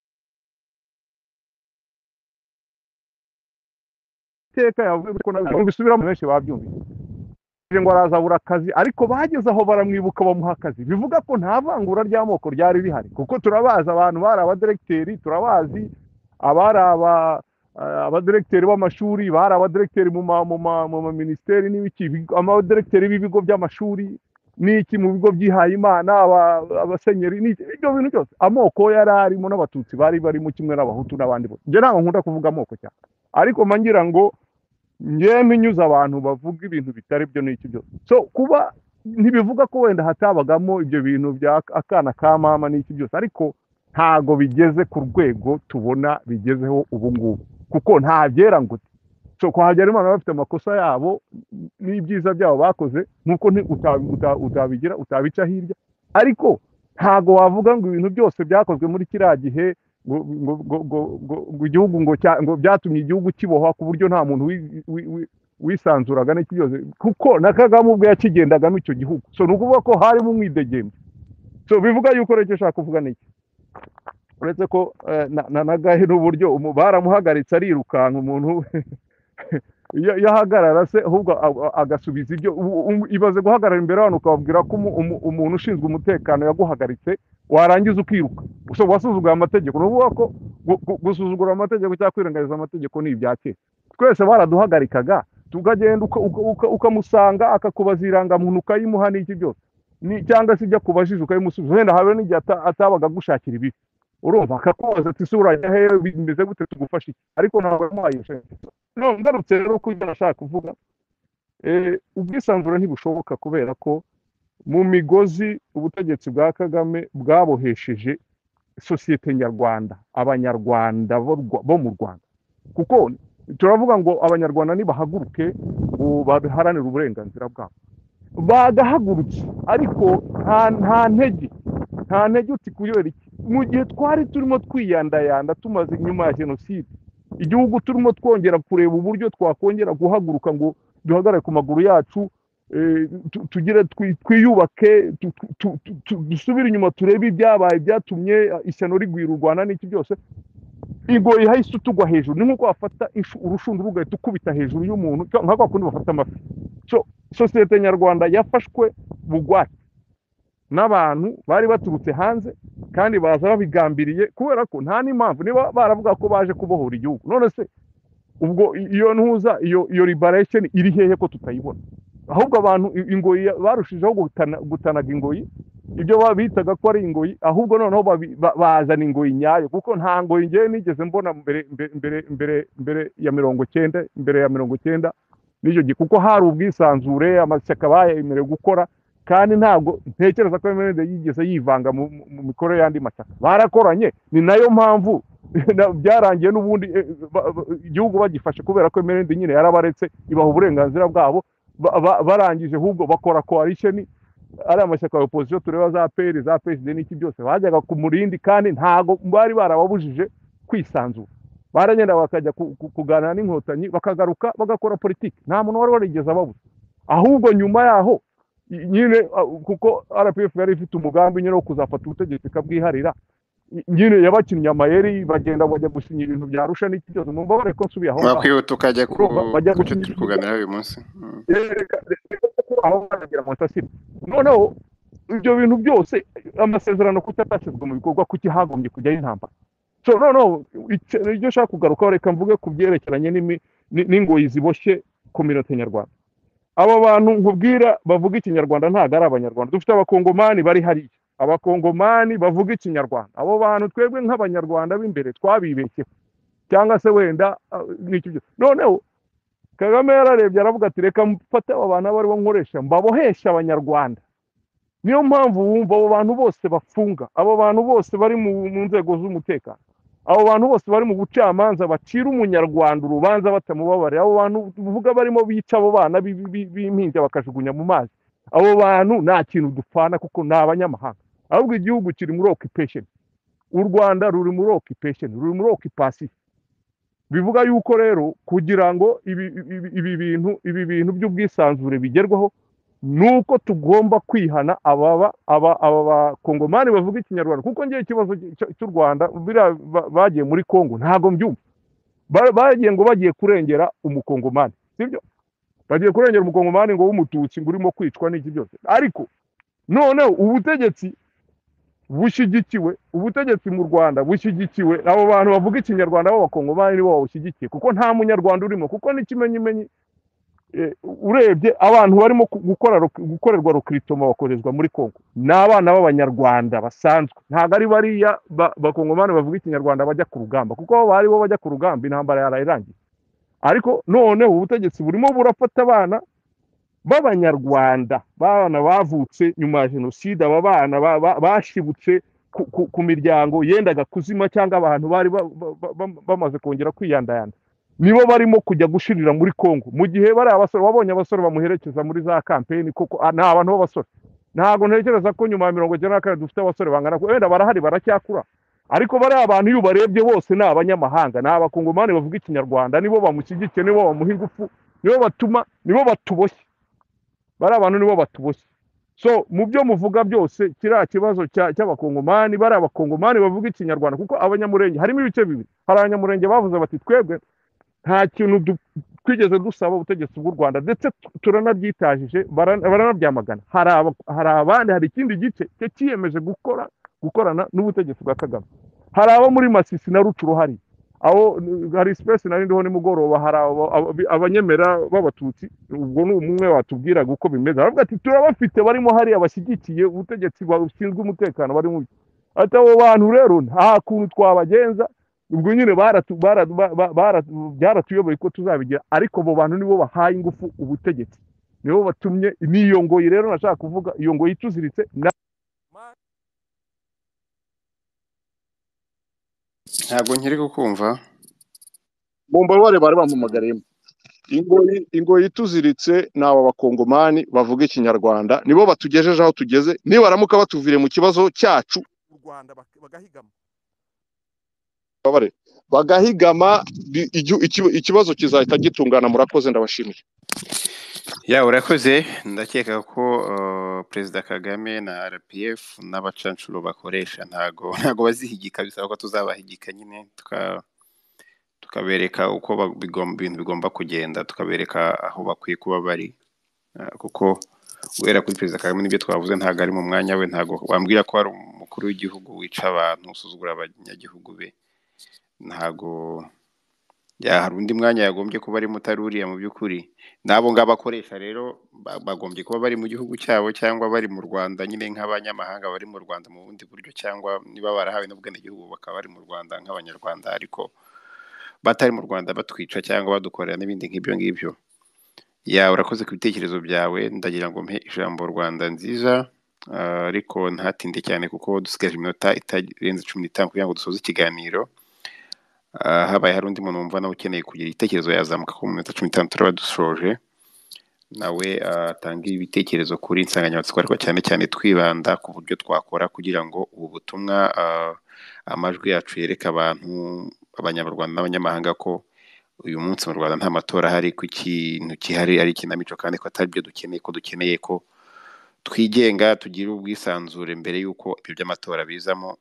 yavuze ko nawe bisubiramo, benshi babyumvise ngo araza abura akazi, ariko bageze aho baramwibuka bamuha akazi. Bivuga ko nta vangura ry'amoko ryari rihari, kuko turabazi abantu bari abadiregiteri, turabazi abari abadiregiteri b'amashuri, bari abadiregiteri mu ma minisiteri n'ibiki, abadiregiteri b'ibigo by'amashuri n'iki, mu bigo byihaye Imana, abasenyeri n'iki, ibyo bintu byose amoko yari arimo, n'abatutsi bari barimo kimwe n'abahutu n'abandi bose. Njye ntabwo nkunda kuvuga amoko cyane, ariko mba ngira ngo njyewe mpinyuze abantu bavuga ibintu bitari byo n'iki byose. So kuba ntibivuga ko wenda hatabagamo ibyo bintu bya akana ka mama n'iki byose, ariko ntago bigeze ku rwego tubona bigezeho ubu ngubu, kuko nta byera ngo so kwa Habyarimana bafite amakosa yabo n'ibyiza byabo bakoze, nk'uko utabigira utabica hirya, ariko ntago wavuga ngo ibintu byose byakozwe muri kiriya gihe ngo ngo ngo ngo ngo ngo igihugu ngo ngo byatumye igihugu kibohwa ku buryo nta muntu wisanzuraga n'iki byose, kuko na Kagame ubwe yakigendaga n'icyo gihugu. So ni ukuvuga ko harimo umwidegembyo. So bivuga yuko rero icyo ushaka kuvuga ni iki, uretse ko na gahe n'uburyo baramuhagaritse arirukanka. Umuntu iyo ahagarara se ahubwo agasubiza ibyo ibaze guhagarara imbere y'abantu ukababwira ko umuntu ushinzwe umutekano yaguhagaritse, warangiza ukiruka. So wasuzuguye amategeko. Ni ukuvuga ko gusuzugura amategeko cyangwa kwirengagiza amategeko ni ibya kera. Twese baraduhagarikaga tukagenda, ukamusanga akakubaza irangamuntu ukayimuha n'iki byose. Cyangwa se ibyo akubajije ukabimusubiza, wenda habe n'igihe atabaga agushakira ibibi, urumva akakubaza ati: "Ese urajya hehe? Bimeze gute? Tugufasha iki?" Ariko ntabwo yamuhaye iyo chance. No ngarutse rero ku byo nashaka kuvuga, ubwisanzure ntibushoboka kubera ko mu migozi ubutegetsi bwa Kagame bwabohesheje sosiyete nyarwanda, abanyarwanda bo mu Rwanda, kuko turavuga ngo abanyarwanda nibahaguruke ngo baharanire uburenganzira bwabo, bagahagurutse, ariko nta ntege. Uti kubera iki? Mu gihe twari turimo twiyandayanda, tumaze nyuma ya jenoside igihugu turimo twongera kureba uburyo twakongera guhaguruka ngo duhagarare ku maguru yacu, tugire twiyubake, dusubire inyuma turebe ibyabaye byatumye ishyano rigwira u Rwanda n'iki byose, ingoyi yahise utugwa hejuru. Ni nk'uko wafata urushundura ugahita ukubita hejuru y'umuntu, nka kwa kundi bafata amafi. So sosiyete nyarwanda yafashwe bugwate n'abantu bari baturutse hanze kandi baza babigambiriye, kubera ko nta n'impamvu niba baravuga ko baje kubohora igihugu. None se ubwo iyo ntuza iyo liberation iri hehe ko tutayibona? Ahubwo abantu ingoyi barushijeho gutanaga ingoyi, ibyo bitaga ko ari ingoyi, ahubwo noneho bazana ingoyi nyayo, kuko nta ngoyi ngewe nigeze mbona mbere ya 90, mbere ya 90 n'icyo gihe, kuko hari ubwisanzure, amashyaka bayemerewe gukora, kandi ntabwo ntekereza ko MRND yigeze yivanga mu mikorere y'andi mashyaka. Barakoranye, ni nayo mpamvu byarangiye n'ubundi igihugu bagifashe, kubera ko MRND nyine yarabaretse ibaha uburenganzira bwabo. Barangije ahubwo bakora coalition, ari amashyaka ya opposition tureba za PL, za PSD n'iki byose, bajyaga ku murindi, kandi ntago bari barababujije kwisanzura. Baragenda bakajya kuganira n'Inkotanyi, bakagaruka bagakora politiki, nta muntu wari warigeze ababuza. Ahubwo nyuma yaho nyine, kuko RPF yari ifite umugambi nyine wo kuzafata ubutegetsi ikabwiharira, nyine yabakinnye amayeri, bagenda bajya gusinya ibintu bya Arusha n'iki byose. Mumbabarire ko nsubiye aho ngaho. Wakwihuta ukajya ku Urumva, bajya ku cyo gusinya turi ibintu kuganiraho uyu munsi. Reka ko aho baragira amasasiro. Noneho ibyo bintu byose, amasezerano kuki atashyizwe mu bikorwa? Kuki hagombye kujyaho intambara? So noneho icyo nshaka kugarukaho, reka mvuge ku byerekeranye n'ingoyi ziboshye communauté nyarwanda. Aba bantu nkubwira bavuga ikinyarwanda ntabwo ari abanyarwanda. Dufite abakongomani bari hariya, abakongomani bavuga ikinyarwanda. Abo bantu twebwe nk'abanyarwanda b'imbere twabibeshyeho, cyangwa se wenda n'icyo byo. Noneho Kagame yararebye aravuga ati: "Reka mfate aba bantu abe aribo nkoresha, mbabohesha abanyarwanda." Niyo mpamvu wumva abo bantu bose bafunga, abo bantu bose bari mu nzego z'umutekano, abo bantu bose bari mu bucamanza bacira umunyarwanda urubanza batamubabarira, abo bantu uvuga barimo bica abo bana b'impinja bakajugunya mu mazi, abo bantu nta kintu dupfana kuko ni abanyamahanga. Ahubwo igihugu kiri muri occupation. U Rwanda ruri muri occupation, ruri muri occupation. Bivuga yuko rero kugira ngo ibi bintu by'ubwisanzure bigerweho, nuko tugomba kwihana aba bakongomani bavuga ikinyarwanda, kuko ngewe ikibazo cy'u Rwanda, biriya bagiye muri Kongo ntabwo mbyumva. Bagiye ngo bagiye kurengera umukongomani, sibyo? Bagiye kurengera umukongomani ngo w'umututsi ngo urimo kwicwa n'iki byose, ariko noneho ubutegetsi bushyigikiwe, ubutegetsi mu Rwanda bushyigikiwe abo bantu bavuga ikinyarwanda b'abakongomani, nibo bawushyigikiye, kuko nta munyarwanda urimo, kuko n'ikimenyimenyi urebye abantu barimo gukorerwa recrutement bakorezwa muri Kongo ni abana b'abanyarwanda basanzwe, ntabwo ari bariya bakongomani bavuga ikinyarwanda bajya ku rugamba, kuko bo bari bo bajya ku rugamba intambara yaraye irangiye. Ariko noneho ubutegetsi burimo burafata abana b'abanyarwanda, bana bavutse nyuma ya jenoside, aba bana bashibutse ku miryango yendaga kuzima, cyangwa abantu bari bamaze kongera kwiyandayanda, nibo barimo kujya gushirira muri Kongo, mu gihe bari abasore wabonye abasore bamuherekeza muri za campaign koko ni abantu b'abasore. Ntabwo ntekereza ko nyuma ya 94 dufite abasore bangana, wenda barahari baracyakura, Ariko bariya abantu iyo ubarebye bose ni abanyamahanga, ni abakongomani bavuga ikinyarwanda, nibo bamushyigikiye, nibo bamuha ingufu, nibo batuma, nibo batuboshye. Bariya abantu nibo batuboshye. So mu byo muvuga byose, kiriya kibazo cy'abakongomani, bariya abakongomani bavuga ikinyarwanda, kuko abanyamurenge harimo ibice bibiri. Hari abanyamurenge bavuze bati twebwe nta kintu twigeze dusaba ubutegetsi bw'u Rwanda, ndetse turanabyitajije, baranabyamagana. Hari abandi, hari ikindi gice cyo cyiyemeje gukorana n'ubutegetsi bwa Kagame. Hari abo muri Masisi na Rucuru, hari aho hari space nari ndiho nimugoroba, hari abanyemera b'abatutsi, ubwo ni umwe watubwiraga uko bimeze, aravuga ati turabafite barimo hariya bashyigikiye ubutegetsi bashinzwe umutekano bari mu, ati abo bantu rero nta kuntu twabagenza, ubwo nyine byaratuyobeye ko tuzabigira, ariko abo bantu nibo bahaye ingufu ubutegetsi, nibo batumye n'iyo ngoyi. Rero nashaka kuvuga iyo ngoyi ituziritse na Ntabwo nkiri kukumva. Mumbabare bari bampamagariyemo. Ingoyi ituziritse ni aba bakongomani bavuga ikinyarwanda, nibo batugejeje aho tugeze. Nibaramuka batuvire mu kibazo cyacu u Rwanda bagahigama, bagahigama, ikibazo kizahita gitungana. Murakoze, ndabashimiye. Ya, urakoze. Ndakeka ko Perezida Kagame na RPF n'abacanshuro bakoresha ntago bazihigika, bisaba ko tuzabahigika nyine, tukabereka uko ibintu bigomba kugenda, tukabereka aho bakwiye kuba bari, kuko guhera kuri Perezida Kagame n'ibyo twavuze ntago ari mu mwanya we. Ntago wambwira ko ari umukuru w'igihugu wica abantu, usuzugura abanyagihugu be, ntago ya hari undi mwanya yagombye kuba arimo utari uriya mu by'ukuri. N'abo ngabo akoresha rero bagombye kuba bari mu gihugu cyabo cyangwa bari mu Rwanda nyine nk'abanyamahanga bari mu Rwanda mu bundi buryo, cyangwa niba barahawe n'ubwenegihugu bakaba bari mu Rwanda nk'abanyarwanda, ariko batari mu Rwanda batwica cyangwa badukorera n'ibindi nk'ibyo ngibyo. Ya, urakoze ku bitekerezo byawe. Ndagira ngo mpe ijambo Rwanda nziza, ariko ntatinde cyane kuko dusigaje iminota itarenze 15 kugira ngo dusoze ikiganiro. Habaye hari undi muntu wumva nawe ukeneye kugira igitekerezo yazamuka, ko mu minota 15 turaba dusoje, nawe atange ibitekerezo kuri insanganyamatsiko, ariko cyane cyane twibanda ku buryo twakora kugira ngo ubu butumwa, amajwi yacu yereke abantu, abanyarwanda n'abanyamahanga, ko uyu munsi mu Rwanda nta matora ahari, ko ikintu gihari ari ikinamico, kandi ko atari byo dukeneye, ko dukeneye ko twigenga, tugira ubwisanzure mbere y'uko ibyo by'amatora bizamo.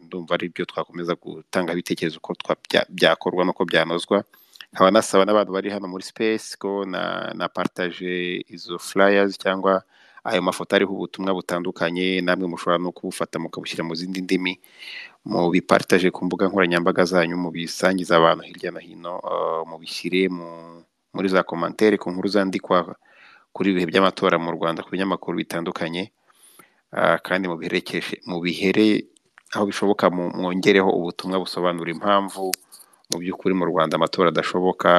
Ndumva ari byo twakomeza gutanga ibitekerezo uko byakorwa n'uko byanozwa. Nkaba nasaba n'abantu bari hano muri space ko na partage izo flyers cyangwa ayo mafoto ariho ubutumwa butandukanye, namwe mushobora no kubufata mukabushyira mu zindi ndimi, mubipartage ku mbuga nkoranyambaga zanyu, mubisangiza abantu hirya no hino, mubishyire muri za commentaire ku nkuru zandikwa kuri ibihe by'amatora mu Rwanda ku binyamakuru bitandukanye, kandi mubihere aho bishoboka, mwongereho ubutumwa busobanura impamvu mu by'ukuri mu Rwanda amatora adashoboka,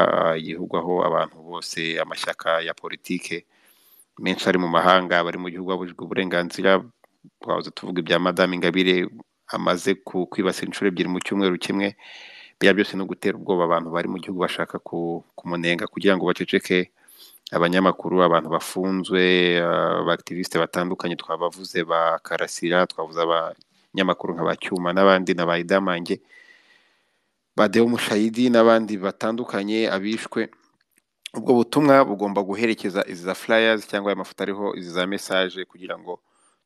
igihugu aho abantu bose, amashyaka ya politike menshi ari mu mahanga, abari mu gihugu babujijwe uburenganzira. Twahoze tuvuga ibya Madame Ingabire amaze kwibasira inshuro 2 mu cyumweru kimwe. Biriya byose no gutera ubwoba abantu bari mu gihugu bashaka kumunenga kugira ngo baceceke, abanyamakuru, abantu bafunzwe, abactiviste batandukanye twabavuze, ba Karasira, twavuze abanyamakuru nka ba Cyuma n'abandi, na ba Idamange, ba Deo Mushayidi n'abandi batandukanye abishwe. Ubwo butumwa bugomba guherekeza izi za flyers cyangwa aya mafoto ariho izi za message, kugira ngo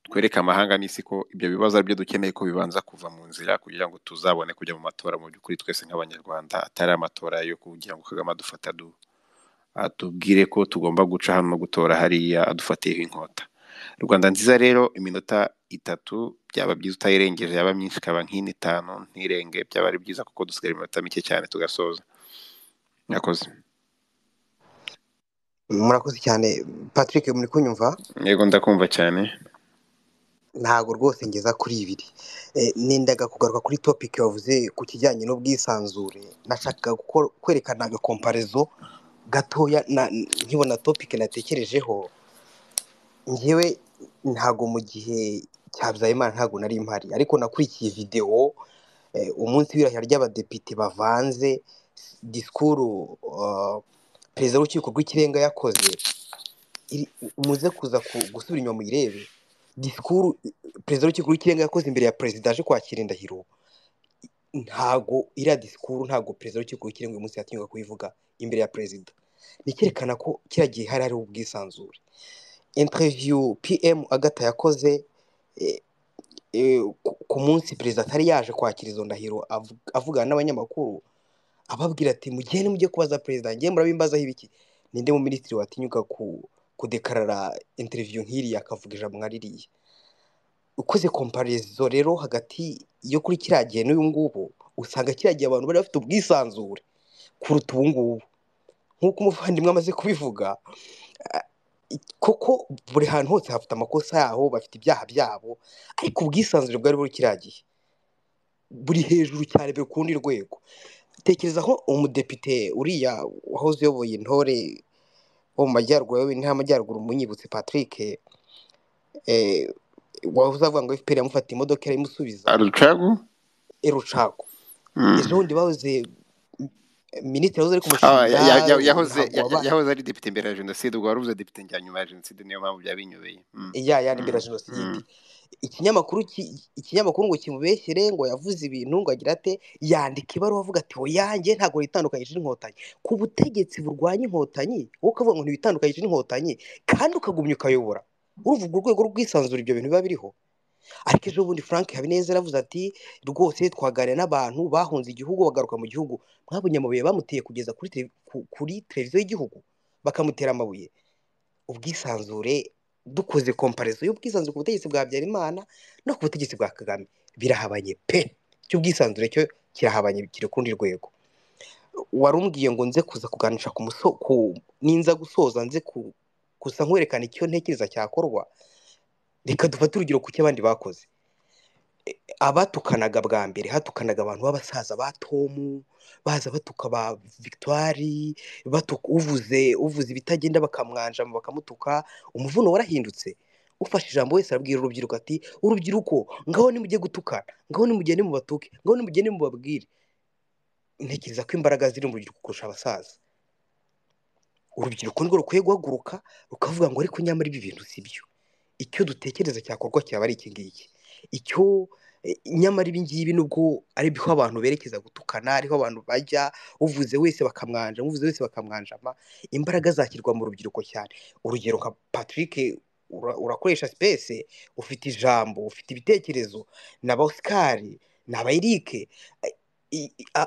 twereke amahanga n'isi ko ibyo bibazo ari byo dukeneye ko bibanza kuva mu nzira, kugira ngo tuzabone kujya mu matora mu by'ukuri twese nk'abanyarwanda, atari amatora yo kugira ngo Kagame adufate atubwire ko tugomba guca hano no gutora hariya, adufatiyeho inkota. Rwanda nziza rero, iminota 3 byaba byiza utayirengeje, yaba myinshi ikaba nk'ine 5 ntirenge, byaba ari byiza kuko dusigaye iminota mike cyane tugasoza. Murakoze. Murakoze cyane Patrick, muri kunyumva? Yego, ndakumva cyane. Ntago rwose ngeza kuri 2. Nendaga kugaruka kuri topic wavuze ku kijyanye n'ubwisanzure. Nashakaga kwerekana agakomparezo gatoya nkibona topic natekerejeho. Njyewe ntago mu gihe cya Habyarimana ntago nari mpari, ariko nakurikiye video umunsi w'irahira ry'abadepite bavanze disikuru perezida w'urukiko rw'ikirenga yakoze. Muze kuza gusubira inyuma muyirebe. Disikuru perezida w'urukiko rw'ikirenga yakoze imbere ya perezida aje kwakira indahiro, Ntago iriya disikuru, ntago perezida w'urukiko rw'ikirenga uyu munsi yatinyuka kuyivuga imbere ya perezida. Ni icyerekana ko kiriya gihe hari hariho ubwisanzure. Interview PM Agatha yakoze ku munsi perezida atari yaje kwakira izo ndahiro, avugana n'abanyamakuru ababwira ati mugende mujye kubaza perezida, ngiye murabimbazaho ibiki. Ninde mu minisitiri watinyuka kudekarara interview nk'iriya akavuga ijambo nka ririya? Ukoze comparaison rero hagati yo kuri kiriya gihe n'uyu ngubu, usanga kiriya gihe abantu bari bafite ubwisanzure kuruta ubu ngubu. Nk'uko umuvandimwe amaze kubivuga, koko buri hantu hose hafite amakosa yaho, bafite ibyaha byabo, ariko ubwisanzure bwari buri kiriya gihe buri hejuru cyane, buri ku rundi rwego. Tekereza ko umudepite uriya wahoze uyoboye intore wo mu majyaruguru, wayoboye intara y'amajyaruguru, Munyibutse Patrick, wahoze avuga ngo FPR yamufatiye imodoka irayimusubiza. Rucagu. Rucagu. Ejo bundi bahoze minisitiri wahoze ari Ah, kumushinja yahoze ntabwo wabaye yahoze ari depite mbere ya jenoside, ubwo wari uvuze depite njya nyuma ya jenoside, niyo mpamvu byaba binyobeye. Ya mbere ya jenoside. Ikinyamakuru ngo kimubeshyere ngo yavuze ibintu ngo agira ate, yandika ibaruwa avuga ati oyanjye ntabwo nitandukanyije n'inkotanyi. Ku butegetsi burwanya inkotanyi wowe ukavuga ngo ntiwitandukanyije n'inkotanyi kandi ukagumya ukayobora, urumva urwo rwego rw'ubwisanzure ibyo bintu biba biriho. Ariko ejo bundi Frank Habineza yaravuze ati rwose twaganira n'abantu bahunze igihugu bagaruka mu gihugu, mwabonye amabuye bamuteye kugeza kuri televiziyo y'igihugu bakamutera amabuye. Ubwisanzure, dukoze komparizo y'ubwisanzure ku butegetsi bwa Habyarimana no ku butegetsi bwa Kagame, birahabanye pe. Cy'ubwisanzure cyo kirahabanye, kiri ku rundi rwego. Warumbwiye ngo nze kuza kuganisha ku muso ku ninza gusoza nze gusa nkwerekana icyo ntekereza cyakorwa. Reka dufate urugero ku cyo abandi bakoze. Abatukanaga bwa mbere hatukanaga abantu b'abasaza ba Tomu, baza batuka ba Victoire, batuka uvuze ibitagenda bakamwanjama bakamutuka. Umuvuno warahindutse, ufashe ijambo wese arabwira urubyiruko ati urubyiruko ngaho nimujye gutukana, ngaho nimugende mubatuke, ngaho nimugende mubabwire. Ntekereza ko imbaraga ziri mu rubyiruko kurusha abasaza. Urubyiruko nirwo rukwiye guhaguruka rukavuga ngo ariko nyamara ibi bintu si byo, icyo dutekereza cyakorwa cyaba ari iki ngiki, icyo nyamara ibi ngibi nubwo ari byo abantu berekeza gutukana, ariho abantu bajya, uvuze wese bakamwanja, uvuze wese bakamwanjama, imbaraga zakirwa mu rubyiruko cyane. Urugero nka Patrick, urakoresha space, ufite ijambo, ufite ibitekerezo, n'aba Oscar, n'aba Eric,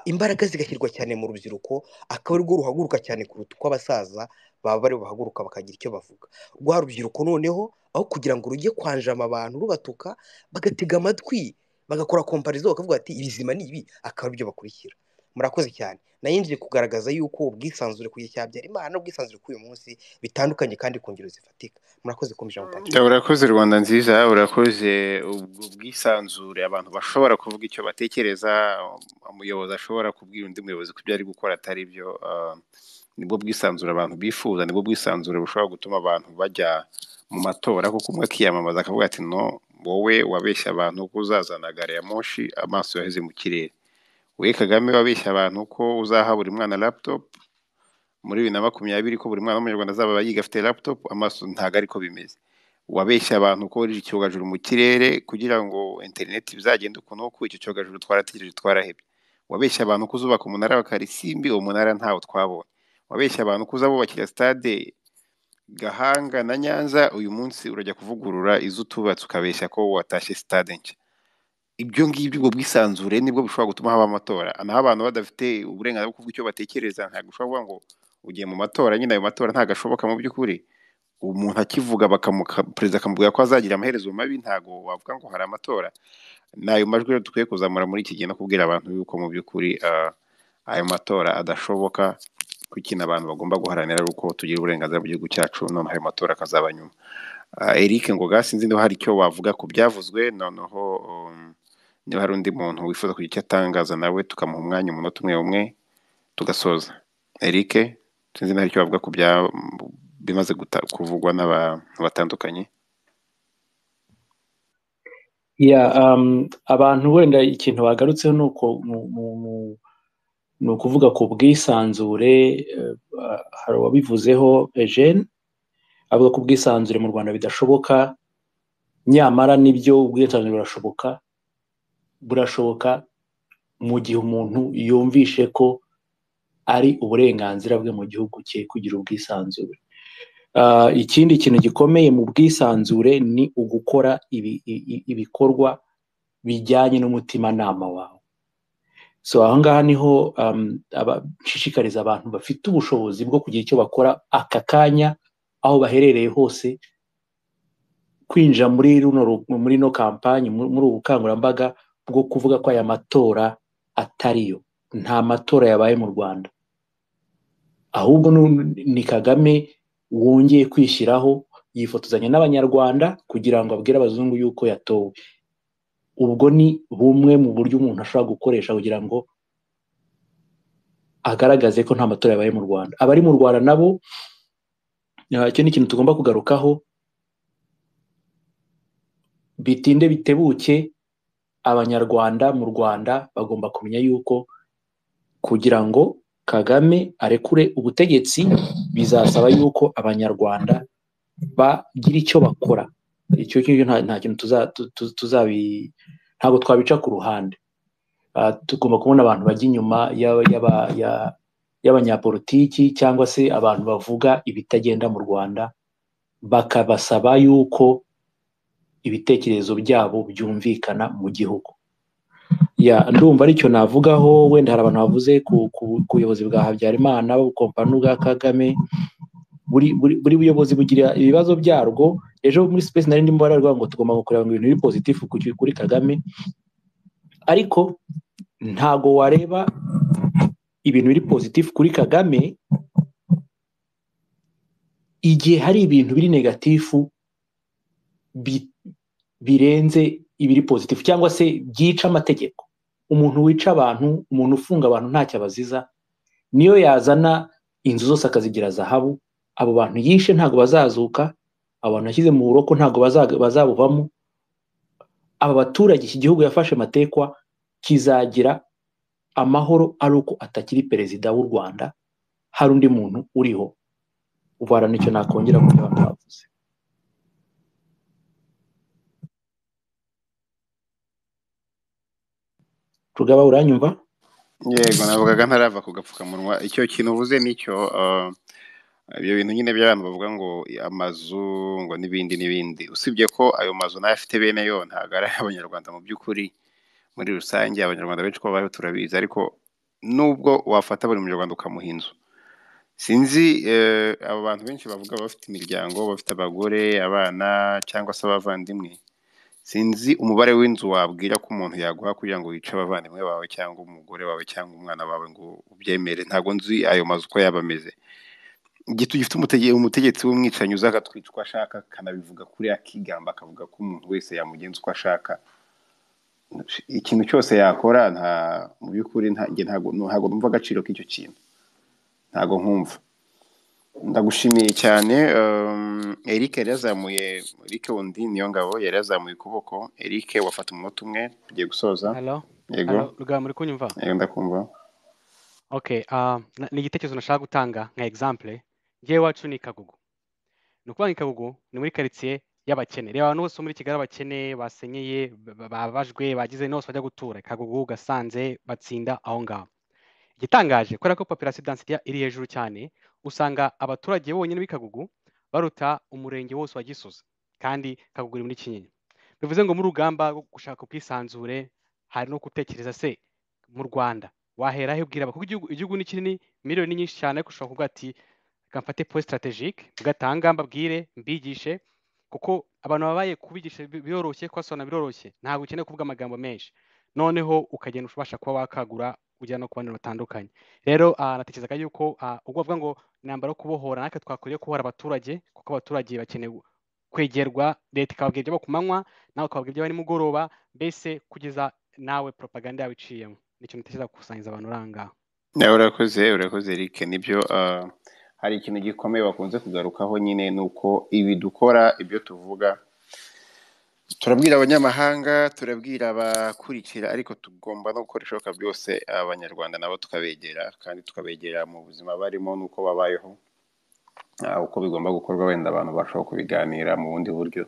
imbaraga zigashyirwa cyane mu rubyiruko, akaba arirwo ruhaguruka cyane kuruta uko abasaza baba bari bahaguruka bakagira icyo bavuga. Rwa rubyiruko noneho aho kugira ngo rujye kwanjama abantu rubatuka, bagatega amatwi, bagakora komparizo, bakavuga ati ibizima ni ibi, akaba aribyo bakurikira. Murakoze cyane. Nayinjiye kugaragaza yuko ubwisanzure ku gihe cya Habyarimana n'ubwisanzure k'uyu munsi bitandukanye kandi ku ngero zifatika. Murakoze kumva ijambo Patrick. Urakoze Rwanda nziza, urakoze. Ubwo bwisanzure abantu bashobora kuvuga icyo batekereza, umuyobozi ashobora kubwira undi muyobozi ko ibyo ari gukora atari byo, nibwo bwisanzure abantu bifuza, nibwo bwisanzure bushobora gutuma abantu bajya mu matora, kuko umwe akiyamamaza akavuga ati no, wowe wabeshya abantu ko uzazana gari ya moshi, amaso yaheze mu kirere. We Kagame wabeshya abantu ko uzaha buri mwana laptop muri 2020, ko buri mwana w'umunyarwanda azaba yiga afite laptop, amaso ntago ariko bimeze. Wabeshya abantu ko uri icyogajuru mu kirere kugira ngo internet bizagende ukuntu uku, icyo cyogajuru twarategereje twarahebye. Wabeshya abantu ko uzubaka umunara wa Karisimbi, uwo munara ntawo twabonye. Wabeshya abantu ko uzabubakira stade Gahanga na Nyanza, uyu munsi urajya kuvugurura izo utubatse ukabeshya ko watashye stade nshya. Ibyo ngibyo, ubwo bwisanzure nibwo bushobora gutuma haba amatora. Naho abantu badafite uburenganzira bwo kuvuga icyo batekereza, ntabwo ushobora kuvuga ngo ugiye mu matora, nyine ayo matora ntabwo ashoboka mu by'ukuri. Umuntu akivuga perezida akamubwira ko azagira amaherezo mabi, ntabwo wavuga ngo hari amatora. Ni ayo majwi rero dukwiye kuzamura muri iki gihe no kubwira abantu yuko mu by'ukuri ayo matora adashoboka, ko ikintu abantu bagomba guharanira ari uko tugira uburenganzira mu gihugu cyacu, noneho ayo matora akazaba nyuma. Eric Ngoga, sinzi niba hari icyo wavuga ku byavuzwe, noneho niba hari undi muntu wifuza kugira icyo atangaza nawe tukamuha umwanya umunota umwe umwe tugasoza. Eric, sinzi niba hari icyo wavuga ku bimaze kuvugwa n'abantu batandukanye. Abantu wenda ikintu bagarutseho ni uko ni ukuvuga ku bwisanzure. Hari uwabivuzeho Eugene avuga ko ubwisanzure mu Rwanda bidashoboka, nyamara nibyo, ubwisanzure burashoboka, burashoboka mu gihe umuntu yumvishe ko ari uburenganzira bwe mu gihugu cye kugira ubwisanzure. Ikindi kintu gikomeye mu bwisanzure ni ugukora ibikorwa bijyanye n'umutimanama wawe. So aho ngaha niho nshishikariza abantu bafite ubushobozi bwo kugira icyo bakora aka kanya aho baherereye hose, kwinjira muri muri no kampanye, muri ubu bukangurambaga bwo kuvuga ko aya matora atariyo. Nta matora yabaye mu Rwanda, ahubwo ni Kagame wongeye kwishyiraho, yifotozanya n'Abanyarwanda kugira ngo abwire abazungu yuko yatowe. Ubwo ni bumwe mu buryo umuntu ashobora gukoresha kugira ngo agaragaze ko nta matora yabaye mu Rwanda. Abari mu Rwanda nabo, icyo ni ikintu tugomba kugarukaho, bitinde bitebuke, Abanyarwanda mu Rwanda bagomba kumenya yuko kugira ngo Kagame arekure ubutegetsi bizasaba yuko Abanyarwanda bagira icyo bakora. Icyo kintu nta kintu tuzabi, ntabwo twabica ku ruhande. Tugomba kubona abantu bajya inyuma y'abanyapolitiki cyangwa se abantu bavuga ibitagenda mu Rwanda, bakabasaba yuko ibitekerezo byabo byumvikana mu gihugu. Ya, ndumva aricyo navugaho. Wenda hari abantu bavuze ku buyobozi bwa Habyarimana babukompara n'ubwa Kagame. Buri buyobozi bugira ibibazo byarwo. Ejo muri space nari ndimo baravuga ngo tugomba kureba ngo ibintu biri positif kuri Kagame, ariko ntago wareba ibintu biri positif kuri Kagame igihe hari ibintu biri negatifu birenze ibiri positif cyangwa se byica amategeko. Umuntu wica abantu, umuntu ufunga abantu ntacyo abaziza, niyo yazana inzu zose akazigira zahabu, abo bantu yishe ntago bazazuka, abantu yashyize mu buroko ntago bazabuvamo. Aba baturage iki gihugu yafashe matekwa kizagira amahoro ari uko atakiri perezida w'u Rwanda, hari undi muntu uriho. Ubara nicyo nakongera ku byo abantu bavuze. Rugaba, uranyumva? Yego, navugaga ntarava ku gapfukamunwa. Icyo kintu uvuze nicyo, ibyo bintu nyine by'abantu bavuga ngo amazu ngo n'ibindi n'ibindi, usibye ko ayo mazu nayo afite bene yo, ntabwo ari ay'Abanyarwanda mu by'ukuri. Muri rusange Abanyarwanda benshi ko babayeho turabizi, ariko nubwo wafata buri munyarwanda ukamuha inzu, sinzi abo bantu benshi bavuga bafite imiryango, bafite abagore, abana cyangwa se abavandimwe, sinzi umubare w'inzu wabwira ko umuntu yaguha kugira ngo wice abavandimwe bawe cyangwa umugore wawe cyangwa umwana wawe ngo ubyemere. Ntabwo nzi ayo mazu uko yaba ameze. Igihe gifite umutegetsi w'umwicanyi uza akatwica uko ashaka, akanabivuga kuri akigamba, akavuga ko umuntu wese yamugenza uko ashaka, ikintu cyose yakora, nta mu by'ukuri ntabwo numva agaciro k'icyo kintu, ntabwo nkumva. Ndagushimiye cyane. Eric yari yazamuye, Eric wundi niyo ngabo yari yazamuye ukuboko. Eric, wafata umunota umwe tugiye gusoza. Hello. Yego. Hello, Rugaba, muri kunyumva? Yego, ndakumva. Okay, ni igitekerezo nashaka gutanga nka example. Ngewe iwacu ni Kagugu. Ni ukuvuga ngo Kagugu ni muri quartier y'abakene. Reba abantu bose muri Kigali abakene basenyeye, babajwe, bagize nose bajya gutura Kagugu, Gasanze, Batsinda, aho ngaho. Igitangaje kubera ko population density iri hejuru cyane, usanga abaturage bonyine b'i Kagugu baruta umurenge wose wa Gisozi, kandi Kagugu iri muri Kinyinya. Bivuze ngo mu rugamba rwo gushaka ubwisanzure hari no gutekereza se mu Rwanda wahera he ubwira kuko igihugu ni kinini, miliyoni nyinshi cyane, ariko ushobora kuvuga ati reka mfate point strategique mugatanga mbabwire mbigishe, kuko abantu babaye kubigisha biroroshye, kubasobanurira biroroshye, ntabwo ukeneye kuvuga amagambo menshi, noneho ukagenda ubasha kuba wakagura ujya no ku bandi batandukanye. Rero natekerezaga yuko ubwo bavuga ngo intambara yo kubohora, natwe twakwiriye kubohora abaturage, kuko abaturage bakeneye kwegerwa, leta ikababwira ibyo ku manywa, nawe ukababwira ibyo nimugoroba, mbese kugeza nawe propaganda yawe iciyemo. Nicyo ntekereza gukusanyiriza abantu uranga. Nawe urakoze Eric. Nibyo, hari ikintu gikomeye bakunze kugarukaho nyine, nuko ibi dukora, ibyo tuvuga, turabwira abanyamahanga, turabwira abakurikira, ariko tugomba no gukora ibishoboka byose Abanyarwanda nabo tukabegera, kandi tukabegera mu buzima barimo n'uko babayeho, uko bigomba gukorwa. Wenda abantu bashobora kubiganira mu bundi buryo,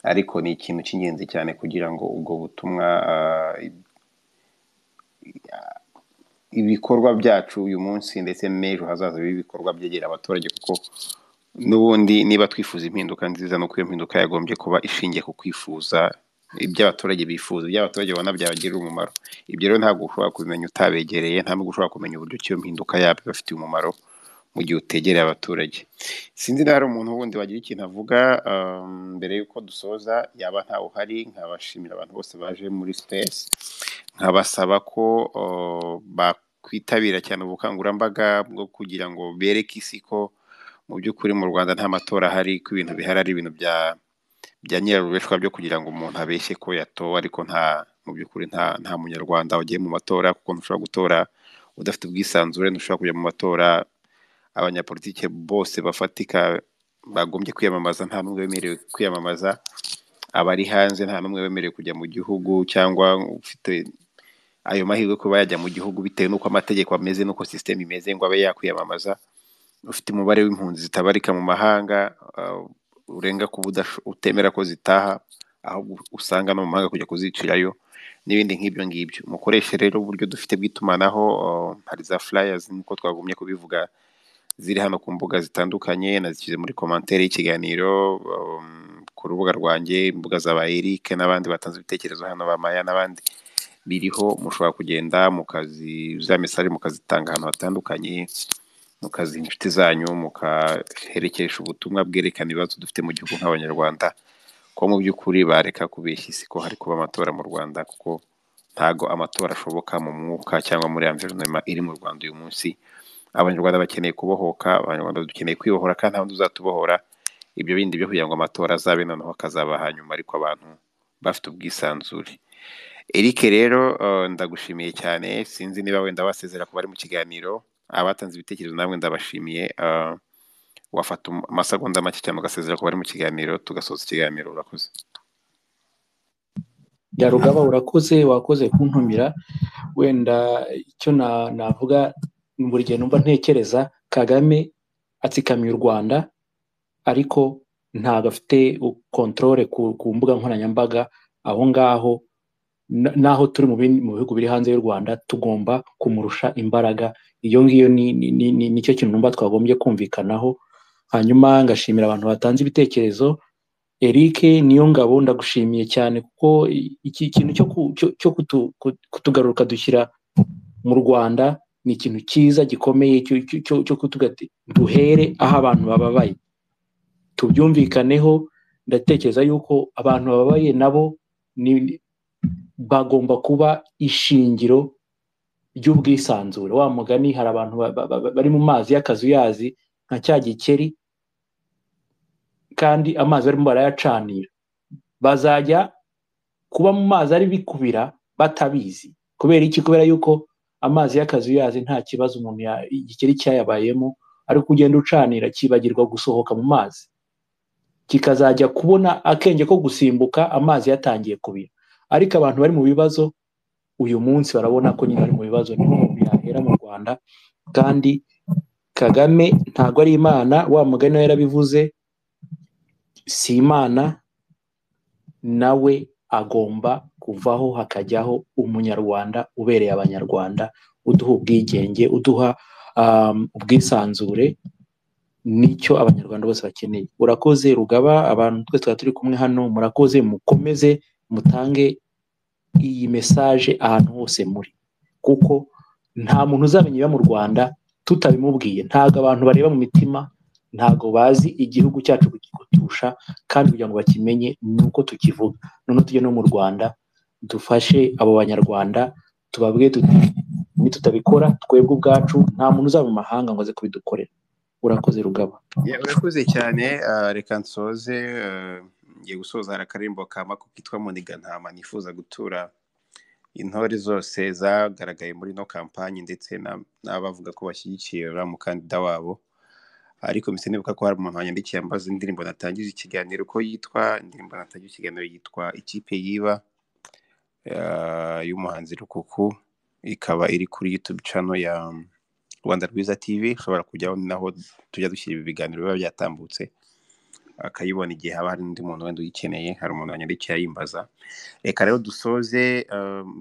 ariko ni ikintu cy'ingenzi cyane kugira ngo ubwo butumwa, ibikorwa byacu uyu munsi ndetse n'ejo hazaza bibe ibikorwa byegera abaturage, kuko n'ubundi niba twifuza impinduka nziza, nuko iyo mpinduka yagombye kuba ishingiye ku kwifuza ibyo abaturage bifuza, ibyo abaturage babona byabagirira umumaro. Ibyo rero ntabwo ushobora kubimenya utabegereye, nta nubwo ushobora kumenya uburyo ki iyo mpinduka yaba ibafitiye umumaro mu gihe utegereye abaturage. Sinzi niba hari umuntu wundi wagira ikintu avuga mbere y'uko dusoza, yaba ntawe uhari, nkabashimira abantu bose baje muri space, nkabasaba ko bakwitabira cyane ubukangurambaga bwo kugira ngo bereke isi ko mu by'ukuri mu Rwanda nta matora ahari, ko ibintu bihari ari ibintu bya nyirarureshwa byo kugira ngo umuntu abeshye ko yatowe, ariko nta mu by'ukuri nta munyarwanda wagiye mu matora, kuko ntushobora gutora udafite ubwisanzure, ntushobora kujya mu matora. Abanyapolitike bose bafatika bagombye kwiyamamaza nta n'umwe wemerewe kwiyamamaza, abari hanze nta n'umwe wemerewe kujya mu gihugu cyangwa ufite ayo mahirwe kuba yajya mu gihugu bitewe n'uko amategeko ameze n'uko sisiteme imeze ngo abe yakwiyamamaza. Ufite umubare w'impunzi zitabarika mu mahanga, urenga kuba utemera ko zitaha, ahubwo usanga no mu mahanga kujya kuzicirayo n'ibindi nk'ibyo ngibyo. Mukoreshe rero uburyo dufite bw'itumanaho, hari za flyers nk'uko twagumye kubivuga ziri hano ku mbuga zitandukanye, nazishyize muri commentaire y'ikiganiro, ku rubuga rwanjye, imbuga za ba Eric n'abandi batanze ibitekerezo hano, ba Maya n'abandi biriho. Mushobora kugenda mukazi za message mukazitanga ahantu hatandukanye, mukaziha inshuti zanyu, mukaherekesha ubutumwa bwerekana ibibazo dufite mu gihugu nk'Abanyarwanda, ko mu by'ukuri bareka kubeshya isi ko hari kuba amatora mu Rwanda, kuko ntago amatora ashoboka mu mwuka cyangwa muri environment iri mu Rwanda uyu munsi. Abanyarwanda bakeneye kubohoka, Abanyarwanda dukeneye kwibohora, kandi nta wundi uzatubohora. Ibyo bindi byo kugira ngo amatora azabe noneho akazaba hanyuma, ariko abantu bafite ubwisanzure. Eric rero, ndagushimiye cyane. Sinzi niba wenda wasezera ku bari mu kiganiro, abatanze ibitekerezo namwe ndabashimiye. Wafata amasegonda make cyane ugasezera ku bari mu kiganiro, tugasoza ikiganiro. Urakoze. Ya Rugaba, urakoze, wakoze kuntumira. Wenda icyo navuga, buri gihe numva ntekereza Kagame atsikamiye u Rwanda, ariko ntabwo afite controle ku mbuga nkoranyambaga. Aho ngaho naho turi mu bihugu biri hanze y'u Rwanda, tugomba kumurusha imbaraga. Iyo ngiyo ni nicyo kintu numva twagombye kumvikanaho. Hanyuma ngashimira abantu batanze ibitekerezo. Eric Niyongabo, ndagushimiye cyane, kuko iki kintu cyo kutugaruka dushyira mu Rwanda ni ikintu cyiza gikomeye cyo kutuga ati duhere aho abantu bababaye, tubyumvikaneho. Ndatekereza yuko abantu bababaye nabo bagomba kuba ishingiro ry'ubwisanzure. Wa mugani, hari abantu bari mu mazi y'akazuyazi nka cya gikeri, kandi amazi barimo barayacanira, bazajya kuba mu mazi ari bikubira batabizi. Kubera iki? Kubera yuko amazi y'akazuyazi nta kibazo umuntu igikeri cyayabayemo, ariko ugenda ucanira kibagirwa gusohoka mu mazi, kikazajya kubona akenge ko gusimbuka amazi yatangiye kubira. Ariko abantu bari mu bibazo uyu munsi barabona ko nyine bari mu bibazo, niho umuntu yahera mu Rwanda. Kandi Kagame ntabwo ari Imana, wa mugani we yarabivuze, si Imana, nawe agomba kuvaho hakajyaho umunyarwanda ubereye abanyarwanda, uduha ubwigenge, uduha ubwisanzure, nicyo abanyarwanda bose bakeneye. Urakoze Rugaba, abantu twese twari turi kumwe hano, murakoze, mukomeze mutange iyi message ahantu hose muri, kuko nta muntu uzamenya ibiba mu Rwanda tutabimubwiye. Ntabwo abantu bareba mu mitima, ntabwo bazi igihugu cyacu kuturusha, kandi kugira ngo bakimenye nuko tukivuga. Noneho tujye no mu Rwanda dufashe abo banyarwanda, tubabwiye tuti nitutabikora twebwe ubwacu nta muntu uzaba mu mahanga ngo aze kubidukorera. Urakoze Rugaba. Ya, urakoze cyane. Reka nsoze, ngiye gusoza. Hari akaririmbo ka Mako kitwa Muniga-ntama nifuza gutura intore zose zagaragaye muri ino kampanyi, ndetse n'abavuga ko bashyigikiye uriya mukandida wabo. Ariko mpise nibuka ko hari umuntu wanyandikiye ambaza indirimbo natangije ikiganiro ko yitwa, indirimbo natangije ikiganiro yitwa Ikipe Yiba, y'umuhanzi Rukuku, ikaba iri kuri YouTube channel ya Rwanda Rwiza TV. Ushobora kujyaho, naho tujya dushyira ibi biganiro biba byatambutse. akayibona igihe haba hari undi muntu wenda uyikeneye. Hari umuntu wanyandikiye ayimbaza. Reka rero dusoze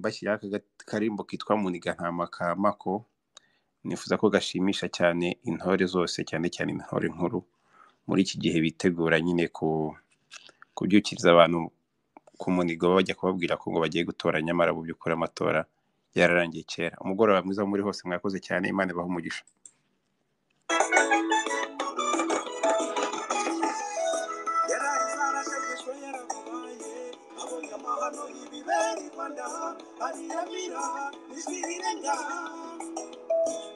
bashyiraho aka karimbo kitwa Muniga-ntama ka Mako. Nifuza ko gashimisha cyane intore zose, cyane cyane intore nkuru muri iki gihe bitegura nyine kubyukiriza abantu ku munigo, bajya kubabwira ko ngo bagiye gutora, nyamara mu by'ukuri amatora yararangiye kera. Umugoroba mwiza aho muri hose, mwakoze cyane, Imana ibahe umugisha. Yaraye zarashegeshwe yarababaye, abonye amahano y'ibibera i Rwanda, ariyamira ijwi rirenga.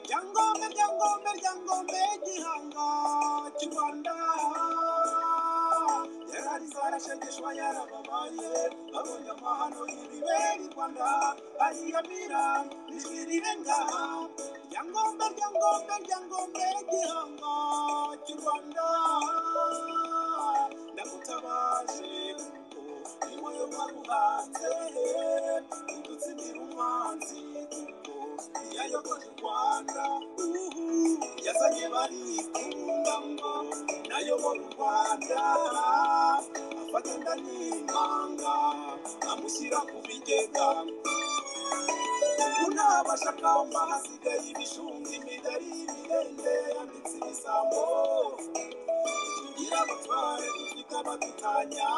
Ryangombe, Ryangombe, Ryangombe, gihanga cy'u Rwanda. Yarari zarashegeshwa yarababaye, abonye amahano y'ibibera i Rwanda, ariyamira ijwi rirenga. Ryangombe, Ryangombe, Ryangombe, gihanga cy'u Rwanda. Ndagutabaje kuko ni wowe waruhanze, udutsindira umwanzi kuko yayogoje u Rwanda. Uhu yazanye barikunda ngo nayobora u Rwanda, afata nda n'impanga amushyira ku bigega. Ubu ntabashakamba hasigaye ibishunga, imidari, imirende yambitse ibisambo. Tugira abatware dufite abadutanya,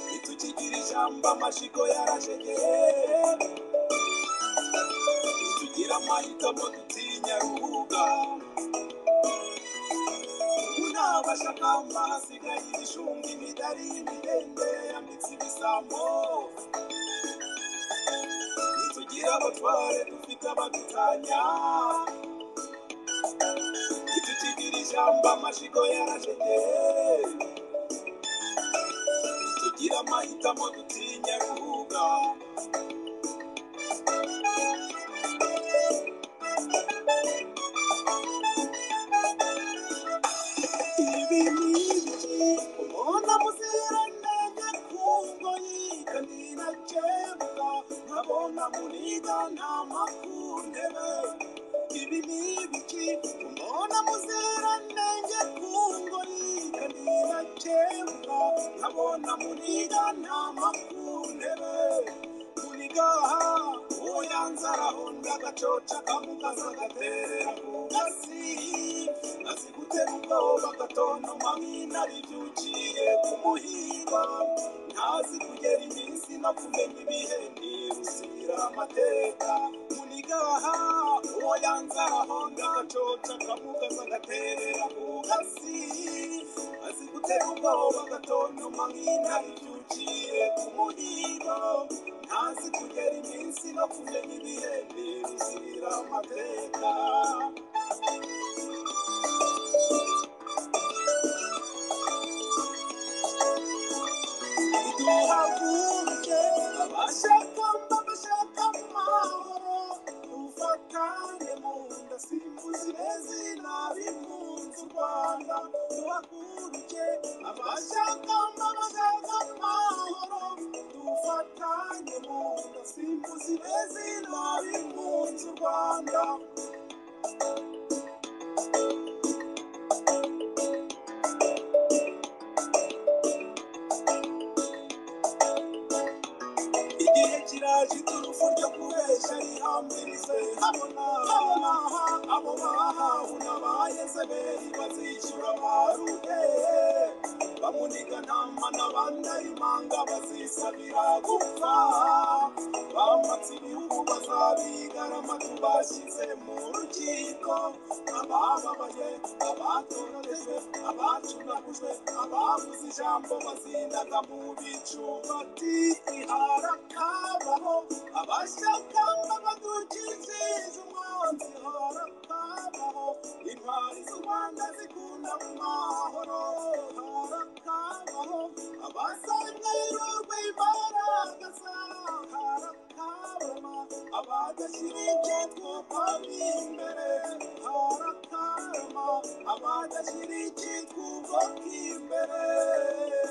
ntitukigira ijambo amashyigo yarajegeye. Ntitugira amahitamo dutinya ruhuga. Ubu ntabashakamba hasigaye ibishunga, imidari, imirende yambitse ibisambo. Ntitugira abatware dufite abadutanya, ntitukigira ijambo amashyigo yarajegeye. Ntitugira amahitamo dutinya ruhuga. Ibi ni ibiki ubona muziranenge ku ngoyi, kandi nakebuka nkabona muniga ntama ku ntebe. Ibi ni ibiki ubona muziranenge ku ngoyi, kandi nakebuka nkabona muniga ntama ku ntebe. Munigaha uwo yanze arahonda, agacoca kamugaza agaterera ku gasi. Azi gutera ubwoba agatontoma nk'intare ibyukiye ku muhigo. Ntazi kugera iminsi no kumenya ibihe, ntirusira amateka. Munigaha uwo yanze arahonda, agacoca kamugaza agaterera ku gasi. Azi gutera ubwoba agatontoma nk'intare ibyukiye ku muhigo. Ntazi kugera iminsi no kumenya ibihe, ntirusira amateka. Duhaguruke abashakamba bashaka amahoro, dufatane mu nda simbuzi izina bimpunzi u Rwanda. Duhaguruke abashakamba bashaka amahoro, dufatane mu nda simbuzi izina bimpunzi u Rwanda. Igihe kiraje iturufu ryo kubeshya rihambirize habona habona, abo bahawe n'abayezebeli bazishyura baruhe. Bamuniga ntama n'abandayimanga bazisabira gupfa. Bamatse ibihugu bazabigarama tubashyize mu rukiko. Abababaye, abatorotejwe, abacunagujwe, ababuze ijambo bazindaga mu bicu bati harakabaho. Abashakamba badukijije umwanzi harakabaho. Intwari z'u Rwanda zikunda amahoro harakabaho. Abasanganywe rw'imbaraga harakabaho. Abadashyira icyitwa imbere harakarama. Abadashyira icyitwa imbere.